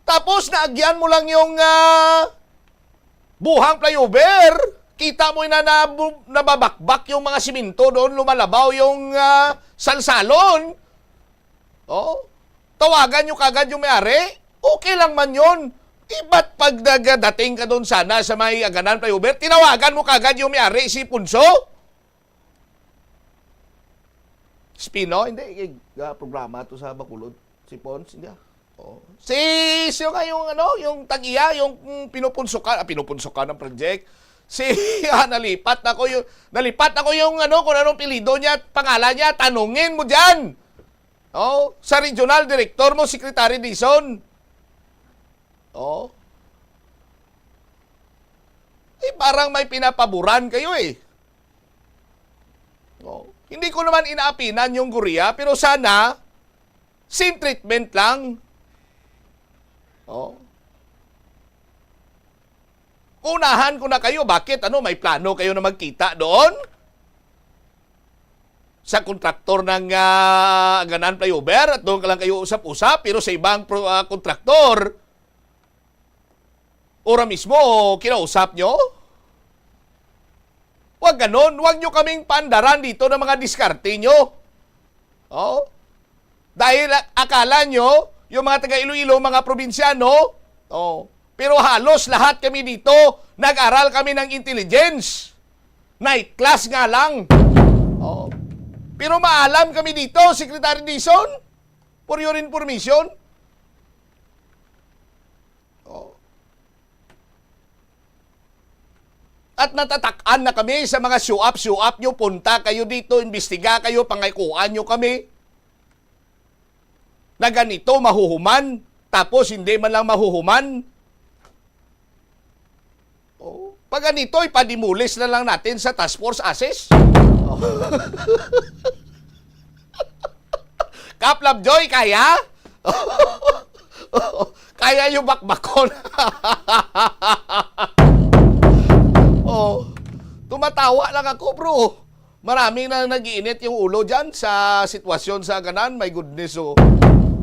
Tapos naagyan mo lang yung ah, Buhang Flyover. Kita mo na, na nababakbak yung mga simento doon, lumalabaw yung ah, salsalon. Oh, tawagan nyo kagad yung may-ari. Okay lang man yun. Iba't pag nagdating ka doon sana sa may Aganan Flyover, tinawagan mo kagad yung may-ari, si Punso? Espino? Hindi, eh, ah, programa to sa Bacolod. Si Pons, hindi ah. Oh. Si, siya nga yung, ano, yung tag-iya, yung mm, pinupunsukan, ah, pinupunsukan ng project. Si, ah, nalipat na ko yung, nalipat na ko yung, ano, kung anong pilido niya, pangalan niya, tanungin mo dyan. Oh, sa regional director mo, Secretary Dizon. Oh. Eh, parang may pinapaboran kayo eh. Oh. Hindi ko naman inaapinan yung Korea, pero sana, same treatment lang. Oh. Unahan ko na kayo, bakit? Ano, may plano kayo na magkita doon? Sa kontraktor ng ah, Aganan Flyover at doon ka lang kayo usap-usap, pero sa ibang pro, ah, kontraktor, ora mismo, kinausap nyo? Huwag ganon, huwag nyo kaming paandaran dito ng mga diskarte nyo. Oh? Dahil a- akala nyo, yung mga taga Iloilo, mga probinsyano, oh, pero halos lahat kami dito, nag-aral kami ng intelligence. Night class nga lang. Oh. Pero maalam kami dito, Secretary Dizon, for your information. Oh. At natatakan na kami sa mga show up, show up nyo, punta kayo dito, imbestiga kayo, pangaykuan nyo kami. Na ganito mahuhuman, tapos hindi man lang mahuhuman. Oh, pag ganito, ipadimulis na lang natin sa Task Force Assess. Oh. Kap Lovejoy, kaya? Kaya yung bakbakon. Oh, tumatawa lang ako, bro. Marami na nag-iinit yung ulo dyan sa sitwasyon sa Aganan. My goodness, oh.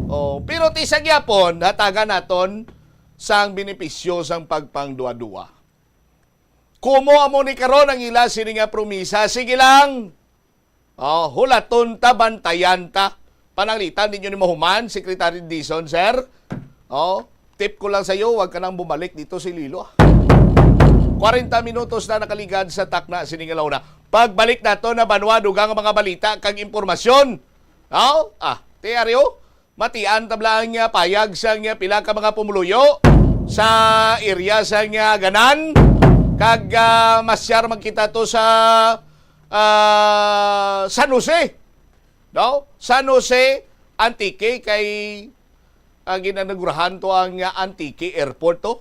Oh, pero ti sa gyapon, hatagan naton sang benepisyo sang pagpangduwa-duwa. Kumo amo ni karon ang ila sini nga promisa. Sige lang. Oh, hulaton ta, bantayan ta. Pananglitan, di nyo ni mahuman, Secretary Dizon, sir. Oh, tip ko lang sa'yo, huwag ka nang bumalik dito sa Iloilo, ah. Kwarenta minutos na nakaligad sa takna sining alawna. Pagbalik nato na banwa, dugang mga balita kag impormasyon. Oh, ah, T R O, matian tabla ang ah, payag sa ah, pila ka mga pumuluyo sa area sa ah, Ganan. Kag ah, masyar magkita to sa ah, San Jose. No? San Jose, Antique, kay ah, ginanagurahan to ang ah, Antique Airport to.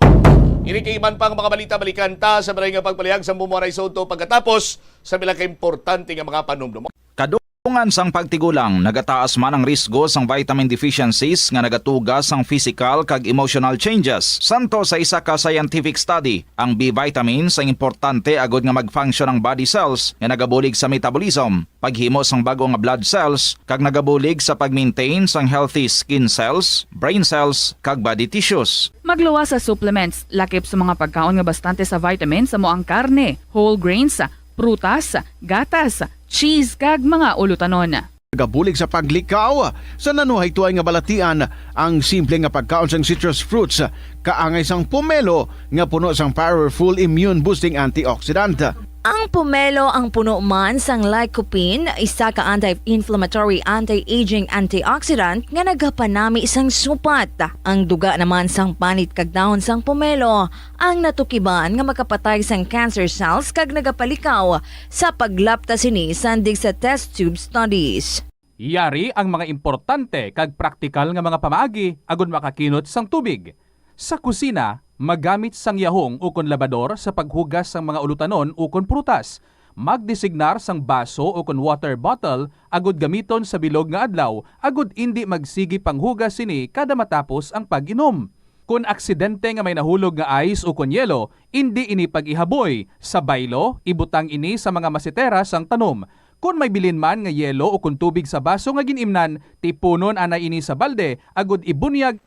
Ini kay iban pang mga balita, balikan ta sa balay nga pagpalihag sa Bumuaray Soto pagkatapos sa pila ka importante nga mga panumdum. Kadto Tungan sang pagtigulang, nagataas man ang risgo sang vitamin deficiencies nga nagatuga sang physical kag emotional changes. Santo sa isa ka scientific study, ang B vitamins ang importante agud nga mag-function ang body cells nga nagabulig sa metabolism, paghimo sang bag-o nga blood cells, kag nagabulig sa pag-maintain sang healthy skin cells, brain cells, kag body tissues. Magluwas sa supplements, lakip sa mga pagkaon nga bastante sa vitamins, amo ang karne, whole grains, prutas, gatas, cheese, kag mga ulutanon. Nagabulig sa paglikaw sa nanuhaytoay nga balatian ang simple nga pagkaon sang citrus fruits, kaangay sang pomelo nga puno sang powerful immune-boosting antioxidant. Ang pomelo ang puno man sang lycopene, isa ka anti-inflammatory, anti-aging antioxidant nga nagapanami sang supat. Ang duga naman sang panit kag dahon sang pomelo ang natukiban nga makapatay sang cancer cells kag nagapalikaw sa paglapta sini sandig sa test tube studies. Yari ang mga importante kag praktikal nga mga pamaagi agud makakinot sang tubig. Sa kusina, magamit sang yahong ukon labador sa paghugas sang mga ulutanon ukon prutas. Magdesignar sang baso ukon water bottle agud gamiton sa bilog nga adlaw agud indi magsigi panghugas sini kada matapos ang pag-inom. Kon aksidente nga may nahulog nga ice ukon yelo, indi ini pag-ihaboy. Sa baylo, ibutang ini sa mga masitera sang tanom. Kon may bilin man nga yelo ukon tubig sa baso nga gin-imnan, tipunon anay ini sa balde agud ibunyag.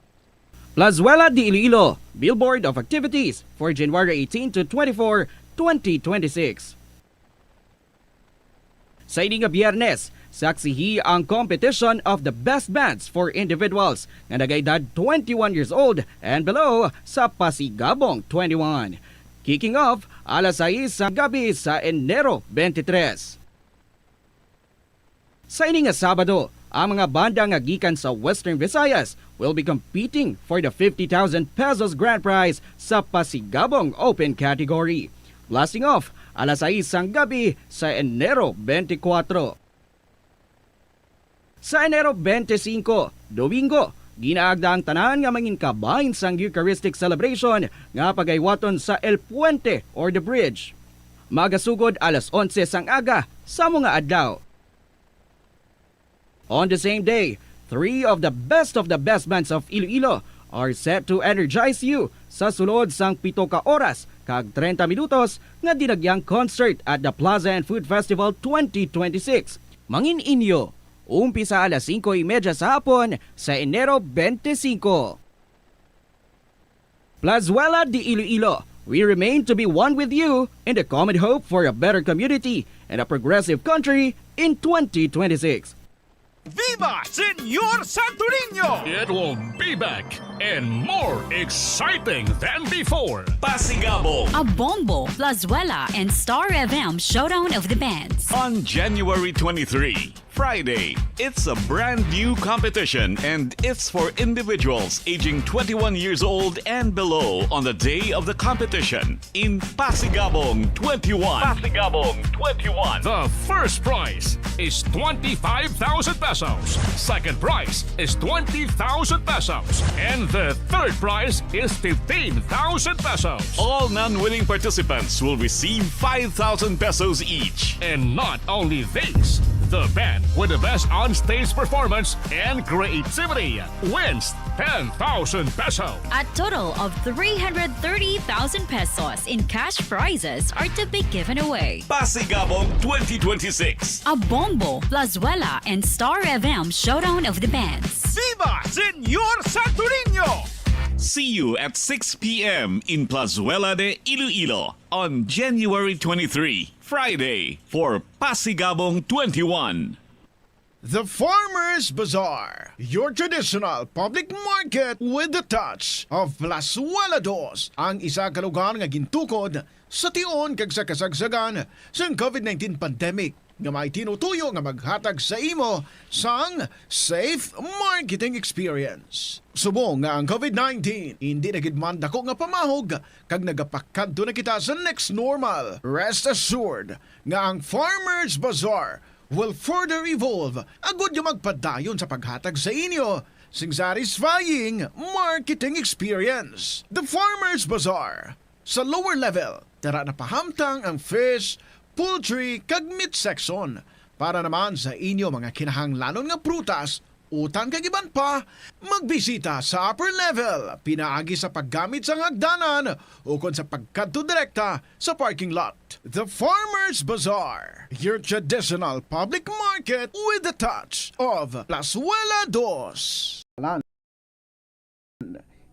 Plazuela de Iloilo, Billboard of Activities for January eighteen to twenty-four, twenty twenty-six. Sa ini nga Biyernes, saksihi ang competition of the best bands for individuals nga nagaedad twenty-one years old and below sa Pasigabong twenty-one. Kicking off alas sais sa gabi sa Enero twenty-three. Sa ini nga Sabado, ang mga banda nga gikan sa Western Visayas will be competing for the fifty thousand pesos grand prize sa Pasigabong Open category. Blasting off alas sais sang gabi sa Enero twenty-four. Sa Enero twenty-five, Domingo, ginaagda ang tanan nga mangin kabahin sang Eucharistic celebration nga pagaywaton sa El Puente or The Bridge. Magasugod alas onse sang aga sa mga adlaw. On the same day, three of the best of the best bands of Iloilo are set to energize you sa sulod sang pito ka oras kag treinta minutos nga dinagyang concert at the Plaza and Food Festival twenty twenty-six. Mangin inyo, umpisa alas singko y media sa hapon sa Enero twenty-five. Plazuela de Iloilo, we remain to be one with you in the common hope for a better community and a progressive country in twenty twenty-six. Viva Señor Santo Niño! It will be back and more exciting than before. Pasigabong. Abombo, Plazuela, and Star F M Showdown of the Bands. On January twenty-three, Friday, it's a brand new competition and it's for individuals aging twenty-one years old and below on the day of the competition in Pasigabong twenty-one. Pasigabong twenty-one. The first prize is twenty-five thousand pesos. Second prize is twenty thousand pesos. And the third prize is fifteen thousand pesos. All non-winning participants will receive five thousand pesos each. And not only this, the band with the best on-stage performance and creativity wins ten thousand pesos. A total of three hundred thirty thousand pesos in cash prizes are to be given away. Pasigabong twenty twenty-six. Abombo, Plazuela, and Star F M Showdown of the Bands. Viva Señor Santo Niño! See you at six p m in Plazuela de Iloilo on January twenty-three, Friday, for Pasigabong twenty-one. The Farmers Bazaar, your traditional public market with the touch of Plazuela Dos, ang isa ka lugar nga gintukod sa tion kag sa kasagsagan sang covid nineteen pandemic, nga may tinutuyo nga maghatag sa imo sang safe marketing experience. Subong nga ang covid nineteen indi na gid man dako nga pamahog kag nagapakadto na kita sa next normal, rest assured nga ang Farmers Bazaar will further evolve agud nga magpadayon sa paghatag sa inyo sing satisfying marketing experience. The Farmers Bazaar. Sa lower level, tara na pahamtang ang fish, poultry, kag meat section. Para naman sa inyo mga kinahanglanon nga prutas, utan kag iban pa, magbisita sa upper level pinaagi sa paggamit sang hagdanan ukon sa pagkadto direkta sa parking lot. The Farmers Bazaar, your traditional public market with a touch of Plazuela Dos.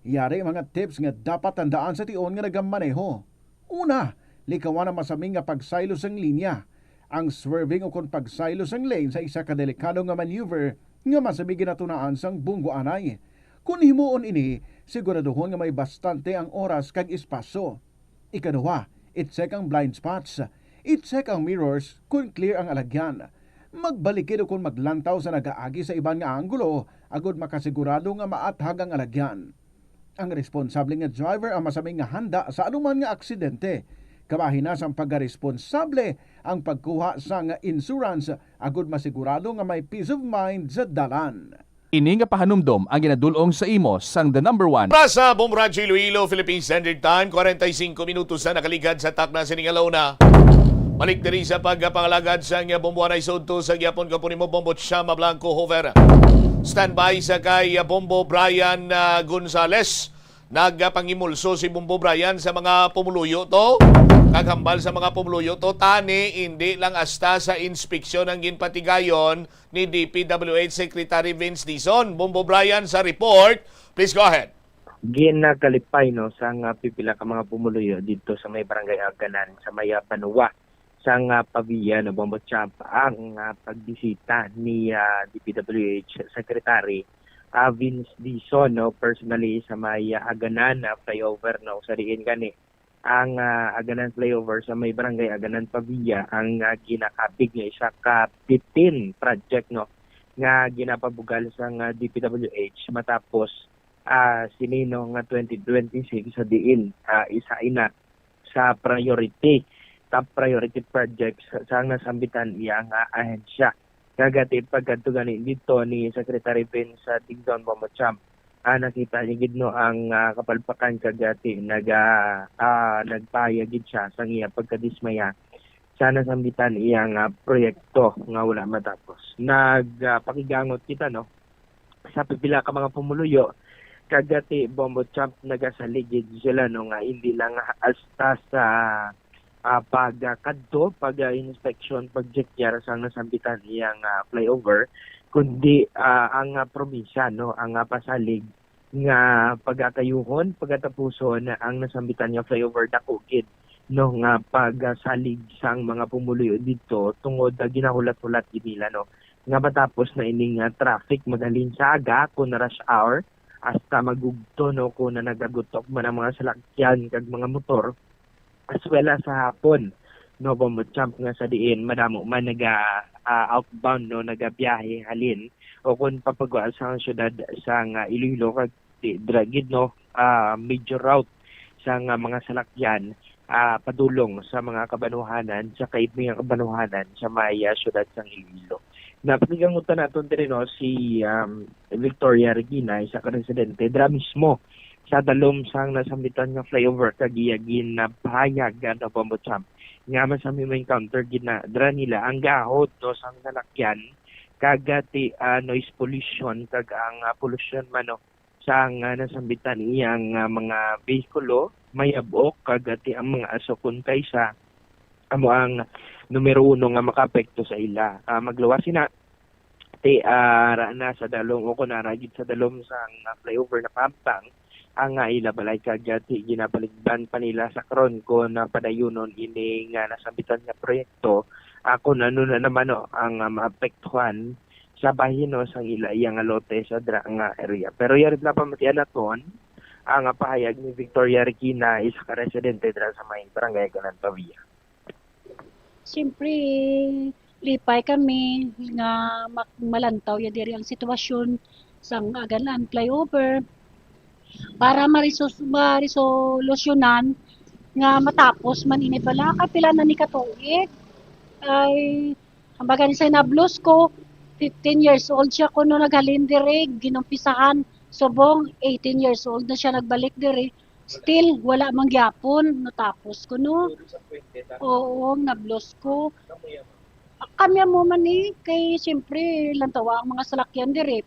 Yari mga tips nga dapat tandaan sa tion nga nagamaneho. Una, likawan ang masami nga pagsaylo sang linya. Ang swerving ukon pagsaylo sang lane sa isa ka delikado nga maneuver nga masami ginatunaan sang bunggo anay. Kon himuon ini, siguraduhon nga may bastante ang oras kag espasyo. Ikaduha, i-check ang blind spots. I-check ang mirrors kon clear ang alagyan. Magbalikid ukon maglantaw sa nagaagi sa iban nga anggulo agod makasigurado nga maathag ang alagyan. Ang responsable nga driver ang masami nga handa sa anuman nga aksidente. Kabahin na sang pagkaresponsable ang pagkuha sang insurance agod masigurado nga may peace of mind sa dalan. Ini nga pahanumdom ang ginadul-ong sa imo sang The Number One. Para sa Bombo Radyo Iloilo, Philippine Standard Time, kwarenta y cinco minutos na nakaligad sa takna sining alauna. Balik diri sa pagpangalagad sa nga bombo anay sudto sa gihapon, kapo nimo Bombo Chama Blanco Hover. Standby sa kay Bombo Brian, ah, Gonzales. Nagapangimulso si Bombo Brian sa mga pumuluyo to. Kag hambal sa mga pumuluyo to, tani, hindi lang asta sa inspeksyon ang ginpatigayon ni D P W H Secretary Vince Dizon. Bombo Brian sa report. Please go ahead. Ginakalipay, no, sang, ah, pipila ka mga pumuluyo dito sa may barangay Aganan, sa may, ah, Banwa, sang, ah, Pavia, no, Bombo Champ, ang, ah, pagbisita ni, ah, D P W H Secretary, ah, Vince Dizon, no, personally sa may, ah, Aganan, ah, flyover, no, sa diin gani ang, ah, Aganan flyover sa may barangay Aganan Pavia ang, ah, ginakabig nga isa ka bitin project, no, nga ginapabugal sang, ah, D P W H matapos, ah, sini, no, nga twenty twenty-six sa diin, ah, isa ina sa priority, top priority projects sang nasambitan iya nga ahensya. Kag ti pagkadto gani dito ni Secretary Vince Dizon, Bombo Champ, ah, nakita niya gid, no, ang, ah, kapalpakan kag ti naga, ah, nagpahayag gid siya sang iya pagkadismaya sa nasambitan iya nga proyekto nga wala matapos. Nag, ah, pakigangot kita, no, sa pipila ka mga pumuluyo, kag ti Bombo Champ nagasalig gid sila, no, nga hindi lang hasta sa, ah, pagkadto, pag, ah, inspection, pag-check-yar sang nasambitan iya nga flyover, kundi, ah, ang, ah, probinsya, no, ang, ah, pasalig nga pagakayuhon, pagatapuson ang nasambitan nga flyover, dako gid, no, nga pagsalig sang mga pumuluyo dito tungod, ah, ginahulat-hulat gid nila, no, nga matapos na ining, ah, traffic maghalin sa aga, kun rush hour, hasta magugto, no, kun nagagutok man ang mga salakyan kag mga motor, as well as sa hapon, no, Bombo Champ, nga sa diin madamo man naga, ah, outbound, no, nagabiyahe halin o kun papagwa sa syudad sang Iloilo, kag ti-, dira gid, no, ah, major route sang, ah, mga salakyan, ah, padulong sa mga kabanuhanan, sa kaib nga kabanuhanan sa may, ah, syudad sang Iloilo. Napakigangutan naton diri, no, si, um, Victoria Regina, isa ka residente dira mismo sa dalom sang nasambitan nga flyover, kag iya ginapahayag, ano, Bombo Champ, nga masami ma-encounter gid na dira nila ang gahod, no, sang salakyan, kag ti, ah, noise pollution, kag ang, ah, pollution man, no, sang, ah, nasambitan iyang, ah, mga behikulo, mayab-ok, kag ti ang mga aso kun kaysa amo ang numero uno nga makaapekto sa ila. Ah, magluwas sina, ti, ah, ara na sa dalom o kun ara gid sa dalom sang, ah, flyover nakaabtang ang, ah, ila balay, kag ti ginabaligban pa nila sa karon kon, ah, padayunon ini nga nasambitan nga proyekto, ah, kun ano na naman, no, ang, ah, maapektuhan sa bahin, no, sang ila iya nga lote sa dira nga area. Pero yari pala pamatian naton ang, ah, pahayag ni Victoria Regina, isa ka residente dira sa may barangay Aganan Pavia. Siyempre, lipay kami nga mak-, malantaw ya diri ang sitwasyon sang Aganan flyover para marisos-, maresolusyonan nga matapos man ini bala. Kay pila na ni ka tuig? Ay, ang baga ni sa nablos ko, fifteen years old siya kuno naghalin diri, ginumpisahan subong eighteen years old na siya nagbalik diri. Still, wala man gyapon natapos kuno. Oo, nablos ko. Kami mo man ni, kay siyempre, lantawa ang mga salakyan diri,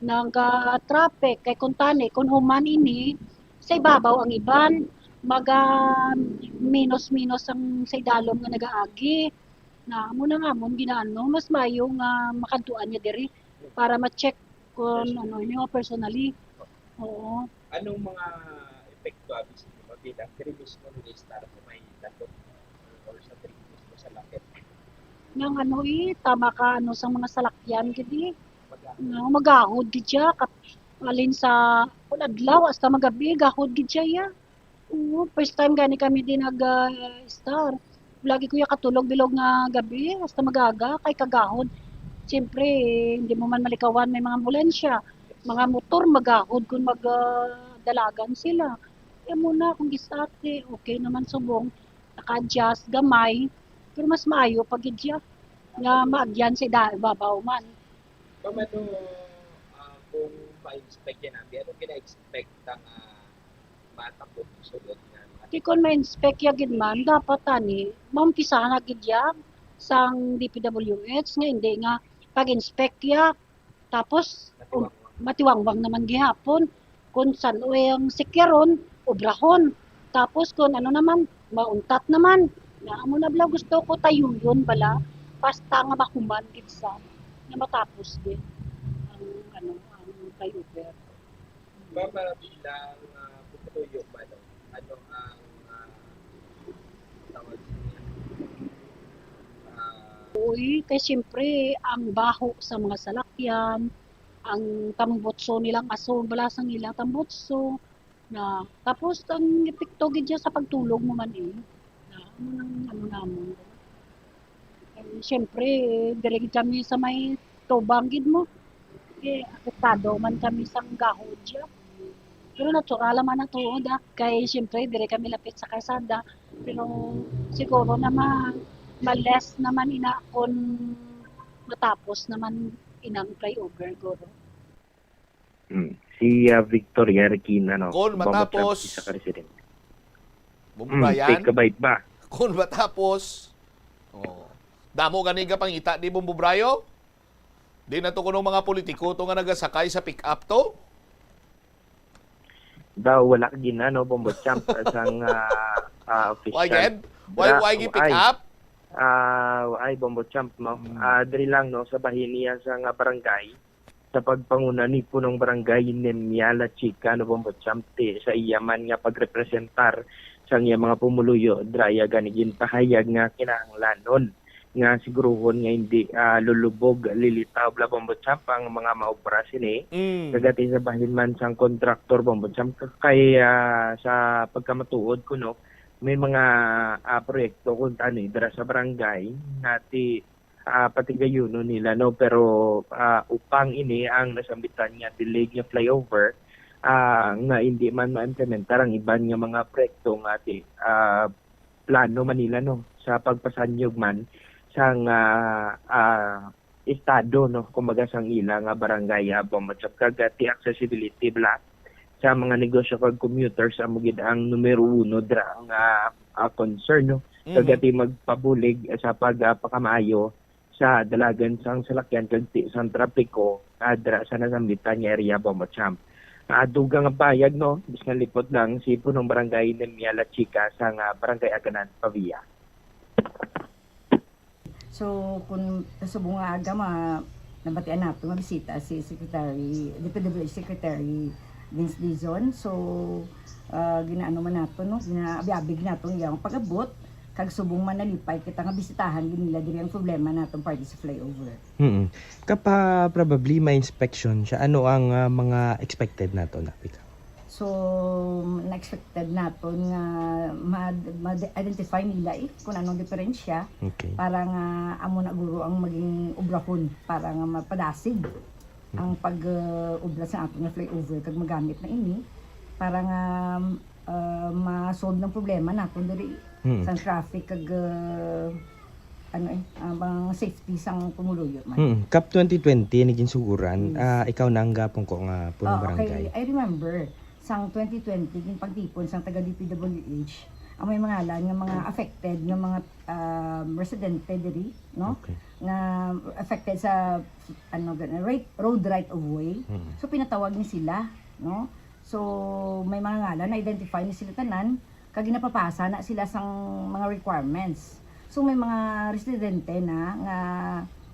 naga-traffic, kay kuntani, kung human ini, sa ibabaw ang iban, maga minus-minus ang sa idalom nga nagaagi. Na, amo na nga, amon ginaano, mas maayo nga makadtuan niya diri para ma-check kung ano niyo personally. Oo. Anong mga epekto abi sa inyo bilang diri mismo ni Star sa may landok or sa diri mismo sa lakip? Nang ano eh, tama ka ano sa mga salakyan gid eh. Magahod. No, magahod gid siya. Kap-, alin sa kun adlaw hasta magabi, gahod gid siya ya. Oo, first time gani kami din nag ah, Star. Lagi ko ya katulog bilog nga gabi, hasta magaga, kay kagahod. Siyempre, hindi mo man malikawan, may mga ambulansya, mga motor, magahod kung mag ah, dalagan sila. Kaya muna, kung gisate, okay naman subong, naka-adjust, gamay, pero mas maayo pa gid siya nga maagyan sa ida-, ibabaw man. Ma'am, ano, ah, kung ma-inspect yan, abi, ano gina-expect ang ah, matapos sulod nga mga Di kon ma-inspect ya gid man, dapat ani, maumpisahan na gid ya sang D P W H nga hindi nga pag-inspect ya, tapos, um, matiwangwang naman gihapon. Kung san-o ang sikyaron, obrahon. Tapos kung ano naman, mauntat naman. Na amo na bala gusto ko tayuyon bala, basta nga mahuman gid sa, nga matapos din ang, ano, ang flyover. Ma'am, ah, bilang, ah, pumuluyo man, no? Ano ang, ah, tawag sa niya? Ah, Uy, kay siyempre, ang baho sa mga salakyan, ang tambutso nilang aso, balasang nila tambutso, na, tapos ang epekto gid siya sa pagtulog mo man eh. Na, amo nang ano namon. Eh, siyempre, diri gid kami sa may tubang gid mo. Eh, apektado man kami sang gahod siya. Pero natural naman na tuod, ah. Kay siyempre, diri kami lapit sa kalsada. Pero siguro naman, ma-less naman ina kung matapos naman inang flyover, guro. Hmm. Si, ah, Victoria Regina, no? Kon Bamba matapos, Trump, isa ka residente. Bumbayan? Hmm, take a bite ba? Kon matapos, oh. Damo gani ka pangita, di, Bombo Brayo? Di na to kuno mga politiko to nga nagasakay sa pick-up to? Daw, wala gina, no, Bombo Champ, sang, ah, ah, official. Why, gid? Why, why gi pick up? Ah, ay, Bombo Champ, no? Mm. Ah, diri lang, no, sa bahin niya sa nga barangay, sa pagpanguna ni Punong Barangay Nemia La Chica, no, Bombo Champ, ti, sa iya man nga pagrepresentar sang iya mga pumuluyo, dira iya gani ginpahayag nga kinahanglanon nga siguruhon nga hindi, ah, lulubog, lilitaw, bla, Bombo Champ, ang mga maobra sini. Mm. Kagati sa bahin man sang kontraktor, Bombo Champ, kay, ah, sa pagkamatuod ko, no, may mga, ah, proyekto kung tani dira sa barangay nga ti, ah, patigayunon nila, no, pero, ah, upang ini ang nasambitan nga delayed nga flyover, ah, nga hindi man ma-implementar ang iban nga mga proyekto nga ti, ah, plano man nila, no, sa pagpasanyog man sang, ah, ah, estado, no, kumbaga sang ila nga barangay, ah, Bombo Champ, kag, ah, ti accessibility bala sa mga negosyo kag commuters amo gid ang numero uno dira nga, ah, concern, no. Kag, mhm, ti magpabulig sa pag, ah, pakamaayo sa dalagan sang salakyan kag ti sang trapiko, ah, dira sa nasambitan nga area, Bombo Champ. Ah, dugang ang payag, no, bisan lipot lang si Punong Barangay Nemia La Chica sang, ah, Barangay Aganan, Pavia. So, kung subong nga aga, ma-, nabatian nato nga bisita si Secretary, D P W H Secretary Vince Dizon. So, ah, ginaano man nato, no? Ginaabig-abig nato ang iyang pag-abot. Kag subong man nalipay kita nga bisitahan gid nila diri ang problema natong parte sa flyover. Mm. Kapa probably may inspection siya. Ano ang, ah, mga expected nato na, Pika? So, na-expected naton nga ma-, ma-identify nila eh kung anong diferensya. Okay. Para nga amo na guro ang maging obrahon para nga mapadasig ang pag, uh, obra sa aton nga flyover kag magamit na ini para nga, uh, ma-solve ng problema naton diri, mm, sa traffic kag, uh, ano eh, ah, mga safety sang pumuluyo man. Mm, COP twenty twenty ni ginsuguran. Yes. Ah, ikaw na ang gapon ko nga punong, oh, okay, barangay. I remember, sang twenty twenty, ginpagtipon sang taga D P W H Ang may mga ngalan nga mga affected nga mga, um, residente diri, no? Okay. Nga affected sa, ano, gani, right, road right of way. Mm. So, pinatawag ni sila, no? So, may mga ngalan, na-identify ni sila tanan, kag ginapapasa na sila sang mga requirements. So, may mga residente na nga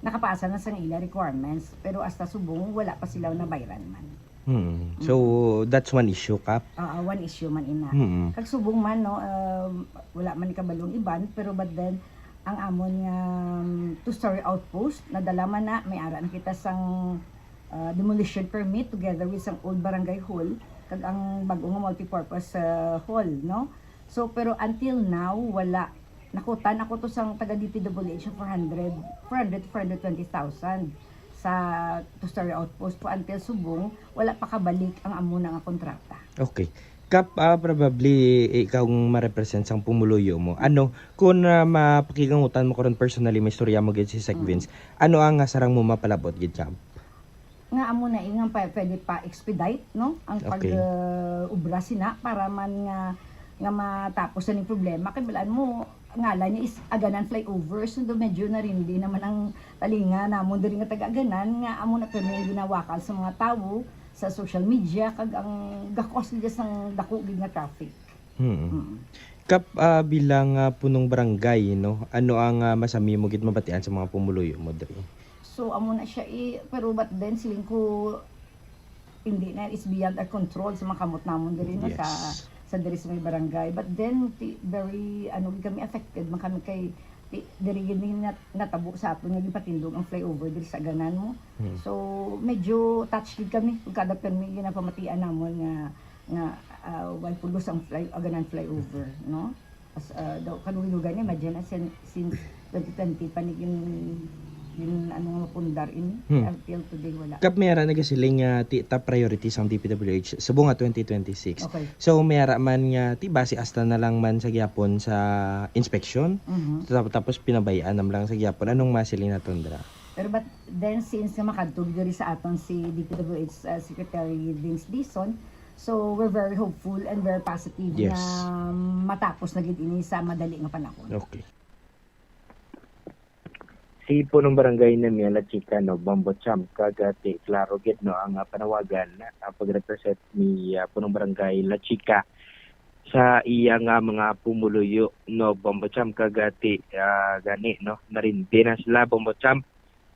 nakapasa na sang ila requirements, pero hasta subong wala pa sila nabayran man. Hmm. Mm. So, that's one issue, Kap. Oo, one issue man ina. Mm. Kag subong man, no, um, wala man kabalong iban, pero but then, ang amon nga, um, two-story outpost, nadala man na, may ara na kita sang, uh, demolition permit together with sang old barangay hall, kag ang bag-o nga multipurpose, uh, hall, no? So, pero until now, wala. Nakutan ako to sang taga D P W H four hundred, four hundred to four hundred twenty thousand sa two-story outpost ko until subong, wala pa kabalik ang amo na nga kontrata. Okay. Kap, ah, probably ikaw ang ma-represent sang pumuluyo mo. Ano, kung, ah, mapakigangutan mo karon personally, may istorya mo gid si Sec Mm. Vince, ano ang, ah, sarang mo mapalabot gid, Kap? Nga amo na, eh, nga pa, pwede pa expedite, no? Ang Okay. pag, uh, obra sina para man nga, nga matapos na ning problema. Kay balaan mo, ngalan niya is Aganan Flyover. So, do medyo narindi naman ang talinga namon diri nga taga-Aganan, nga amo na pirmi ang ginawakal sa mga tawo sa social media, kag ang gakos gid sang dako gid nga traffic. Hmm. Mm. Kap, ah, bilang, ah, punong barangay, no? Ano ang, ah, masami mo gid mabatian sa mga pumuluyo mo diri? So, amo na siya, eh, pero but then, siling ko, hindi na, it's beyond our control sa mga kamot namon diri, no, sa, Yes. sa diri sa may barangay. But then, ti-, very, ano, gid kami affected man kami kay, ti-, diri gid ni nat-, natabo sa aton nga ginpatindog ang flyover diri sa Aganan mo. Hmm. So, medyo touch gid kami kung kada permi ginapamatian namon nga, nga, ah, way pulos ang fly-, Aganan flyover, no? As, ah, daw, kadugay-dugay na, imagine, ah, sin-, since twenty twenty pa ni gin-, gin-, ano nga, mapundar ini, Hmm. until today, wala. Kap, may ara nagasiling nga ti-, top priority sang D P W H subong nga twenty twenty-six. Okay. So, may ara man nga ti base hasta na lang man sa gihapon sa inspection. Mhm. Tap-, tapos pinabayaan na lang sa gihapon. Anong masiling naton dira? Pero but then, since nga makadto diri sa aton si D P W H, uh, Secretary Vince Dizon, so we're very hopeful and very positive Yes. na matapos na gid ini sa madali nga panahon. Okay. Si Punong Barangay Nemiela Chica, no, Bombo Champ, kag, ah, ti, klaro gid, no, ang, ah, panawagan, ah, pag-represent ni, ah, Punong Barangay La Chica sa iya nga mga pumuluyo, no, Bombo Champ, kag, ah, ti, ah, gani, no, narindi na sila, Bombo Champ,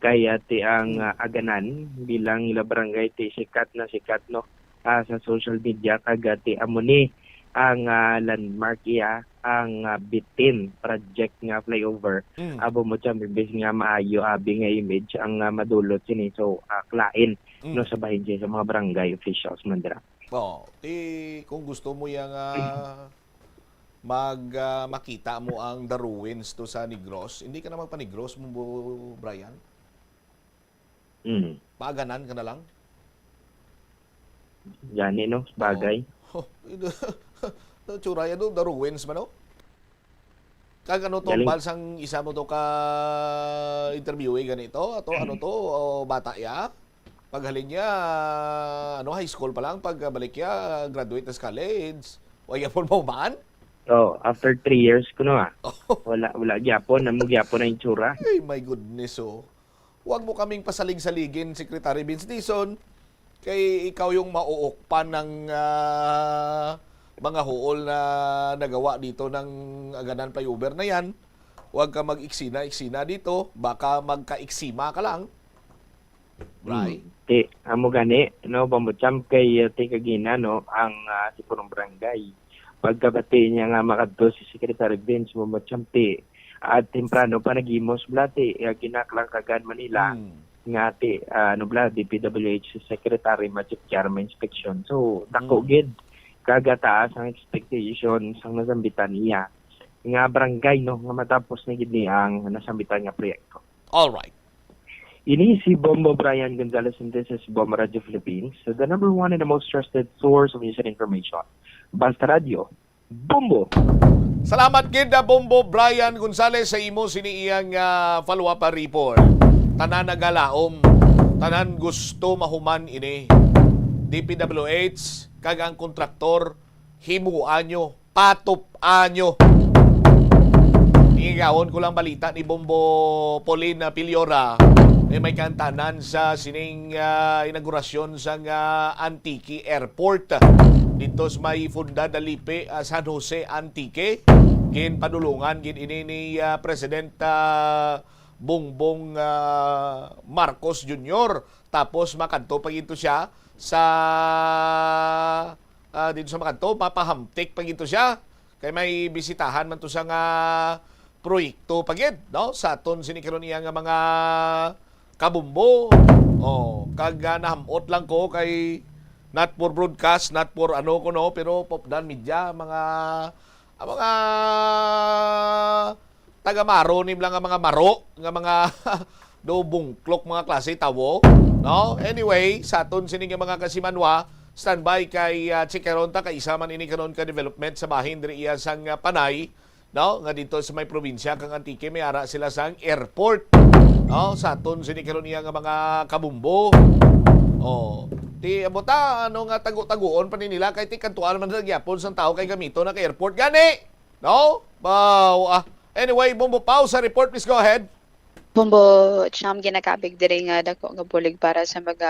kay, ah, ti, ang, Mm. ah, Aganan bilang ila barangay ti sikat na sikat, no, ah, sa social media, kag, ah, ti, amo ni ang, ah, landmark iya, ang, ah, bitin project nga flyover. Mm. Abo mo siya, imbes nga maayo abi nga image ang, ah, madulot sini. So, ah, klain, Mm. no, sa bahin siya sa mga barangay officials man dira. Oh, ti, kung gusto mo yang, ah, mag, ah, makita mo ang the ruins to sa Negros, hindi ka na magpa-Negros mo, Brian. Mm. Paaganan ka na lang. Gani, no? Bagay. Oh. Ito, tsura yan, no? The ruins man, no? Kag ano to, Galing. Bal sang isa mo to ka interviewee ganito? Ato, ano to? O, bata ya? Paghalin niya, ano, high school pa lang, pagbalik niya, graduate na sa college. Wa gyapon mahuman? Oh, after three years ko, no, ah. Oh. Wala, wala gyapon, amo gyapon ang itsura. Ay, my goodness, oh. Huwag mo kaming pasalig-saligin, Secretary Vince Dizon, kay ikaw yung mauukpan ng, ah, mga huol na nagawa dito ng Aganan Flyover na yan. Huwag ka mag-eksena-eksena dito, baka magka-eksema ka lang. Right? Mm. Ti, amo gani, no, Bombo Champ, kay, ah, ti kagina, no, ang, ah, si Punong Barangay. Pagkabati niya nga makadto si Secretary Vince, Bombo Champ, ti, at temprano pa naghimos bala, ti, ah, ginaklangkagan man nila Mm. nga ti, ah, ano bala, D P W H Secretary Magic Jarma inspection. So, dako Mm. gid, kagataas ang expectation sang nasambitan niya nga barangay, no, nga matapos na gid ni ang nasambitan nga proyekto. All right. Ini si Bombo Brian Gonzalez, and this is Bombo Radio Philippines, the number one and the most trusted source of news and information. Basta Radio, Bombo! Salamat gid na Bombo Brian Gonzalez sa imo sini iyang, ah, follow-up report. Tanan nagalaom, tanan gusto mahuman ini. D P W H kag ang kontraktor, himuan nyo patup-an nyo. Igawon ko lang balita ni Bombo Pauline Piliora. Eh, may kantanan sa sining, ah, inaugurasyon sa nga Antique Airport dito sa may Funda Dalipe, ah, San Jose, Antique. Ginpadulungan gid ini ni, ah, President, ah, Bongbong, ah, Marcos Junior. Tapos makadto pa gid to siya sa, ah, dito sa makadto, mapahamtik pa gid to siya. Kay may bisitahan man to siya nga proyekto pa gid, no? Sa aton sini karon iya nga mga kabumbo. Oh, kag, ah, nahamot lang ko kay not for broadcast, not for ano ko, no, pero Popdan Media, mga, ang mga taga-Maro ni nga mga maro, nga mga do bungklok, mga klase tawo, no? Anyway, sa aton sini nga mga kasimanwa, standby kay, ah, chikaron ta kay isa man ini karon ka development sa bahin diri iya sang, ah, Panay, no? Nga dito sa may probinsya kang Antique, may ara sila sang airport, no? Sa aton sini karon iya nga mga kabumbo. Oh, ti amo ta, ano nga tago-taguon pa ni nila kay ti kadtuan man na gyapon sang tao kay gamito na kay airport gani, no? Baw, ah. Anyway, Bombo Pau sa report, please go ahead. Bombo Cham, ginakabig diri nga dako nga bulig para sa mga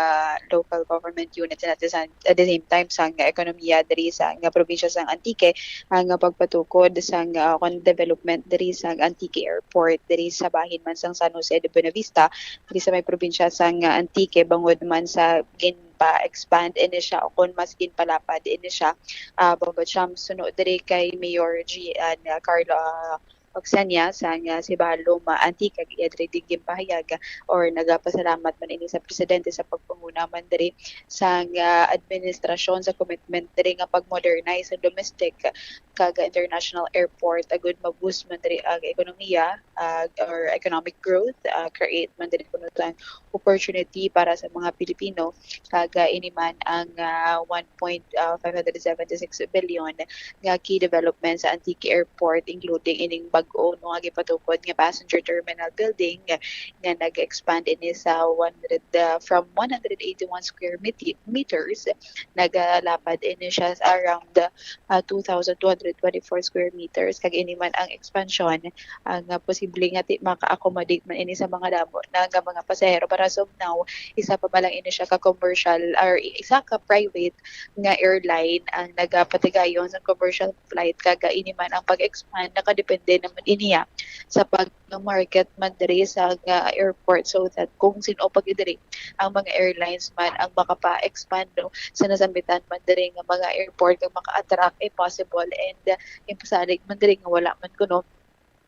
local government units and at the same, at the same time sa nga ekonomiya diri sa nga probinsya sang Antique, ang pagpatukod sa nga kon development diri sa Antique Airport diri sa bahin man sang San Jose de Buenavista, diri sa may probinsya sang Antique, bangod man sa ginpa-expand ini siya o kon mas ginpalapad ini siya. Ah, Bombo Cham, suno diri kay Mayor Gian, ah, Carlo, ah, Oxenia sang, ah, Sibalom, ah, Antique, kag iya diri di ginpahayag, ah, or nagapasalamat man ini sa presidente sa pagpanguna man diri sang, ah, administrasyon sa commitment diri nga pag-modernize sa domestic kag international airport, agud ma-boost man diri ang ekonomiya, ah, or economic growth, ah, create man diri kuno sang opportunity para sa mga Pilipino, kag, ah, ini man ang, ah, one point five hundred seventy-six billion nga key development sa Antique Airport, including ining bag-o, no, nga gipatukod nga passenger terminal building nga nag-expand ini sa one hundred, ah, from one hundred eighty-one square meti-, meters, nagalapad ini siya sa around, ah, two thousand two hundred twenty-four square meters, kag ini man ang expansion, ah, nga posible nga ti-, maka-accommodate man ini sa mga damo na nga mga pasahero. Para as of now, isa pa man lang ini siya ka commercial or i-, isa ka private nga airline ang nagapatigayon sa commercial flight, kag ini man ang pag-expand nakadepende naman iniya sa pag-market man diri sa nga airport, so that kung sin-o pa gid diri ang mga airlines man ang makapa-expand, no, sa nasambitan man diri nga mga airport kag maka-attract a possible and, uh, imposible man diri nga wala man kuno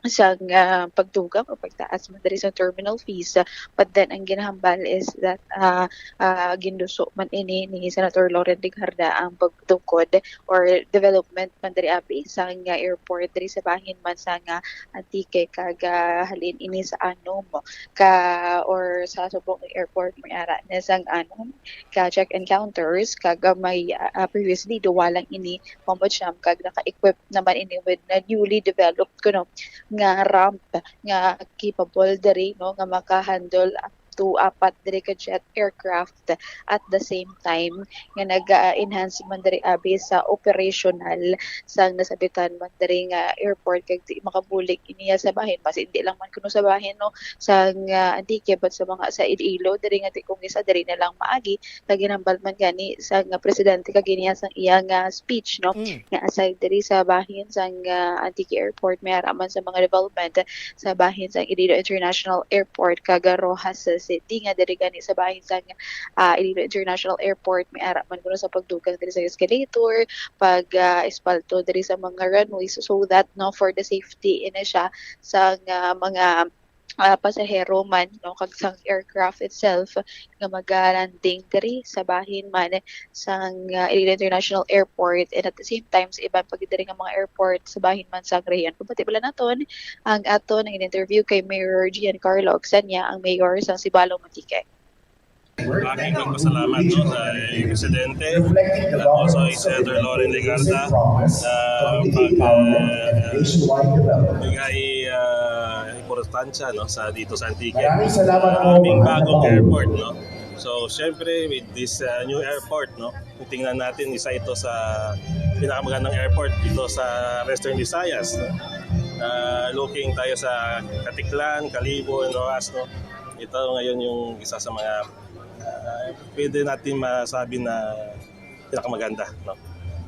sang, ah, pagdugang o pagtaas man diri sa terminal fees. But then, ang ginahambal is that, ah, ah, ginduso man ini ni Senator Loren Legarda ang pagtukod or development man diri abi sang, ah, airport diri sa bahin man sang, ah, Antique, kag, ah, halin ini sa anom ka or sa subong airport may ara na sang anom ka check-in counters, kag, ah, may, ah, previously duwa lang ini, Bombo Cham, kag naka-equip naman ini with na newly developed kuno nga ramp nga capable diri, no, nga maka-handle up to apat diri ka jet aircraft at the same time nga nag-enhance man diri abi sa operational sang nasabitan man diri nga airport, kag di makabulig iniya sa bahin, mas hindi lang man kuno sa bahin, no, sang, ah, Antique, but sa mga sa Iloilo diri nga ti-, kung isa diri na lang maagi, kag ginambal man gani sang presidente kag iniya sang iya nga speech, no, Mm. nga aside diri sa bahin sang, ah, Antique Airport, may ara man sa mga development sa bahin sang Iloilo International Airport kag Roxas City, nga diri gani sa bahin sang, ah, Iloilo International Airport, may ara man kuno sa pagdugang diri sa escalator, pag, ah, espalto diri sa mga runways, so that, no, for the safety ini siya sang, ah, mga ah, pasahero man, no, kag sang aircraft itself nga maga-landing diri sa bahin man sang, ah, Iloilo International Airport, and at the same time sa iban pa gid diri nga mga airport sa bahin man sang rehiyon. Pabati pala naton ang aton nga interview kay Mayor Giancarlo Oxenia, ang mayor sang Sibalom, Antique. Aking pagpasalamat, no, sa Presidente, and also kay Senator Loren Legarda sa pag, ah, bigay, ah, importansya, no, sa dito sa Antique. Maraming salamat po, aming bagong airport, no? So, syempre, with this uh, new airport, no, kung tingnan natin, isa ito sa pinakamagandang airport dito sa Western Visayas. No? Uh, looking tayo sa Caticlan, Kalibo, and Roxas, no? Ito ngayon yung isa sa mga uh, pwede natin masabi na pinakamaganda. No?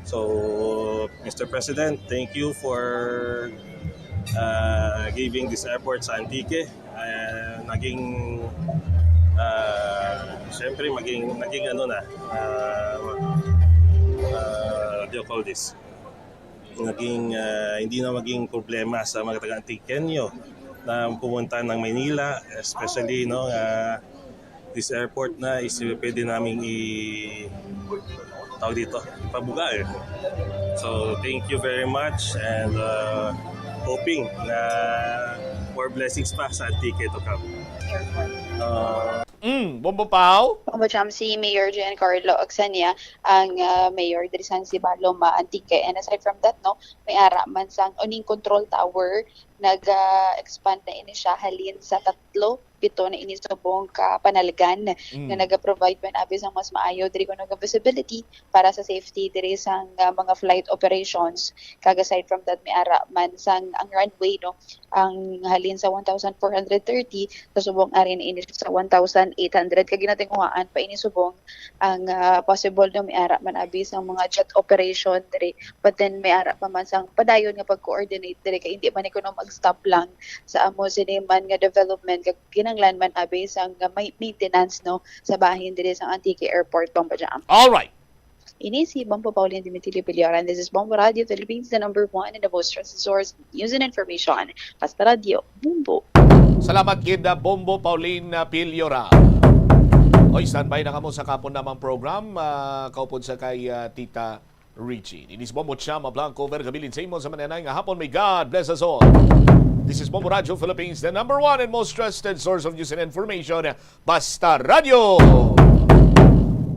So, Mister President, thank you for uh, giving this airport sa Antique. Uh, naging, uh, siyempre, maging, naging ano na, uh, uh, what do you call this? Naging, uh, hindi na maging problema sa mga taga-Antiqueño na pumunta ng Maynila, especially, no, uh, this airport na is pwede naming i tawag dito, pabugal. So, thank you very much and uh, hoping na more blessings pa sa Antique to come. Uh, Mm, Bombo Pao? Ang Bajam si Mayor Giancarlo Oxenia, ang uh, mayor diri sa Sibaloma, Antique. And aside from that, no, may ara man sang uning control tower, nag-expand na ini siya halin sa tatlo, pito na ini subong ka panalgan mm. nga nag-provide man abi sang mas maayo diri kuno nga visibility para sa safety diri sang uh, mga flight operations. Kag aside from that, may ara man sang ang runway, no, ang halin sa one thousand four hundred thirty sa subong ari na ini sa one thousand eight hundred. Kag ginatinguhaan pa ini subong ang uh, possible, no, may ara man abi sang mga jet operation diri, but then may ara pa man sang padayon nga pag-coordinate diri kay hindi man kuno mag-stop lang sa amo sini man nga development kag kinanglan man abi sang may maintenance, no, sa bahin diri sa Antique Airport, Bombo Jam. All right. Ini si Bombo Pauline Dimitri Piliora, and this is Bombo Radio Philippines, the number one and the most trusted source of news and information. Basta Radio, Bombo. Salamat gid, Bombo Pauline Piliora. Oy, standby na kamo sa kapon namang program. Uh, kaupod sa kay uh, Tita Richie. This is Bombo Chama Blanco, over kabilin sa imo sa mananay nga hapon. May God bless us all. This is Bombo Radio Philippines, the number one and most trusted source of news and information. Basta Radio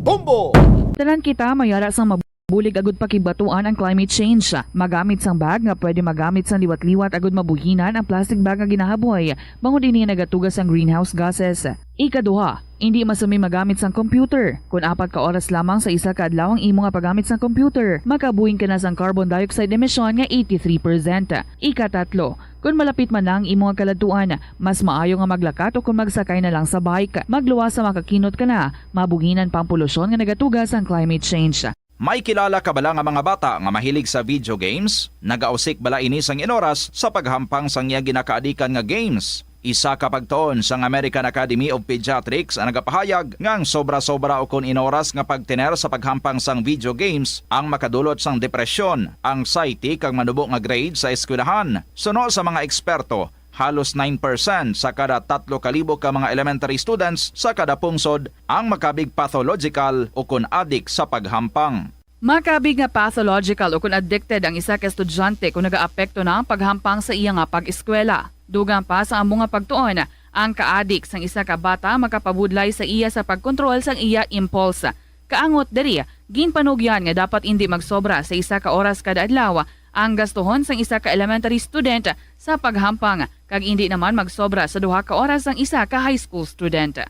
Bombo! Tanan kita mayara sang mabulig agud pakibatuan ang climate change. Magamit sang bag nga pwede magamit sang liwat-liwat agud mabuhinan ang plastic bag nga ginahaboy, bangod ini nagatuga sang greenhouse gases. Ikaduha, indi masumi magamit sang computer. Kon apat ka oras lamang sa isa ka adlaw ang imo nga paggamit sang computer, makabuhin ka na sang carbon dioxide emission nga eighty-three percent. Ikatatlo, kon malapit man na ang imo nga kaladtuan, mas maayo nga maglakat o kon magsakay na lang sa bike. Magluwas sa makakinot ka na, mabuhinan pa ang polusyon nga nagatuga sang climate change. May kilala ka bala nga mga bata nga mahilig sa video games? Nagausik bala ini sang inoras sa paghampang sang iya ginakaadikan nga games? Isa ka pagtuon sang American Academy of Pediatrics ang nagapahayag nga ang sobra-sobra ukon inoras nga pagtener sa paghampang sang video games ang makadulot sang depresyon, anxiety, kag manubo nga grade sa eskwelahan. Suno sa mga eksperto, halos nine percent sa kada tatlo ka libo ka mga elementary students sa kada pungsod ang makabig pathological ukon adik sa paghampang. Makabig nga pathological ukon addicted ang isa ka estudyante kon nagaapekto na ang paghampang sa iya nga pag-eskwela. Dugang pa sa amo nga pagtuon, ang kaadik sang isa ka bata makapabudlay sa iya sa pagkontrol sang iya impulse. Kaangot diri, ginpanugyan nga dapat indi magsobra sa isa ka oras kada adlaw ang gastuhon sang isa ka elementary student sa paghampang, kag indi naman magsobra sa duha ka oras ang isa ka high school student.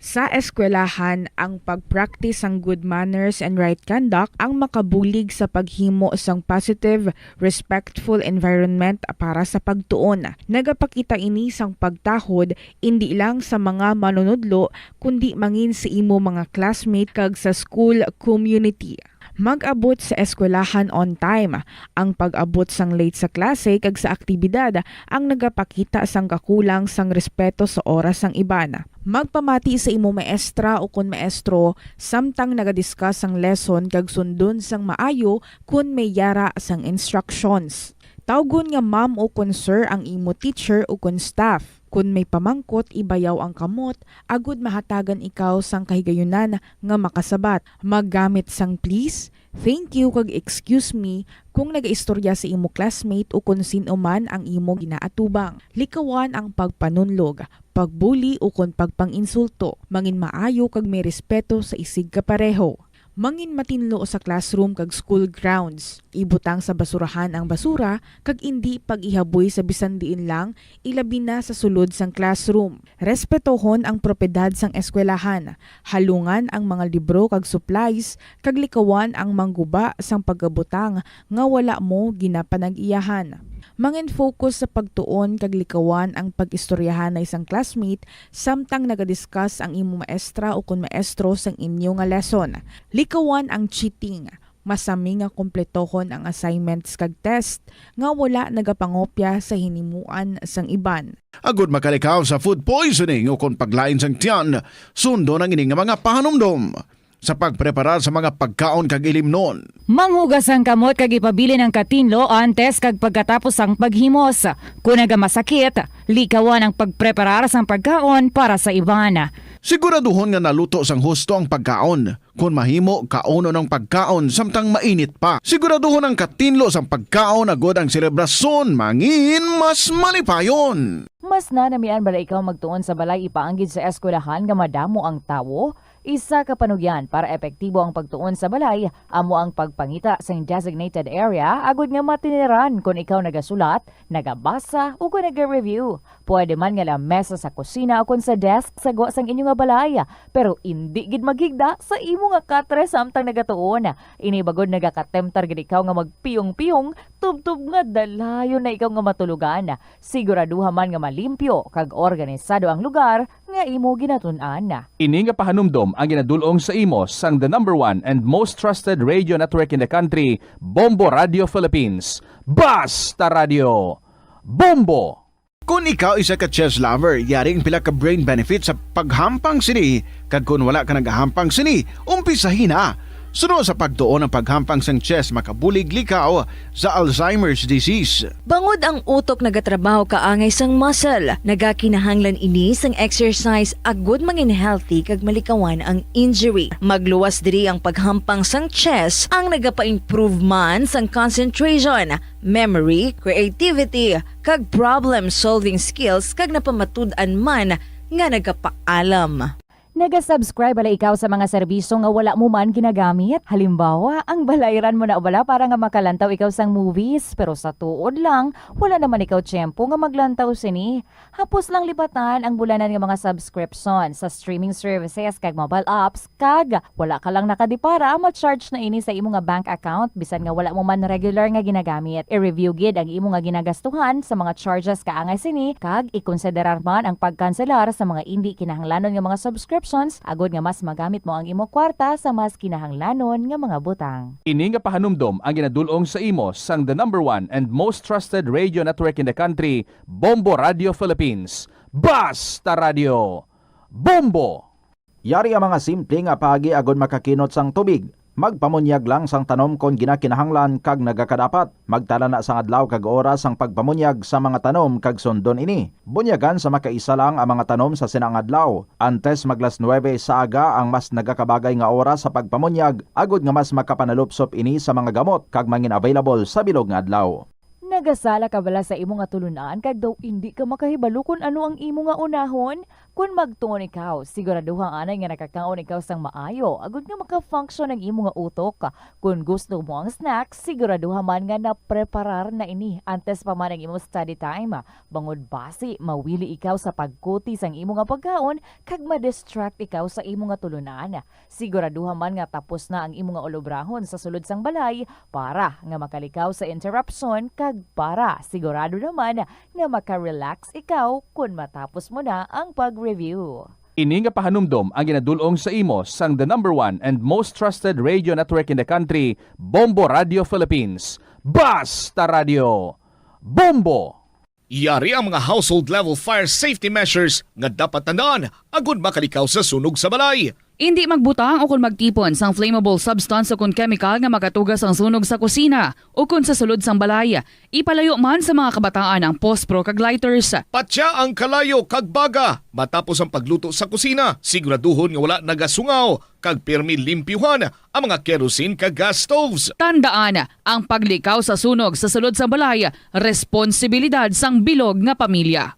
Sa eskwelahan, ang pag-practice sang good manners and right conduct ang makabulig sa paghimo sang positive, respectful environment para sa pagtuon. Nagapakita ini sang pagtahod indi lang sa mga manunudlo, kundi mangin sa imo mga classmate kag sa school community. Mag-abot sa eskwelahan on time. Ang pag-abot sang late sa klase kag sa aktibidad ang nagapakita sang kakulang sang respeto sa oras sang iban. Magpamati sa imo maestra ukon maestro samtang naga-discuss sang lesson kag sundon sang maayo kon may yara sang instructions. Tawgon nga ma'am ukon sir ang imo teacher ukon staff. Kon may pamangkot, ibayaw ang kamot agud mahatagan ikaw sang kahigayunan nga makasabat. Maggamit sang please, thank you, kag excuse me kon nagaistorya sa imo classmate ukon sin-o man ang imo ginaatubang. Likawan ang pagpanunlog, pagbuli ukon pagpang-insulto. Mangin maayo kag may respeto sa isigkapareho. Mangin matinlo sa classroom kag school grounds. Ibutang sa basurahan ang basura kag indi pag-ihaboy sa bisan diin lang, ilabi na sa sulod sang classroom. Respetohon ang propiedad sang eskwelahan. Halungan ang mga libro kag supplies, kag likawan ang mangguba sang pagabutang nga wala mo ginapanag-iyahan. Mangin-focus sa pagtuon kag likawan ang pag-istoryahanay sang classmate samtang nagadiscuss ang imo maestra ukon maestro sang inyo nga lesson. Likawan ang cheating. Masami nga kompletohon ang assignments kag test nga wala nagapangopya sa hinimuan sang iban. Agud makalikaw sa food poisoning ukon paglain sang tiyan, sundon ang ini nga mga pahanumdom sa pagpreparar sa mga pagkaon kag ilimnon. Manghugas ang kamot kag ipabilin ang katinlo antes kag pagkatapos sang paghimos. Kon nagamasakit, likawan ang pagpreparar sang pagkaon para sa iban. Siguraduhon nga naluto sang husto ang pagkaon. Kon mahimo, kaunon ang pagkaon samtang mainit pa. Siguraduhon ang katinlo sang pagkaon agud ang selebrasyon mangin mas malipayon. Mas nanamian bala ikaw magtuon sa balay ipaanggid sa eskwelahan nga madamo ang tawo? Isa ka panugyan para epektibo ang pagtuon sa balay amo ang pagpangita sing designated area agud nga matiniran kon ikaw nagasulat, nagabasa, o kon naga-review. Pwede man nga lamesa sa kusina o kon sa desk sa gwa sang inyo nga balay, pero indi gid maghigda sa imo nga katre samtang nagatuon. Ini bagod nagakatemtar gid ikaw nga magpiyong-piyong tubtob nga dalayon na ikaw nga matulogan. Siguraduha man nga malimpyo kag organisado ang lugar nga imo ginatun-an. Ini nga pahanumdom ang ginadul-ong sa imo sang the number one and most trusted radio network in the country, Bombo Radio Philippines. Basta Radio! Bombo! Kon ikaw isa ka chess lover, yari ang pila ka brain benefits sa paghampang sini, kag kon wala ka nagahampang sini, umpisahi na. Suno sa pagtuon ang paghampang sang chess makabulig likaw sa Alzheimer's disease. Bangod ang utok nagatrabaho kaangay sang muscle, nagakinahanglan ini sang exercise agud mangin healthy kag malikawan ang injury. Magluwas diri ang paghampang sang chess ang nagapa-improve man sang concentration, memory, creativity, kag problem-solving skills kag napamatud-an man nga nagapaalam. Naga-subscribe bala ikaw sa mga serbisyo nga wala mo man ginagamit? Halimbawa, ang balayran mo na bala para nga makalantaw ikaw sang movies, pero sa tuod lang, wala naman ikaw tiyempo nga maglantaw sini. Hapos lang lipatan ang bulanan nga mga subscription sa streaming services kag mobile apps, kag wala ka lang nakadipara, ma-charge na ini sa imo nga bank account bisan nga wala mo man regular nga ginagamit. I-review gid ang imo nga ginagastuhan sa mga charges kaangay sini, kag ikonsiderar man ang pagkanselar sa mga indi kinahanglanon nga mga subscriptions agud nga mas magamit mo ang imo kwarta sa mas kinahanglanon nga mga butang. Ini nga pahanumdom ang ginadul-ong sa imo sang the number one and most trusted radio network in the country, Bombo Radio Philippines. Basta Radio! Bombo! Yari ang mga simple nga paagi agud makakinot sang tubig. Magpamunyag lang sang tanom kon ginakinahanglan kag nagakadapat. Magtala na sang adlaw kag oras sang pagpamunyag sa mga tanom kag sundon ini. Bunyagan sa makaisa lang ang mga tanom sa sina nga adlaw. Antes mag las nuebe sa aga ang mas nagakabagay nga oras sa pagpamunyag, agud nga mas makapanalupsop ini sa mga gamot kag mangin available sa bilog nga adlaw. Nagasala ka bala sa imo nga tulun-an kag daw indi ka makahibalo kon ano ang imo nga unahon? Kon magtuon ikaw, siguraduha anay nga nakakaon ikaw sang maayo, agud nga maka-function ang imo nga utok. Kon gusto mo ang snacks, siguraduha man nga napreparar na ini antes pa man ang imo study time. Bangod basi, mawili ikaw sa pagkuti sang imo nga pagkaon kag ma-distract ikaw sa imo nga tulunan. Siguraduha man nga tapos na ang imo nga ulobrahon sa sulod sang balay para nga makalikaw sa interruption kag para sigurado naman nga maka-relax ikaw kon matapos mo na ang pag-review. Ini nga pahanumdom ang ginadul-ong sa imo sang the number one and most trusted radio network in the country, Bombo Radio Philippines. Basta Radio! Bombo! Yari ang mga household level fire safety measures nga dapat tandaan agud makalikaw sa sunog sa balay. Indi magbutang o kon magtipon sang flammable substance o kon chemical nga makatuga sang sunog sa kusina o kon sa sulod sang balay. Ipalayo man sa mga kabataan ang pospro kag lighters. Patya ang kalayo kag baga matapos ang pagluto sa kusina. Siguraduhon nga wala nagasungaw kag pirmi limpyuhan ang mga kerosene kag gas stoves. Tandaan, ang paglikaw sa sunog sa sulod sang balay, responsibilidad sang bilog nga pamilya.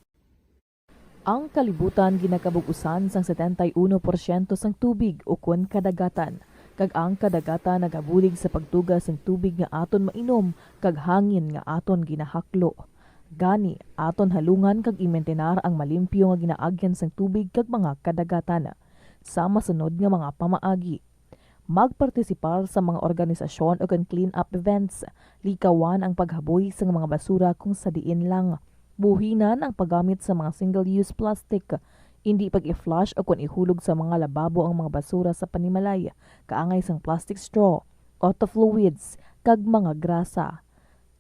Ang kalibutan ginakabug-usan sang setenta y uno porsyento sang tubig ukon kadagatan. Kag ang kadagatan nagabulig sa pagtuga sing tubig nga aton mainom kag hangin nga aton ginahaklo. Gani, aton halungan kag imintenar ang malimpyo nga ginaagyan sang tubig kag mga kadagatan. Sa masunod nga mga pamaagi, magpartisipar sa mga organisasyon ukon clean-up events, likawan ang paghaboy sang mga basura kung sa diin lang. Buhinan ang paggamit sa mga single-use plastic. Indi pag-i-flush ukon ihulog sa mga lababo ang mga basura sa panimalay, kaangay sang plastic straw, auto fluids, kag mga grasa.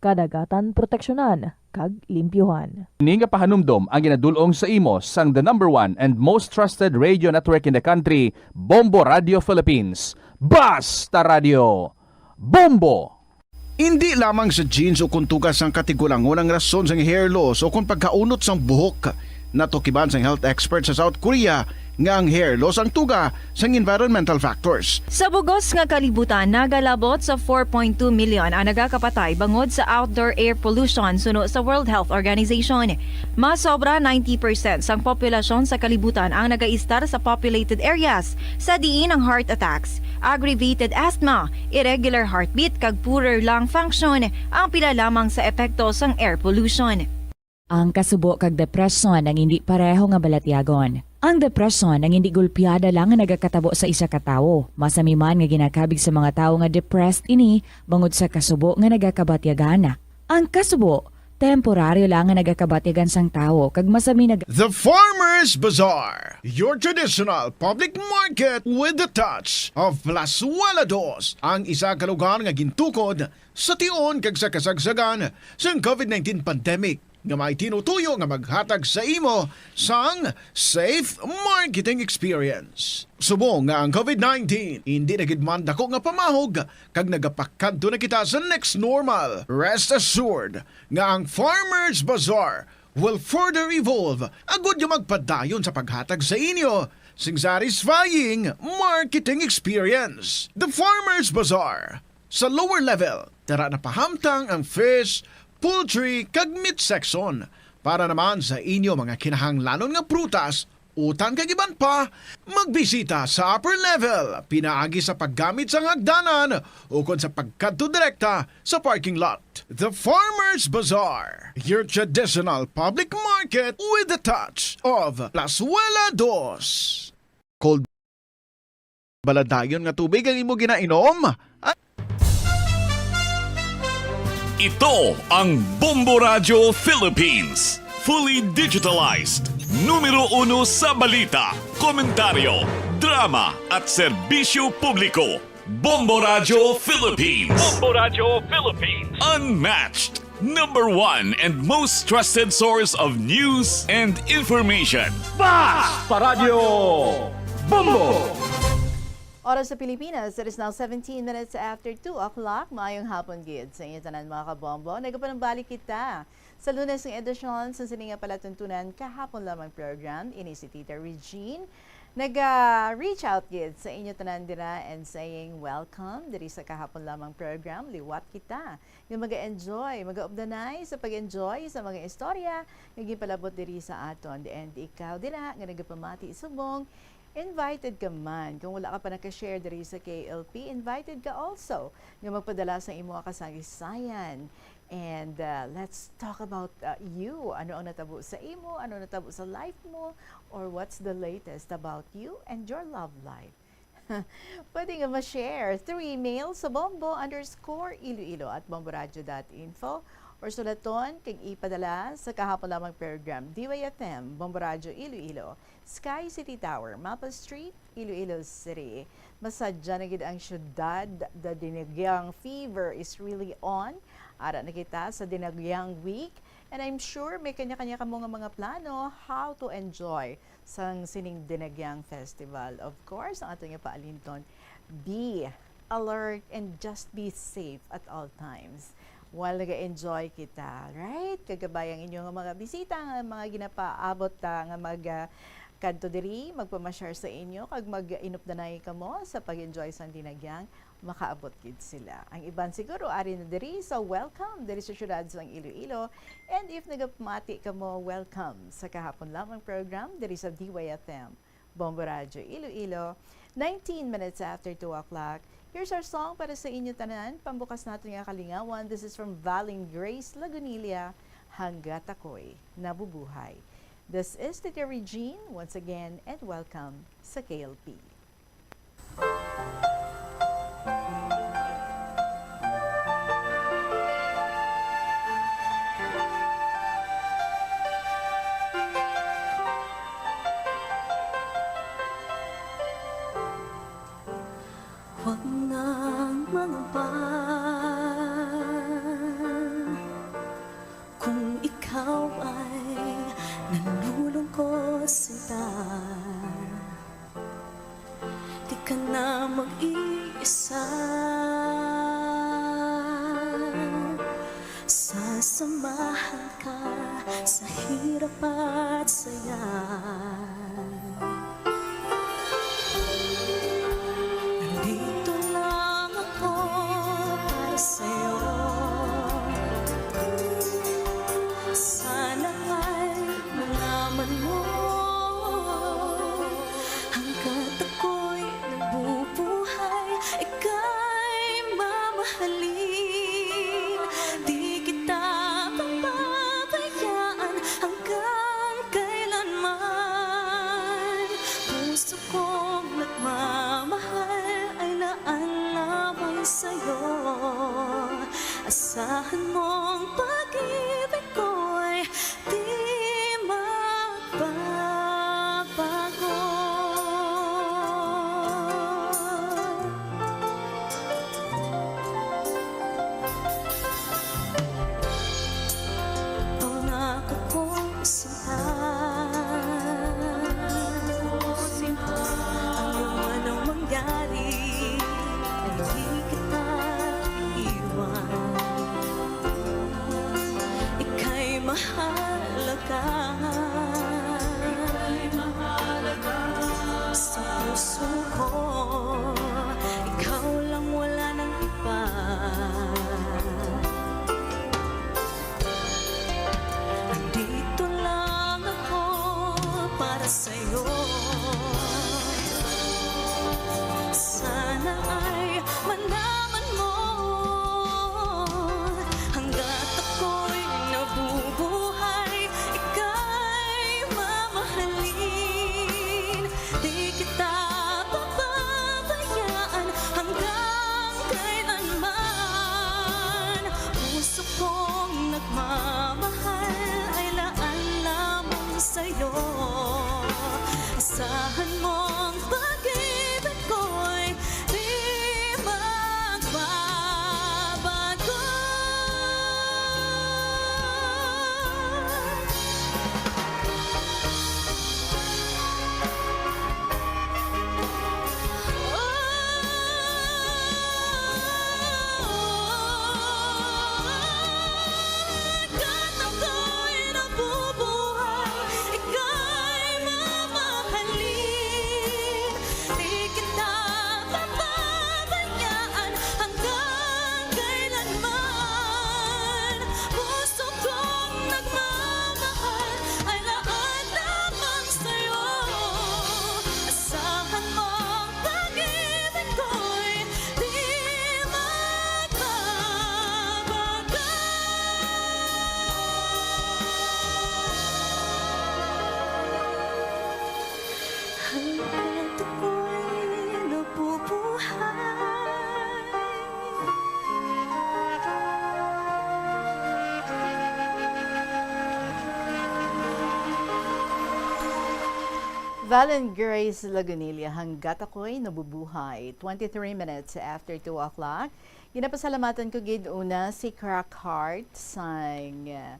Kadagatan proteksyonan kag limpyuhan. Ini nga pahanumdom ang ginadul-ong sa imo sang the number one and most trusted radio network in the country, Bombo Radio Philippines. Basta Radio, Bombo! Indi lamang sa genes o kon tuga sang katigulangon ang rason sang hair loss o kon pagkaunot sang buhok. Natukiban sang health expert sa South Korea nga ang hair loss ang tuga sang environmental factors. Sa bug-os nga kalibutan, nagalabot sa four point two million ang nagakapatay bangod sa outdoor air pollution suno sa World Health Organization. Masobra ninety percent sang populasyon sa kalibutan ang nagaistar sa populated areas, sa diin ang heart attacks, aggravated asthma, irregular heartbeat kag poorer lung function ang pila lamang sa epekto sang air pollution. Ang kasubo kag depresyon ang indi pareho nga balatyagon. Ang depresyon ang indi gulpiada lang nga nagakatabo sa isa ka tawo. Masami man nga ginakabig sa mga tawo nga depressed ini bangod sa kasubo nga nagakabatyagan. Ang kasubo, temporaryo lang nga nagakabatyagan sang tawo kag masami nag- The Farmers Bazaar, your traditional public market with the touch of Plazuela Dos, ang isa ka lugar nga gintukod sa tion kag sa kasagsagan sang covid nineteen pandemic, nga may tinutuyo nga maghatag sa imo sang safe marketing experience. Subong nga ang covid nineteen indi na gid man dako nga pamahog kag nagapakadto na kita sa next normal, rest assured nga ang Farmers Bazaar will further evolve agud nga magpadayon sa paghatag sa inyo sing satisfying marketing experience. The Farmers Bazaar, sa lower level, tara na pahamtang ang fish, poultry, kag meat section. Para naman sa inyo mga kinahanglanon nga prutas, utan kag iban pa, magbisita sa upper level pinaagi sa paggamit sang hagdanan ukon sa pagkadto direkta sa parking lot. The Farmers Bazaar, your traditional public market with the touch of Plazuela Dos. Cold Baladayon nga tubig ang imo ginainom? Ito ang Bombo Radyo Philippines. Fully digitalized. Numero uno sa balita, komentaryo, drama, at serbisyo publiko. Bombo Radyo Philippines. Bombo Radyo Philippines. Unmatched. Number one and most trusted source of news and information. Basta Radyo Bombo! Oras sa Pilipinas, it is now seventeen minutes after two o'clock. Maayong hapon gid sa inyo tanan, mga kabombo. Nagapanumbalik kita sa Lunes nga edisyon sa sini nga palatuntunan, Kahapon Lamang program. Ini si Tita Regine. Naga-reach out gid sa inyo tanan dira and saying welcome diri sa Kahapon Lamang program. Liwat kita nga maga-enjoy, magaubdanay sa pag-enjoy sa mga istorya nga ginpalabot diri sa aton. And ikaw dira nga nagapamati subong, invited ka man. Kung wala ka pa naka-share diri sa K L P, invited ka also nga magpadala sa imo nga kasaysayan. And, uh, let's talk about, uh, you. Ano ang natabo sa imo? Ano natabo sa life mo? Or what's the latest about you and your love life? Pwede nga ma-share through email sa bombo underscore iloilo at bomboradio dot info or sulaton kag ipadala sa Kahapon Lamang program, D Y F M, Bombo Radyo Iloilo, Sky City Tower, Mapa Street, Iloilo City. Masadya na gid ang syudad. The Dinagyang fever is really on. Ara na kita sa Dinagyang Week. And I'm sure may kanya-kanya kamo nga mga plano how to enjoy sang sining Dinagyang Festival. Of course, ang ato nga paalinton, be alert and just be safe at all times while nag-enjoy kita, right? Kagabay ang inyo nga mga bisita, nga mga ginapaabot ta nga mag, ah, kadto diri, magpamasyar sa inyo, kag mag-inupdanay kamo sa pag-enjoy sang Dinagyang, makaabot gid sila. Ang iban siguro ari na diri sa welcome diri sa siyudad sang Iloilo. And if nagapamati kamo, welcome sa Kahapon Lamang program diri sa D Y F M, Bombo Radyo Iloilo, Nineteen minutes after two o'clock. Here's our song para sa inyo tanan. Pambukas naton nga kalingawan. This is from Valen Grace Lagunilla, Hanggat Ako'y Nabubuhay. This is Tita Regine, once again, and welcome sa K L P. Huwag nang mangamba kung ikaw ay nalulungkot, sinta. Di ka na mag-iisa. Sasamahan ka sa hirap at saya. Nandito lang ako para sa'yo. Sana ay malaman mo, hanggat ako'y nabubuhay, ika'y mamahalin. Di kita pababayaan hanggang kailanman. Puso kong nagmamahal ay laan lamang sa'yo. Asahan mong pag-ibig ko'y di magbabago. Pangako kong sinta, ano man ang mangyari, ay di kita iwan. Ika'y mahalaga sa puso ko. Ikaw lang, wala nang iba. Andito lang ako para sa'yo. Sana ay malaman mo, hanggat ako'y nabubuhay, ika'y mamahalin. Di kita pababayaan hanggang kailanman. Puso kong nagmamahal ay laan lamang sa'yo. Asahan mo ang pag-ibig ko'y di magbabago. Hanggat ako'y nabubuhay, ika'y mamahalin. Di kita pababayaan hanggang kailanman. Puso kong nagmamahal ay laan lamang sa'yo. Asahan mo ang pag-ibig ko'y di magbabago. Hanggat ako'y nabubuhay. Valen Grace Lagunilla, Hanggat Ako'y Nabubuhay. Twenty-three minutes after two o'clock. Ginapasalamatan ko gid una si Crack Heart sang, uh,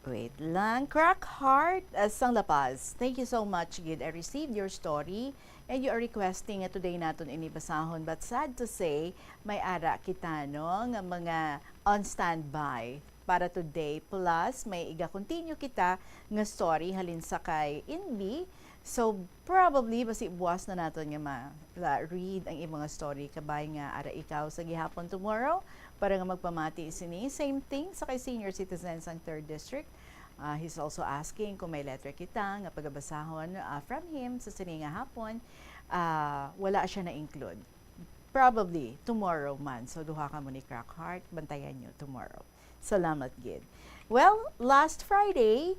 wait lang. Crack Heart, uh, sang La Paz. Thank you so much gid. I received your story and you are requesting nga today naton ini basahon. But sad to say, may ara kita, no, nga mga on standby para today. Plus, may iga-continue kita nga story halin sa kay Inbi. So, probably, basi buas na naton nga ma-, la-, read ang imong story. Kabay nga ara ikaw sa gihapon tomorrow para nga magpamati sini. Same thing sa kay senior citizen sang third District. Ah, he's also asking kung may letter kita nga pagabasahon, ah, from him sa sini nga hapon. ah, wala siya na-include. Probably tomorrow man. So, duha ka mo ni Crackheart, bantayan nyo tomorrow. Salamat gid. Well, last Friday,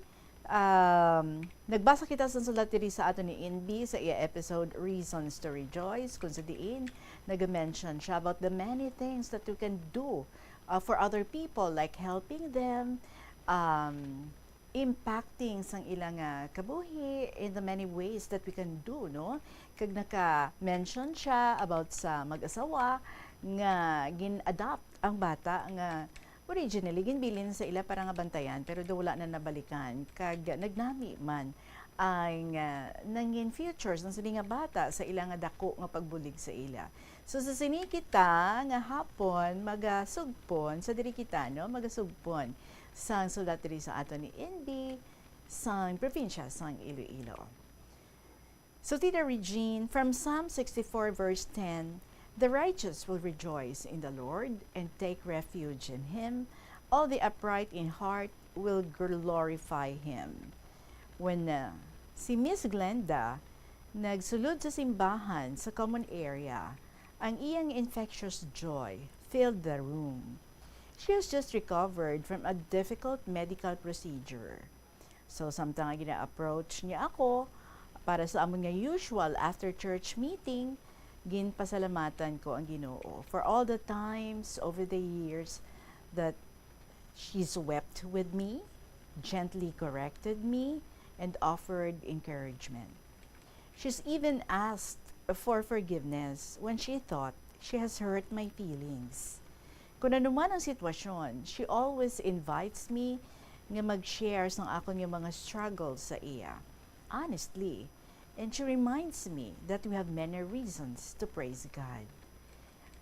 um, nagbasa kita sa sulat diri sa ato ni Inbi sa iya episode Reasons to Rejoice, kung sa diin nag-mention siya about the many things that we can do, uh, for other people, like helping them, um, impacting sang ila nga kabuhi in the many ways that we can do, no? Kag naka-mention siya about sa mag-asawa nga gin-adopt ang bata nga originally ginbilin sa ila para nga bantayan, pero daw wala na nabalikan, kag nagnami man ang, ah, nangin futures sang sini nga bata sa ila nga dako nga pagbulig sa ila. So, sa sini kita nga hapon, magasugpon, sa diri kita, no, magasugpon sang sulat diri sa ato ni Inbi, sang probinsya sang Iloilo. So, Tita Regine, from Psalm sixty-four, verse ten, "The righteous will rejoice in the Lord and take refuge in Him. All the upright in heart will glorify Him." When, uh, si Miss Glenda nagsulod sa simbahan sa common area, ang iyang infectious joy filled the room. She has just recovered from a difficult medical procedure. So, samtang nga gina-approach niya ako para sa amon nga usual after church meeting, ginpasalamatan ko ang Ginoo for all the times over the years that she's wept with me, gently corrected me, and offered encouragement. She's even asked for forgiveness when she thought she has hurt my feelings. Kung ano man ang sitwasyon, she always invites me nga mag-share sang akon nga mga struggles sa iya, honestly. And she reminds me that we have many reasons to praise God.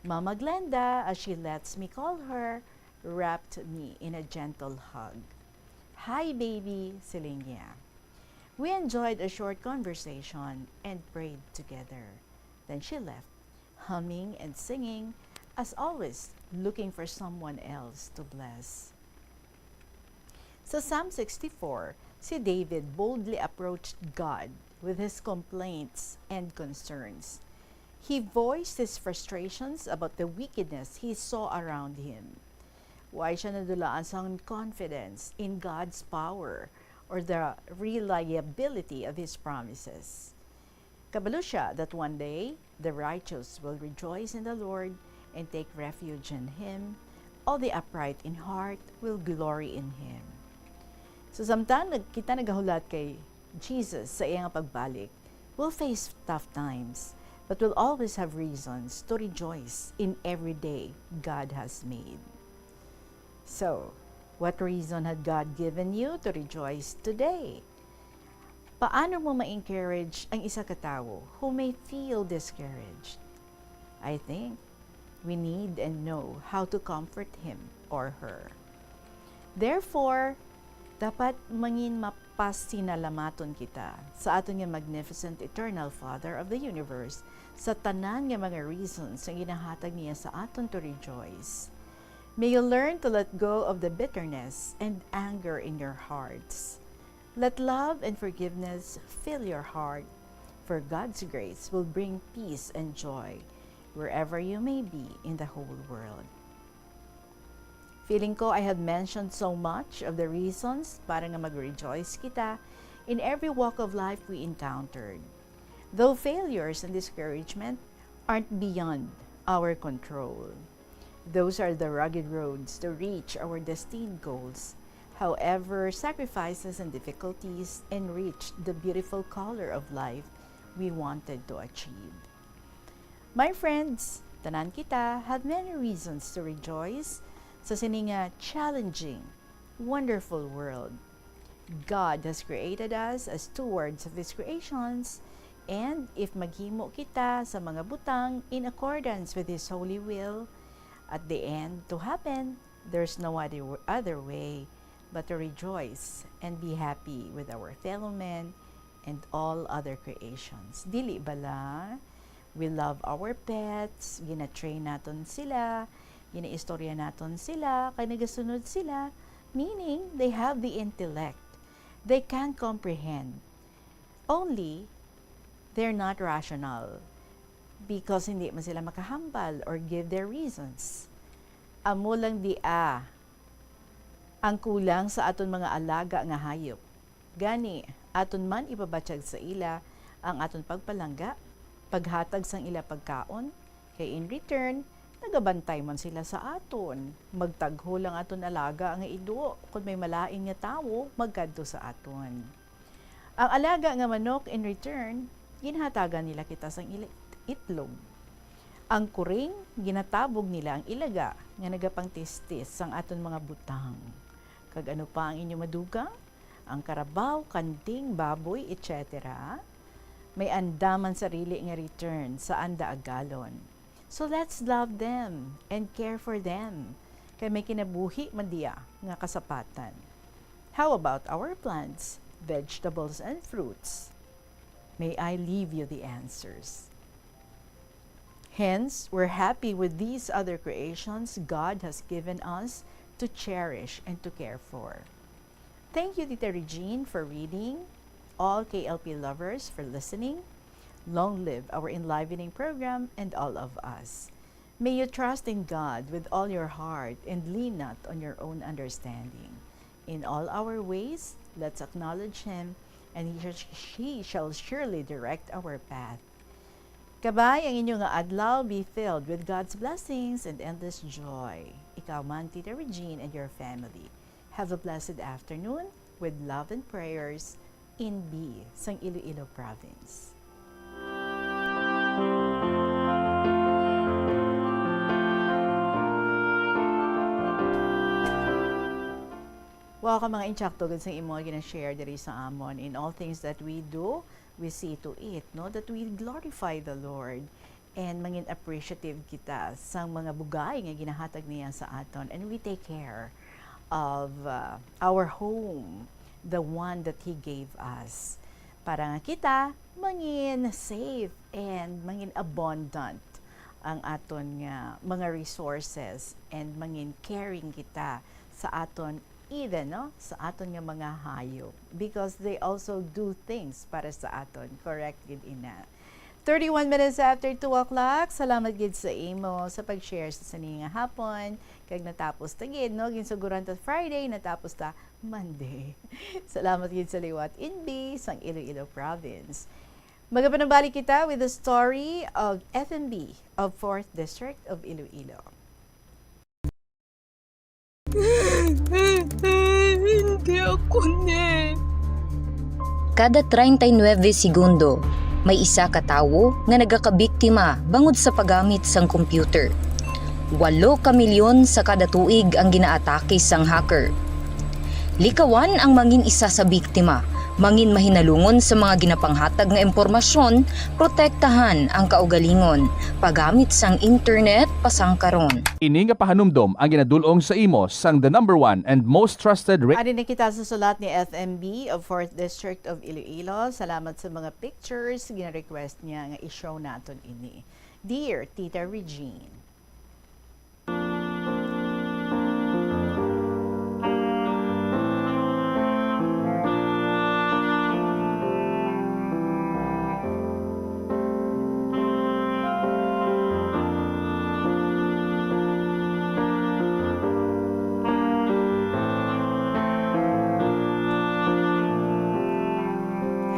Mama Glenda, as she lets me call her, wrapped me in a gentle hug. "Hi, baby," siling niya. We enjoyed a short conversation and prayed together. Then she left, humming and singing, as always, looking for someone else to bless. Sa Psalm sixty-four, si David boldly approached God with his complaints and concerns. He voiced his frustrations about the wickedness he saw around him. Wala siya nadulaan sang confidence in God's power or the reliability of His promises. Kabalo siya that one day, the righteous will rejoice in the Lord and take refuge in Him. All the upright in heart will glory in Him. So, samtang nag-, kita nagahulat kay Jesus sa iyang pagbalik, we'll face tough times, but we'll always have reasons to rejoice in every day God has made. So, what reason had God given you to rejoice today? Paano mo ma-encourage ang isa ka tawo who may feel discouraged? I think we need and know how to comfort him or her. Therefore, dapat mangin mapasinalamaton kita sa aton nga magnificent eternal Father of the universe sa tanan nga mga reasons nga ginahatag niya sa aton to rejoice. May you learn to let go of the bitterness and anger in your hearts. Let love and forgiveness fill your heart, for God's grace will bring peace and joy wherever you may be in the whole world. Feeling ko I have mentioned so much of the reasons para nga mag-rejoice kita in every walk of life we encountered. Though failures and discouragement aren't beyond our control, those are the rugged roads to reach our destined goals. However, sacrifices and difficulties enriched the beautiful color of life we wanted to achieve. My friends, tanan kita have many reasons to rejoice sa sini nga challenging, wonderful world. God has created us as stewards of His creations, and if maghimo kita sa mga butang in accordance with His holy will, at the end to happen, there's no other, other way but to rejoice and be happy with our fellow men and all other creations. Dili bala? We love our pets, gina-train naton sila, ginaistorya naton sila, kay nagasunod sila, meaning they have the intellect. They can comprehend. Only, They're not rational because hindi man sila makahambal or give their reasons. Amo lang dia ang kulang sa aton mga alaga nga hayop. Gani, aton man ipabatyag sa ila ang aton pagpalangga, paghatag sang ila pagkaon, kay in return, nagabantay man sila sa aton. Magtaghol ang aton alaga nga ido kon may malain nga tawo magkadto sa aton. Ang alaga nga manok, in return, ginhatagan nila kita sang ila itlog. Ang kuring, ginatabog nila ang ilaga nga nagapangtistis sang aton mga butang. Kag ano pa ang inyo madugang? Ang karabaw, kanding, baboy, et cetera. May andaman sarili nga return sa anda agalon. So let's love them and care for them, kay may kinabuhi man diya nga kasapatan. How about our plants, vegetables, and fruits? May I leave you the answers. Hence, we're happy with these other creations God has given us to cherish and to care for. Thank you, Tita Regine, for reading. All K L P lovers for listening. Long live our enlivening program and all of us. May you trust in God with all your heart and lean not on your own understanding. In all our ways, let's acknowledge Him, and He, sh- He shall surely direct our path. Kabay ang inyo nga adlaw be filled with God's blessings and endless joy. Ikaw man, Tita Regine, and your family. Have a blessed afternoon with love and prayers, Inbi sang Iloilo Province. Wow, ka mga intsakto gid sang imo nga gina-share diri sa amon. In all things that we do, we see to it, no, that we glorify the Lord. And mangin appreciative kita sang mga bugay nga ginahatag niya sa aton. And we take care of, uh, our home, the one that He gave us. Para nga kita, mangin safe and mangin abundant ang aton nga mga resources and mangin caring kita sa aton, even, no, sa aton nga mga hayop, because they also do things para sa aton. Correct gid ina. Thirty-one minutes after two o'clock. Salamat gid sa imo sa pag-share sa sini nga hapon. Kag natapos ta gid, no? Ginsuguran ta Friday, natapos ta Monday. Salamat gid sa liwat, Inbi sang Iloilo Province. Magapanabalik kita with the story of F M B of Fourth District of Iloilo. Hindi ako ni. Kada treinta y nueve segundo, may isa ka tawo nga nagakabiktima bangod sa paggamit sang computer. Walo ka milyon sa kada tuig ang ginaatake sang hacker. Likawan ang mangin isa sa biktima, mangin mahinalungon sa mga ginapanghatag nga impormasyon, protektahan ang kaugalingon, paggamit sang internet pasangkaron. Ini nga pahanumdom ang ginadul-ong sa imo sang the number one and most trusted ra- Ari na kita sa sulat ni F M B of Fourth District of Iloilo. Salamat sa mga pictures, gina-request niya nga i-show naton ini. Dear Tita Regine.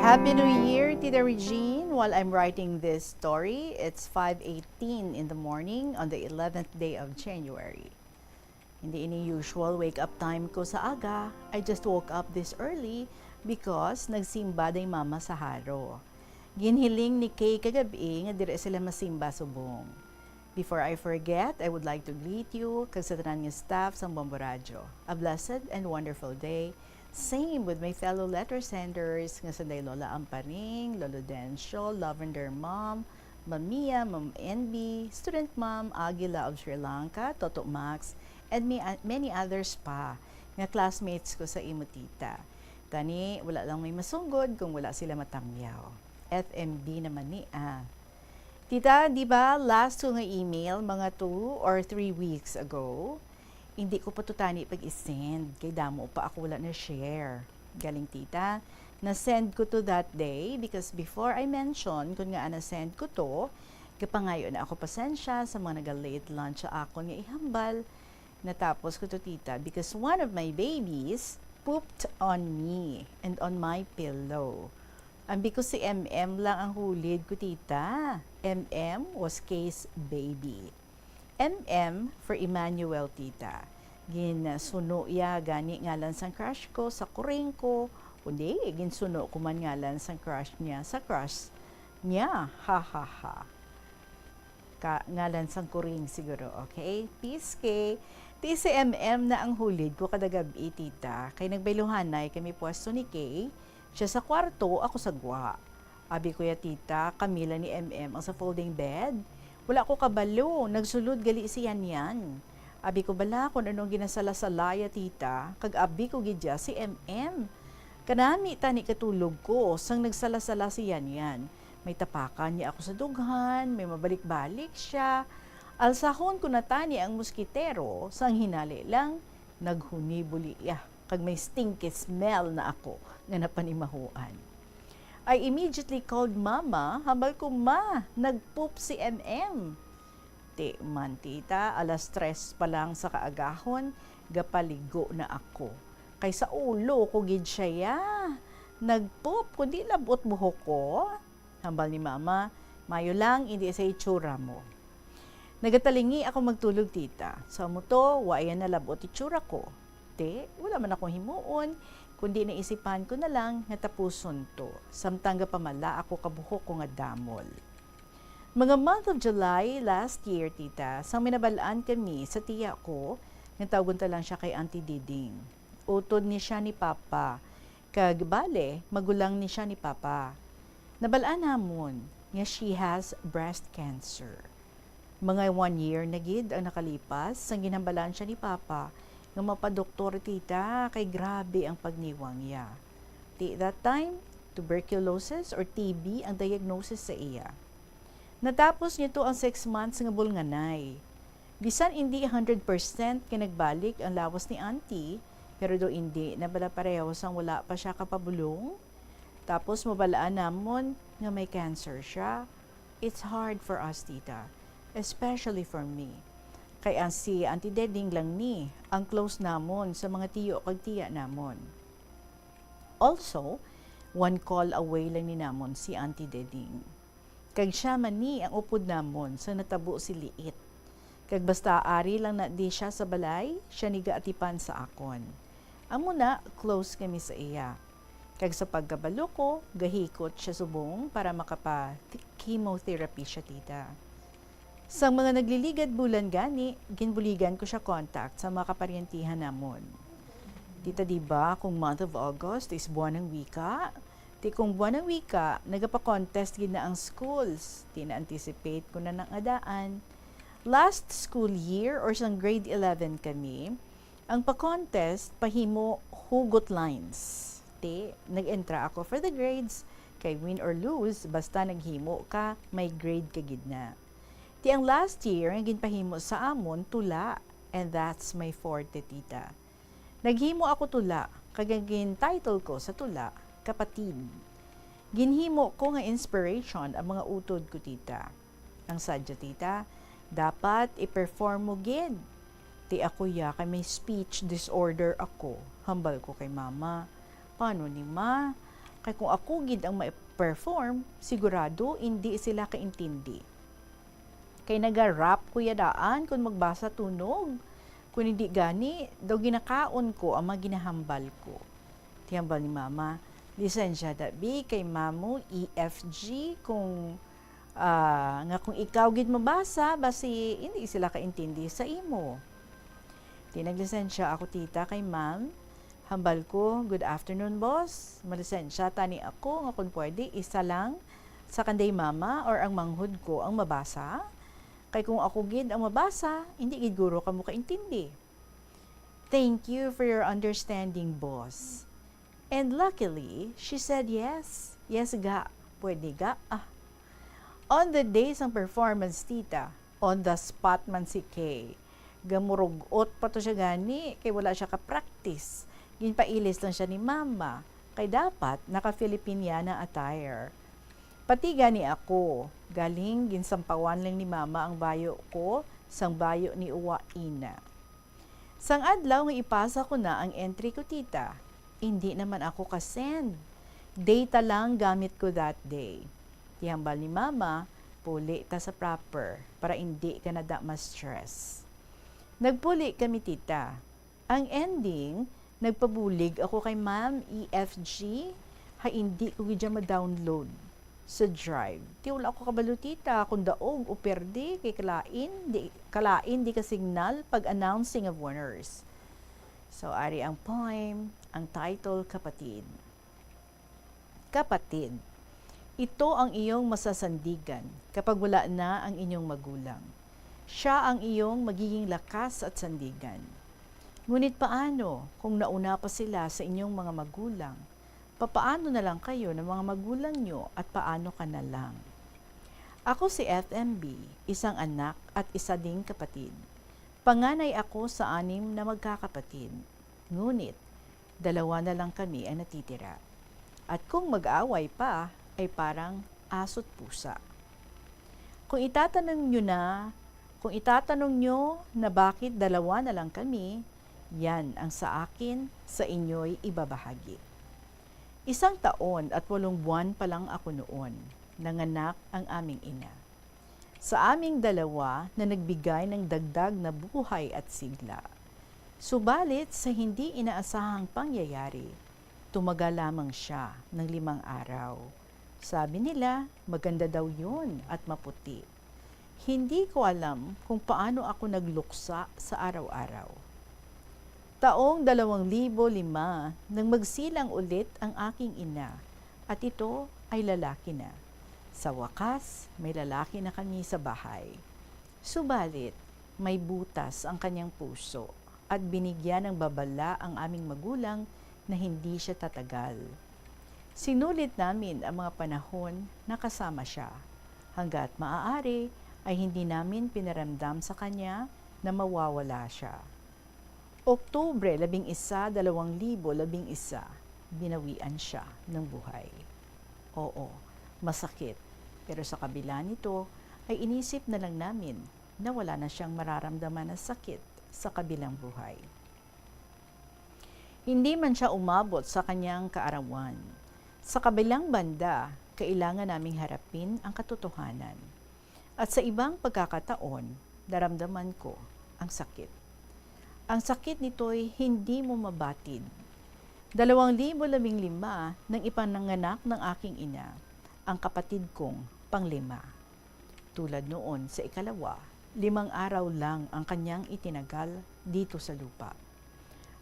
Happy New Year, Tita Regine. While I'm writing this story, it's five eighteen in the morning on the eleventh day of January. Hindi ini usual wake-up time ko sa aga. I just woke up this early because nagsimba day mama sa haro. Ginhiling ni Kay kagabi nga diri sila masimba subong. Before I forget, I would like to greet you kag sa tanan nga staff sang Bombo Radyo. A blessed and wonderful day. Same with my fellow letter senders nga sanday Lola Amparing, Lolo Dencio, Lavender Mom, Ma'am Mia, Ma'am N B, Student Ma'am Aguila of Sri Lanka, Toto Max, and may, many others pa nga classmates ko sa imo tita. Gani, wala lang may masunggod kung wala sila matamyaw. F M B naman ni, ah. Tita, di ba last ko nga email, mga two or three weeks ago, hindi ko pa to tani pag-isend, kay damo pa ako wala na-share. Galing, tita, Na-send ko to that day because before I mention kun nga na-send ko to, gapangayo na ako pasensya sa mga naga-late lunch sa akon nga ihambal. Natapos ko to, tita, because one of my babies pooped on me and on my pillow. Ambi ko si M M lang ang hulid ko, tita. M M was Kay's baby. M M for Emmanuel, tita. Ginsuno iya gani ngalan sang crush ko sa kuring ko, kundi ginsuno ko man ngalan sang crush niya sa crush niya. Ha, ha, ha. Ka, ngalan sang kuring siguro, okay? Peace, Kay. Ti si M M na ang hulid ko kada gab-i, tita. Kay nagbayluhanay kami pwesto ni Kay. Siya sa kwarto, ako sa gwa. Abi ko ya, tita, kami lang ni M M ang sa folding bed. Wala ko kabalo, nagsulod gali si Yan Yan. Abi ko bala kung ano ang ginasala-sala ya, tita, kag abi ko gid ya si M M. Kanami tani katulog ko sang nagsala-sala si Yan Yan. May tapakan niya ako sa dughan, may mabalik-balik siya. Alsahon ko na tani ang moskitero, sang hinali lang, naghunibuli iya, kag may stinky smell na ako nga napanimahuan. I immediately called Mama, hambal ko, "Ma, nag-poop si M M." Ti man, tita, alas tres pa lang sa kaagahon, gapaligo na ako. Kay sa ulo ko gid siya ya. Nag-poop, kundi labot buhok ko. Hambal ni Mama, "Mayo lang, indi sa itsura mo." Nagatalingi ako magtulog, tita. Sa amo to, wa iya nalabot itsura ko. Ti, wala man akong himuon, kundi naisipan ko na lang nga tapuson to, samtang gapamala ako kabuhok ko nga damol. Mga month of July last year, tita, sang minabal-an kami sa tiya ko, nga tawgon ta lang siya kay Auntie Diding. Utod ni siya ni Papa, kag bale, magulang ni siya ni Papa. Nabal-an namon nga she has breast cancer. Mga one year na gid ang nakalipas sang ginhambalan siya ni Papa nga mapadoktor, tita, kay grabe ang pagniwang iya. Ti that time, tuberculosis or T B ang diagnosis sa iya. Natapos niya to ang six months nga bulnganay. Bisan indi hundred percent nga nagbalik ang lawas ni Auntie, pero daw indi na bala pareho sang wala pa siya kapabulong. Tapos mabalaan namon nga may cancer siya. It's hard for us, tita, especially for me. Kay ang si Auntie Deding lang ni ang close namon sa mga tiyo kag tiya namon. Also, one call away lang ni namon si Auntie Deding. Kag siya man ni ang upod namon sa natabo si Liit. Kag basta ari lang na di siya sa balay, siya ni gaatipan sa akon. Amo na, close kami sa iya. Kag sa pagkabalo ko, gahikot siya subong para makapa-chemotherapy siya, tita. Sang mga nagliligad bulan gani, ginbuligan ko siya contact sa mga kaparyentihan namon. Tita, di ba, kung month of August is buwan ng wika, ti kung buwan ng wika, nagapa-contest gid na ang schools. Ti na-anticipate ko na nang adaan. Last school year or sang grade eleven kami, ang pa-contest pahimo hugot lines. Ti, nag-entra ako for the grades, kay win or lose, basta naghimo ka, may grade ka gid na. Ti ang last year nga ginpahimo sa amon, tula, and that's my forte, tita. Naghimo ako tula, kag ang gin-title ko sa tula, Kapatid. Ginhimo ko nga inspiration ang mga utod ko, tita. Ang sadya, tita, dapat i-perform mo gid. Ti ako ya kay may speech disorder ako. Hambal ko kay mama, "Paano ni, ma? Kay kung ako gid ang ma-perform, sigurado indi sila kaintindi. Kay naga-rap ko ya daan kon magbasa tunog. Kon indi gani, daw ginakaon ko ang mga ginahambal ko." Ti hambal ni mama, "Lisensya da bi kay mamo E F G kung, ah, nga kung ikaw gid mabasa, basi indi sila kaintindi sa imo." Ti naglisensya ako, tita, kay ma'am. Hambal ko, "Good afternoon, boss. Malisensya tani ako nga kung pwede, isa lang sa kanday mama or ang manghod ko ang mabasa. Kay kung ako gid ang mabasa, hindi gid guro kamo kaintindi." "Thank you for your understanding, boss." And luckily, she said yes. Yes ga, pwede ga. Ah. On the day sang performance, tita, on the spot man si Kay. Gamurug-ot pa to siya gani, kay wala siya ka-practice. Ginpailis lang siya ni mama. kay dapat naka-Filipiniana attire. Pati gani ako, galing ginsampawan lang ni Mama ang bayo ko sang bayo ni Uwaina. Sang adlaw nga ipasa ko na ang entry ko, tita, indi naman ako ka-send. Data lang gamit ko that day. Ti hambal ni Mama, puli ta sa proper para indi ka na da ma-stress. Nagpuli kami, tita. Ang ending, nagpabulig ako kay Ma'am E F G, ha indi ko gid siya ma-download sa Drive. Ti wala ko kabalo, tita, kung daog o perde, kay kalain di, kalain di ka signal pag announcing of winners. So, ari ang poem, ang title, Kapatid. Kapatid, ito ang iyong masasandigan kapag wala na ang inyong magulang. Siya ang iyong magiging lakas at sandigan. Ngunit paano kung nauna pa sila sa inyong mga magulang? Papaano na lang kayo ng mga magulang nyo at paano ka na lang? Ako si F M B, isang anak at isa ding kapatid. Panganay ako sa anim na magkakapatid. Ngunit, dalawa na lang kami ang natitira. At kung mag-away pa, ay parang aso't pusa. Kung itatanong nyo na, kung itatanong nyo na bakit dalawa na lang kami, yan ang sa akin sa inyo'y ibabahagi. Isang taon at walong buwan pa lang ako noon, nanganak ang aming ina. Sa aming dalawa na nagbigay ng dagdag na buhay at sigla. Subalit sa hindi inaasahang pangyayari, tumagal lamang siya ng limang araw. Sabi nila, maganda daw yun at maputi. Hindi ko alam kung paano ako nagluksa sa araw-araw. Taong dalawang libo lima nang magsilang ulit ang aking ina, at ito ay lalaki na. Sa wakas, may lalaki na kami sa bahay. Subalit, may butas ang kanyang puso at binigyan ng babala ang aming magulang na hindi siya tatagal. Sinulit namin ang mga panahon na kasama siya. Hanggat maaari ay hindi namin pinaramdam sa kanya na mawawala siya. Oktubre labing isa, dalawang libo labing isa, binawian siya ng buhay. Oo, masakit, pero sa kabila nito ay inisip na lang namin na wala na siyang mararamdaman na sakit sa kabilang buhay. Hindi man siya umabot sa kanyang kaarawan. Sa kabilang banda, kailangan naming harapin ang katotohanan. At sa ibang pagkakataon, naramdaman ko ang sakit. Ang sakit nito'y hindi mo mabatid. Dalawang libo labing lima nang ipananganak ng aking ina, ang kapatid kong panglima. Tulad noon sa ikalawa, limang araw lang ang kanyang itinagal dito sa lupa.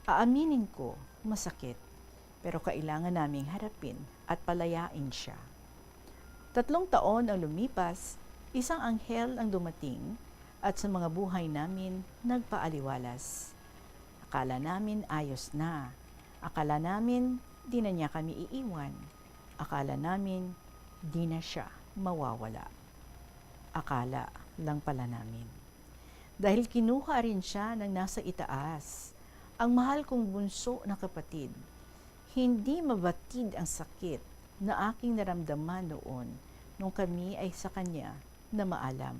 Aaminin ko, masakit, pero kailangan naming harapin at palayain siya. Tatlong taon ang lumipas, isang anghel ang dumating at sa mga buhay namin nagpaaliwalas. Akala namin ayos na. Akala namin di na niya kami iiwan. Akala namin di na siya mawawala. Akala lang pala namin. Dahil kinuha rin siya ng nasa itaas, ang mahal kong bunso na kapatid. Hindi mabatid ang sakit na aking naramdaman noon nung kami ay sa kanya na maalam.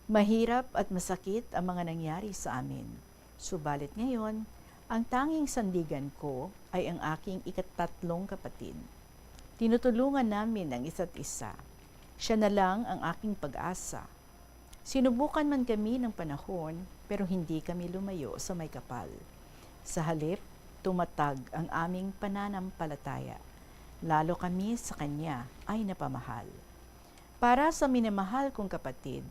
Mahirap at masakit ang mga nangyari sa amin. Subalit ngayon, ang tanging sandigan ko ay ang aking ikatatlong kapatid. Tinutulungan namin ang isa't isa. Siya na lang ang aking pag-asa. Sinubukan man kami ng panahon, pero hindi kami lumayo sa may kapal. Sa halip, tumatag ang aming pananampalataya. Lalo kami sa kanya ay napamahal. Para sa minamahal kong kapatid,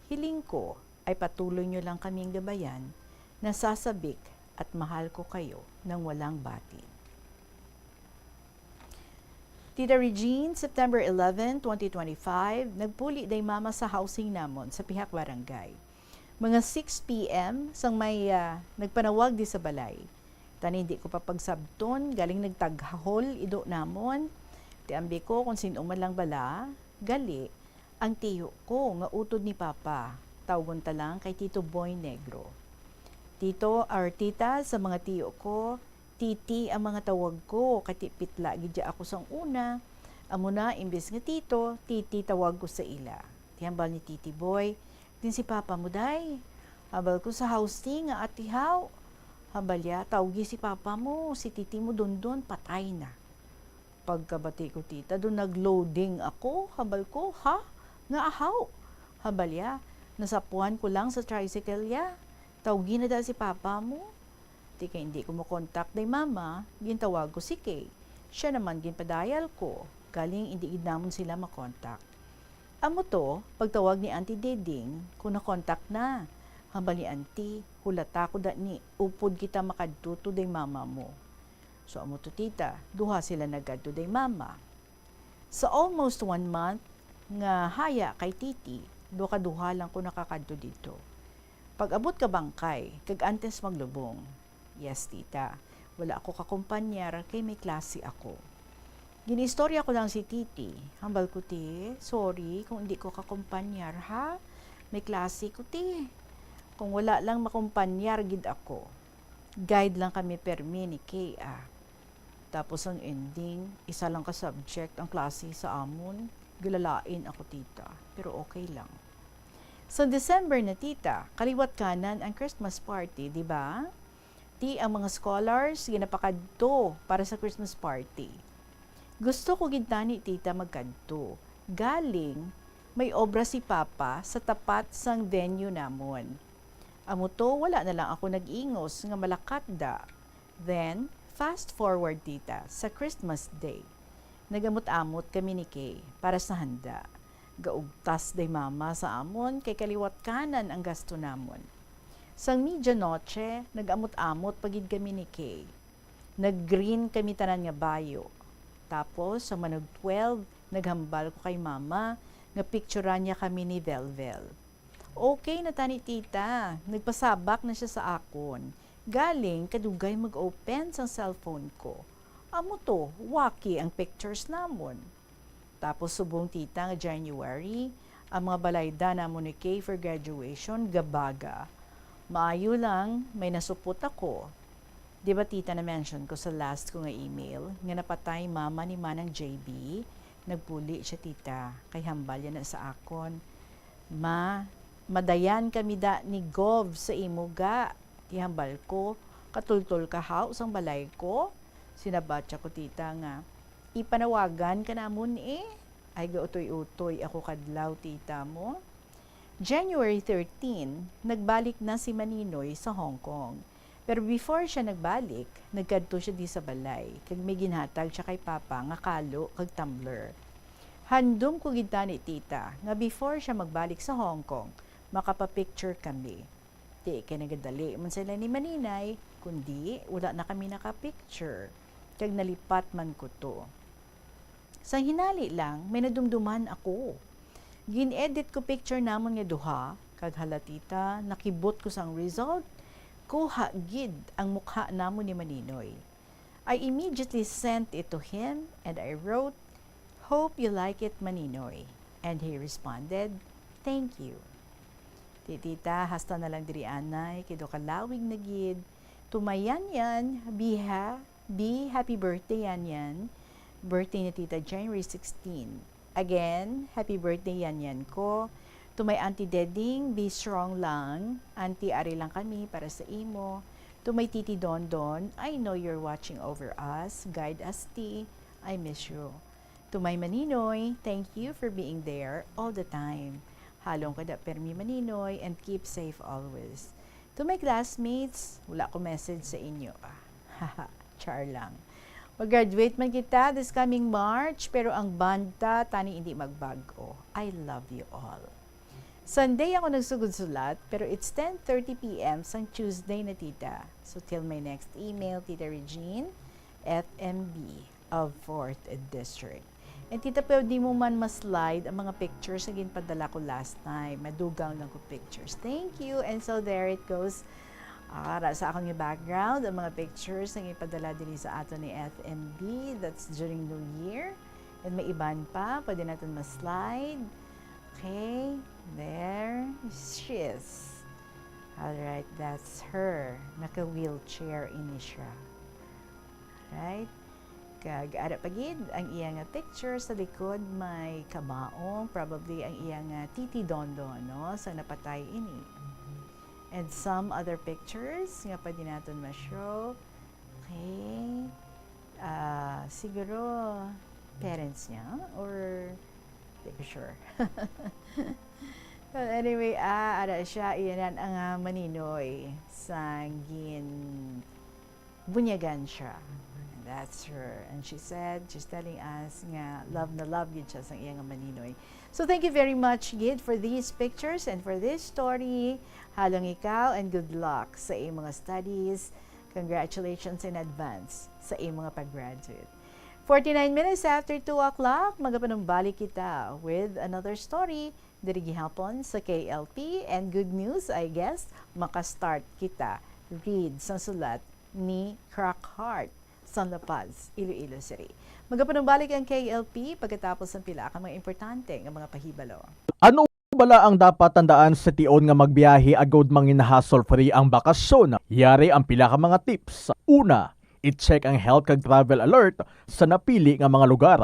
hiling ko ay patuloy niyo lang kaming gabayan, nasasabik at mahal ko kayo ng walang batid. Tita Regine, September eleven, twenty twenty-five, nagpuli day mama sa housing namon sa Pihak Barangay. Mga six P M sang may, ah, nagpanawag di sa balay. Tan indi ko pa pagsabton, galing nagtaghahol ido namon. Ti ambi ko kung sin-o man lang bala, gali, ang tiyo ko nga utod ni Papa, tawgon ta lang kay Tito Boy Negro. Tito or tita sa mga tiyo ko, Titi ang mga tawag ko, kay tipitla gid ako sang una. Amo na, imbes nga tito, titi tawag ko sa ila. Ti hambal ni Titi Boy, "Diin si papa mo, day?" Hambal ko, "Sa housing, nga atihaw." Hambal ya, "Tawgi si papa mo, si titi mo, Dondon, patay na." Pagkabati ko, tita, do nag-loading ako. Hambal ko, "Ha? Nga ahaw?" Hambal ya, "Nasapuan ko lang sa tricycle ya. Tawgi na da si papa mo." Ti kay hindi ko makontak day mama, gintawag ko si Kay. Siya naman ginpadayal ko, galing hindi gid namon sila makontak. Amo to, pagtawag ni Auntie Diding, kung nakontak na. Hambal ni Auntie, "Hulata ko da ni upod kita makadto to day mama mo." So amo to, tita, duha sila nagkadto day mama. Sa almost one month nga haya kay Titi, duha ka duha lang ko nakakadto didto. Pag-abot ka bangkay, kag antes maglubong. "Yes, tita. Wala ako kakumpanyar kay may klase ako." Giniistorya ko lang si Titi. Hambal ko, "Ti, sorry kung hindi ko kakumpanyar, ha? May klase ko, ti. Kung wala lang makumpanyar gid ako." Guide lang kami permi ni Kay, ah. Tapos ang ending, isa lang ka subject ang klase sa amon. Gilalain ako, tita, pero okay lang. Sa December na, tita, kaliwat kanan ang Christmas party, di ba? Ti ang mga scholars ginapakadto para sa Christmas party. Gusto ko gid tani, tita, magkadto. Galing, may obra si Papa sa tapat sang venue namon. Amo to, wala na lang ako nag-ingos nga malakat da. Then, fast forward, tita, sa Christmas Day. Nag-amot-amot kami ni Kay para sa handa. Gaugtas day mama sa amon kay kaliwat kanan ang gasto namon. Sang medianoche, nag-amot-amot pa gid kami ni Kay. Nag-green kami tanan nga bayo. Tapos, sa manog twelve, naghambal ko kay mama nga picturan niya kami ni Velvel. "Okay na tani, tita, nagpasabak na siya sa akon. Galing, kadugay mag-open sang cellphone ko. Amo to, waki ang pictures namon." Tapos subong, tita, nga January, ang mga balayda namon ni Kay for graduation, gabaga. Maayo lang, may nasupot ako. Di ba, tita, na-mention ko sa last ko nga email nga napatay mama ni Manang J B? Nagpuli siya, tita, kay hambal ya na sa akon, "Ma, madayan kami da ni Gov sa imo ga." Ti hambal ko, "Katultol ka haw sang balay ko?" Sinabat siya ko, tita, nga, "Ipanawagan ka namon, eh." Ay, gautoy-utoy ako kadlaw, tita mo. January thirteen, nagbalik na si Maninoy sa Hong Kong. Pero before siya nagbalik, nagkadto siya di sa balay, kag may ginhatag siya kay Papa nga kalo kag tumbler. Handom ko gid tani, tita, nga before siya magbalik sa Hong Kong, makapapicture kami. Ti kay nagadali man sila ni Maninay, kundi wala na kami nakapicture, kag nalipat man ko to. Sang hinali lang, may nadumduman ako. Gin-edit ko picture namon nga duha, kag hala, tita, nakibot ko sang result. Kuha gid ang mukha namon ni Maninoy. I immediately sent it to him and I wrote, "Hope you like it, Maninoy." And he responded, "Thank you." Ti, tita, hasta na lang diri anay, kay do kalawig na gid. To my Yan Yan, be ha-, be happy birthday, Yan Yan. Birthday ni tita January sixteen. Again, happy birthday, Yan Yan ko. To my Auntie Deding, be strong lang. Auntie, ari lang kami para sa imo. To my Titi Dondon, I know you're watching over us. Guide us, Ti. I miss you. To my Maninoy, thank you for being there all the time. Halong ka da permi, Maninoy, and keep safe always. To my classmates, wala ko message sa inyo. Ah, char lang. Mag-graduate man kita this coming March, pero ang bond ta tani hindi magbag-o. I love you all. Sunday ako nagsugod sulat, pero it's ten thirty p m sang Tuesday na, tita. So till my next email, Tita Regine, F M B of fourth District. And tita, pwede mo man ma-slide ang mga pictures na ginpadala ko last time. Madugang lang ko pictures. Thank you. And so there it goes. Ara sa akon nga background, ang mga pictures nga ipadala din sa ato ni F M B, that's during New Year. And may iban pa, pwede natin ma-slide. Okay, there she is. All right, that's her. Naka-wheelchair ini siya. Right? Kag ara pa gid ang iya nga picture sa likod may kabaong, probably ang iya nga titi Dondo, no? Sa napatay ini. And some other pictures nga pwede naton ma-show. Okay. Ah, siguro parents niya or di ko sure. Well, anyway, ah, ara siya, iyanan ang, ah, maninoy sa gin-, bunyagan siya. That's her. And she said, she's telling us nga love na love gid siya sa iya nga maninoy. So thank you very much gid for these pictures and for this story. Halong ikaw and good luck sa iyong mga studies. Congratulations in advance sa iyong mga pag-graduate. Forty-nine minutes after two o'clock, magapanumbalik kita with another story diri gihapon sa K L P. And good news, I guess, makastart kita read sa sulat ni Crack Heart sa La Paz, Iloilo City. Magapanumbalik ang K L P pagkatapos ng pila ka mga importante nga mga pahibalo. Ano bala ang dapat tandaan sa tion nga magbiyahe agud mangin-hassle-free ang bakasyon? Yari ang pila ka mga tips. Una, i-check ang health kag travel alert sa napili nga mga lugar.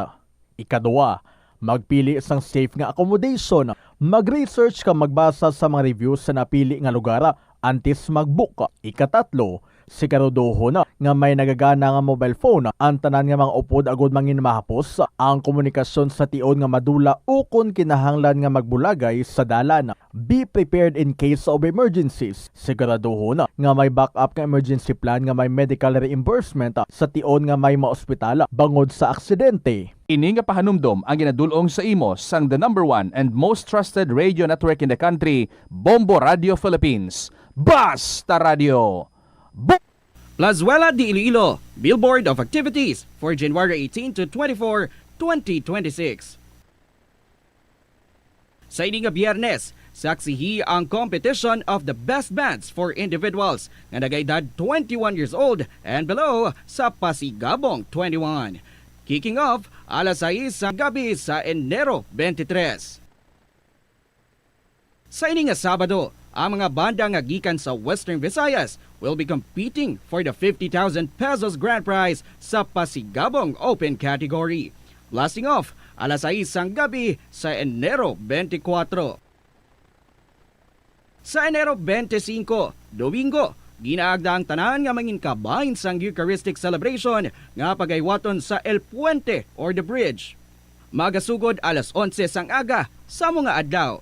Ikaduha, magpili sang safe nga accommodation. Mag-research kag magbasa sa mga reviews sa napili nga lugar antes mag-book. Ikatatlo, siguraduhon nga may nagagana nga mobile phone ang tanan nga mga upod agud mangin mahapos ang komunikasyon sa tion nga madula ukon kinahanglan nga magbulagay sa dalan. Be prepared in case of emergencies. Siguraduhon nga may backup nga emergency plan nga may medical reimbursement sa tion nga may maospital bangod sa aksidente. Ini nga pahanumdom ang ginadul-ong sa imo sang the number one and most trusted radio network in the country, Bombo Radio Philippines. Basta Radio! Bo- Plazuela de Iloilo, Billboard of Activities for January eighteen to twenty-four, twenty twenty-six. Sa ini nga Biyernes, saksihi ang competition of the best bands for individuals nga nagaedad twenty-one years old and below sa Pasigabong twenty-one. Kicking off alas sais sa gabi sa Enero twenty-three. Sa ini nga Sabado, ang mga banda nga gikan sa Western Visayas will be competing for the fifty thousand pesos grand prize sa Pasigabong Open Category. Blasting off alas sais sang gabi sa Enero twenty-four. Sa Enero twenty-five, Domingo, ginaagda ang tanan nga mangin kabahin sang Eucharistic celebration nga pagaywaton sa El Puente or the Bridge. Magasugod alas onse sang aga sa mga adlaw.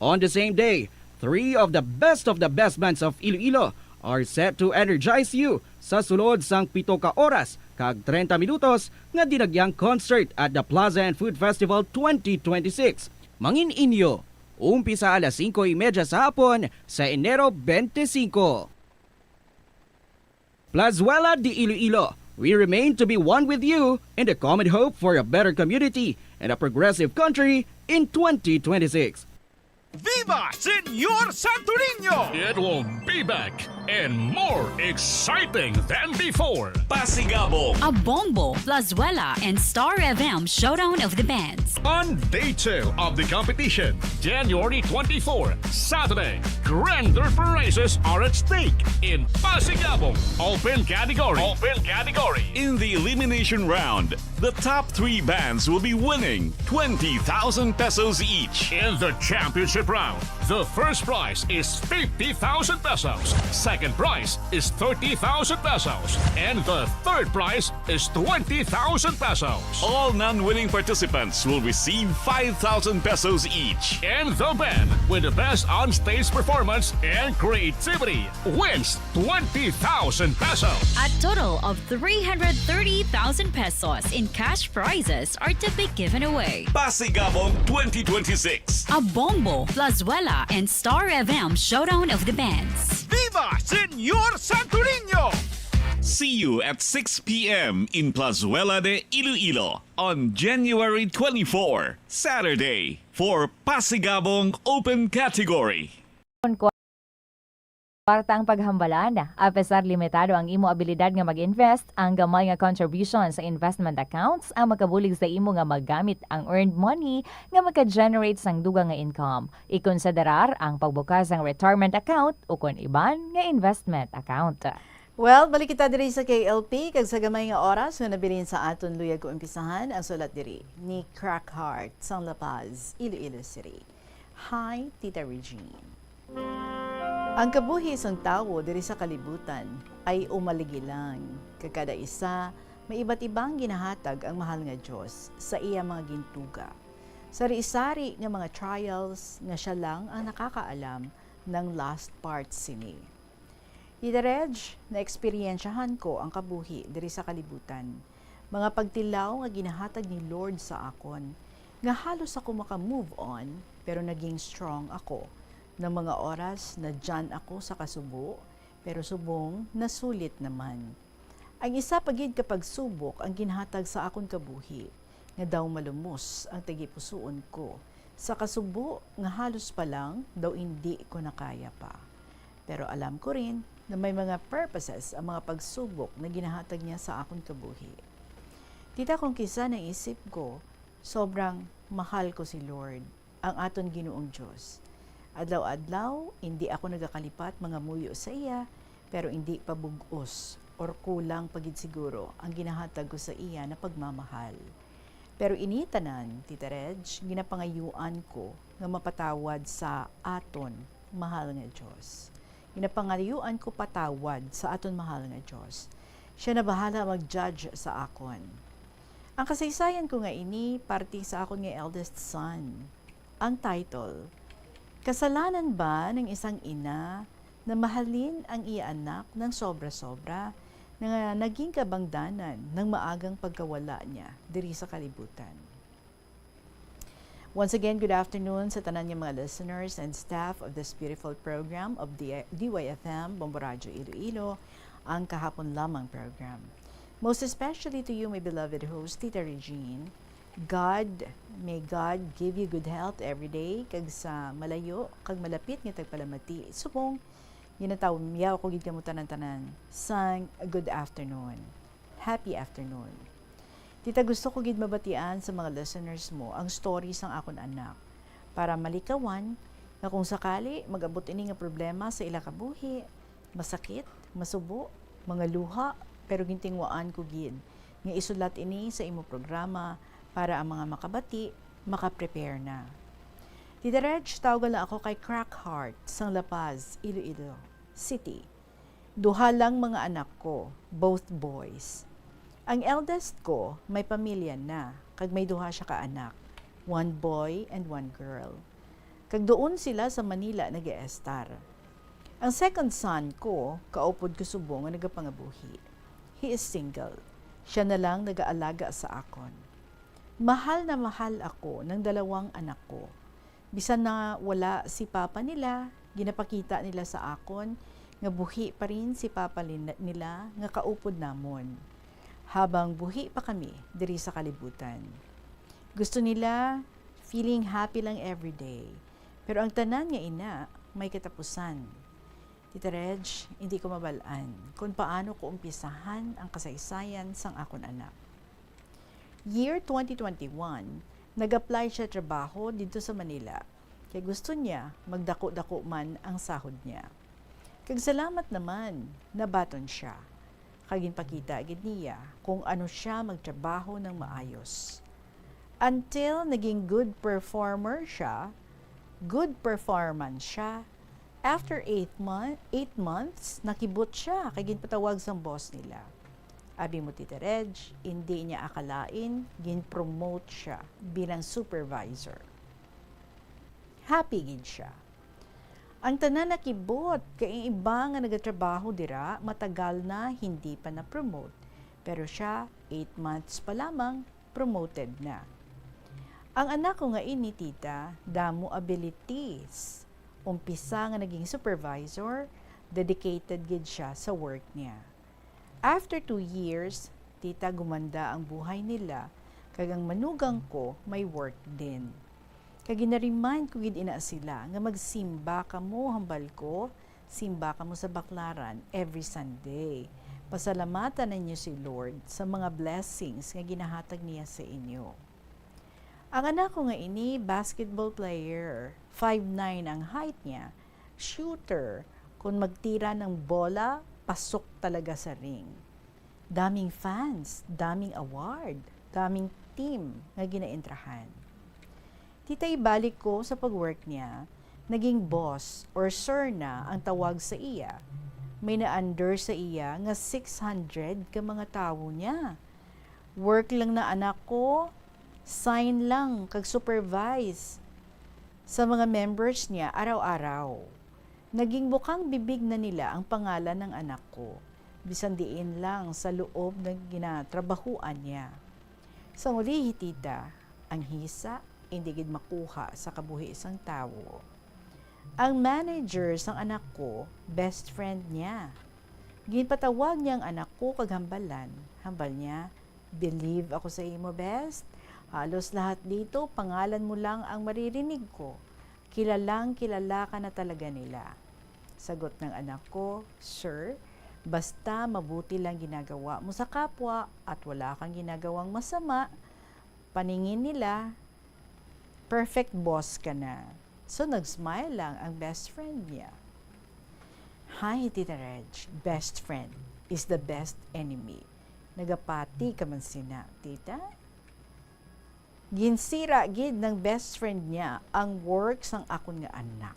On the same day, three of the best of the best bands of Iloilo are set to energize you sa sulod sang pito ka oras kag treinta minutos nga dinagyang concert at the Plaza and Food Festival twenty twenty-six. Mangin inyo, umpisa alas singko y media sa hapon sa Enero twenty-five. Plazuela de Iloilo, we remain to be one with you in the common hope for a better community and a progressive country in twenty twenty-six. Viva Señor Santo Niño! It will be back and more exciting than before. Pasigabong, Abombo, Plazuela, and Star F M Showdown of the Bands. On day two of the competition, January twenty-four, Saturday, grander prizes are at stake in Pasigabong Open Category. Open Category. In the elimination round, the top three bands will be winning twenty thousand pesos each. In the championship round, the first prize is fifty thousand pesos, second prize is thirty thousand pesos, and the third prize is twenty thousand pesos. All non-winning participants will receive five thousand pesos each. And the band with the best on-stage performance and creativity wins twenty thousand pesos. A total of three hundred thirty thousand pesos in cash prizes are to be given away. Pasigabong twenty twenty-six. Abombo, Plazuela, and Star F M Showdown of the Bands. Viva Señor Santo Niño! See you at six p m in Plazuela de Iloilo on January twenty-four, Saturday, for Pasigabong Open Category. Kwarta ang paghambalan. Apesar limitado ang imo abilidad nga mag-invest, ang gamay nga contribution sa investment accounts ang makabulig sa imo nga magamit ang earned money nga maka-generate sang dugang nga income. Ikonsiderar ang pagbukas sang retirement account ukon iban nga investment account. Well, balik kita diri sa K L P, kag sa gamay nga oras nga nabilin sa aton, luyag ko umpisahan ang sulat diri ni Crack Heart sang La Paz, Iloilo City. Hi, Tita Regine. Ang kabuhi sang tawo diri sa kalibutan ay umaligilang, kag kada isa may iba't ibang ginahatag ang mahal nga Dios sa iya mga gintuga. Sari-sari nga mga trials nga siya lang ang nakakaalam ng last part sini. Tita Reg, naeksperyensyahan ko ang kabuhi diri sa kalibutan. Mga pagtilaw nga ginahatag ni Lord sa akon, nga halos ako maka-move on, pero naging strong ako. Nang mga oras, nadyan ako sa kasubo, pero subong nasulit naman. Ang isa pa gid ka pagsubok ang ginhatag sa akon kabuhi, nga daw malumos ang tagipusoon ko, sa kasubo nga halos pa lang daw indi ko na kaya pa. Pero alam ko rin na may mga purposes ang mga pagsubok na ginahatag niya sa akon kabuhi. Tita, kung kisa naisip ko, sobrang mahal ko si Lord, ang aton Ginoong Dios. Adlaw-adlaw, indi ako nagakalipat mangamuyo sa iya, pero indi pa bug-os or kulang pa gid siguro ang ginahatag ko sa iya na pagmamahal. Pero ini tanan, Tita Reg, ginapangayuan ko nga mapatawad sa aton mahal nga Dios. Ginapangayuan ko patawad sa aton mahal nga Dios. Siya na bahala mag-judge sa akon. Ang kasaysayan ko nga ini parte sa akon nga eldest son. Ang title, kasalanan ba ng isang ina na mahalin ang iya anak ng sobra-sobra nga naging kabangdanan ng maagang pagkawala niya diri sa kalibutan? Once again, good afternoon sa tanan nga mga listeners and staff of this beautiful program of the D Y F M, Bombo Radyo Iloilo, ang Kahapon Lamang program. Most especially to you, my beloved host, Tita Regine. God, may God give you good health every day, kag sa malayo kag malapit nga tagpalamati, subong ginatawyaw ko gid kamo tanan-tanan sang good afternoon. Happy afternoon. Tita, gusto ko gid mabatian sa mga listeners mo ang story sang akon anak, para malikawan nga kung sakali mag-abot ini nga problema sa ila kabuhi, masakit, masubo, mga luha, pero gintinguhaan ko gid nga isulat ini sa imo programa para ang mga makabati maka-prepare na. Tita Reg, tawag lang ako kay Crack Heart sang La Paz, Iloilo City. Duha lang mga anak ko, both boys. Ang eldest ko may pamilya na, kag may duha sia ka anak, one boy and one girl. Kag duon sila sa Manila nag-eestar. Ang second son ko, kaupod ko subong nga nagapangabuhi. He is single. Siya na lang nagaalaga sa akon. Mahal na mahal ako ng dalawang anak ko. Bisan na wala si papa nila, ginapakita nila sa akon nga buhi pa rin si papa lin-, nila nga kaupod namon, habang buhi pa kami diri sa kalibutan. Gusto nila feeling happy lang everyday. Pero ang tanan nga ina may katapusan. Tita Reg, hindi ko mabalaan kung paano ko umpisahan ang kasaysayan sang akon anak. Year twenty twenty-one, nag-apply siya trabaho didto sa Manila, kay gusto niya magdako-dako man ang sahod niya. Kag salamat naman, nabaton siya. Kag ginpakita gid niya kung ano siya magtrabaho ng maayos. Until naging good performer siya, good performance siya, after eight mon-, eight months, nakibot siya kay ginpatawag sang boss nila. Abi mo, Tita Reg, indi niya akalain, gin-promote siya bilang supervisor. Happy gid siya. Ang tanan nakibot, kay ang iba nga nagatrabaho dira matagal na hindi pa na-promote. Pero siya, eight months pa lamang, promoted na. Ang anak ko nga ini, Tita, damo abilities. Umpisa nga naging supervisor, dedicated gid siya sa work niya. After two years, Tita, gumanda ang buhay nila, kag ang manugang ko may work din. Kag gina-remind ko gid ina sila nga magsimba kamo, hambal ko, simba kamo sa Baclaran every Sunday. Pasalamatan ninyo si Lord sa mga blessings nga ginahatag niya sa inyo. Ang anak ko nga ini, basketball player, five nine ang height niya, shooter, kung magtira ng bola, Pasok talaga sa ring. Daming fans, daming award, daming team nga ginaentrahan. Tita, ibalik ko sa pag-work niya, naging boss or sir na ang tawag sa iya. May na-under sa iya nga six hundred ka mga tawo niya. Work lang na, anak ko, sign lang kag supervise sa mga members niya araw-araw. Naging bukang bibig na nila ang pangalan ng anak ko, bisan diin lang sa loob ng ginatrabahuan niya. Sang ulihi, tita, ang hisa indi gid makuha sa kabuhi sang tawo. Ang manager sang anak ko, best friend niya. Ginpatawag niya ang anak ko kag hambalan. Hambal niya, "Believe ako sa imo, best. Halos lahat dito, pangalan mo lang ang maririnig ko. Kilalang kilala ka na talaga nila." Sagot ng anak ko, "Sir, basta mabuti lang ginagawa mo sa kapwa at wala kang ginagawang masama, paningin nila, perfect boss ka na." So, nag-smile lang ang best friend niya. Hi, Tita Reg. Best friend is the best enemy. Nagapati ka man sina, tita? Ginsira gid ng best friend niya ang work sang akon nga anak.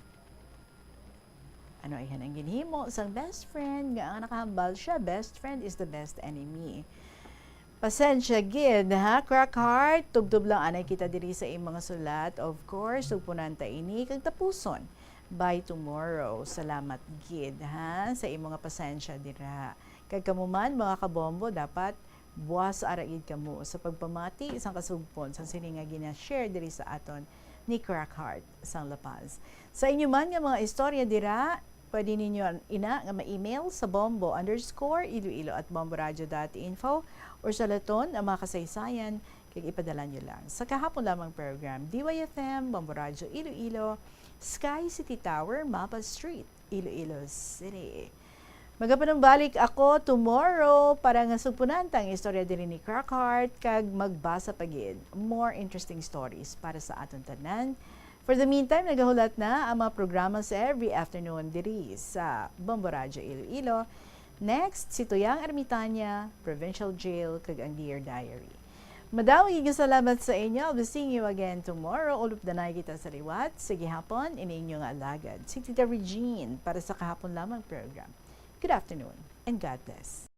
Ano ayhan ang ginhimo sang best friend nga ang nakahambal siya, best friend is the best enemy. Pasensya gid, ha, Crack Heart. Tubtob lang anay kita diri sa imong mga sulat. Of course, sugpunan ta ini kag tapuson by tomorrow. Salamat gid, ha, sa imong nga pasensya dira. Kag kamo man, mga kabombo, dapat buas ara gid kamo sa pagpamati sang kasugpon sang sini nga gina-share diri sa aton ni Crack Heart sang La Paz. Sa inyo man nga mga istorya dira, pwede ninyo ina nga ma-email sa bombo underscore iloilo at bomboradio dot info or sulaton ang mga kasaysayan kag ipadala nyo lang sa kahapon lamang program, D Y F M, Bombo Radyo Iloilo, Sky City Tower, Mapa Street, Iloilo City. Magapanumbalik ako tomorrow para nga sugpunan ta ang istorya diri ni Crack Heart kag magbasa pa gid more interesting stories para sa aton tanan. For the meantime, nagahulat na ang mga programa sa every afternoon diri sa Bombo Radyo Iloilo. Next, si Tuyang Ermitania, Provincial Jail, kag ang Dear Diary. Madamo gid nga salamat sa inyo. I'll be seeing you again tomorrow. Ulop danay kita sa liwat. Sa gihapon, ini inyo nga alagad, si Tita Regine, para sa kahapon lamang program. Good afternoon and God bless.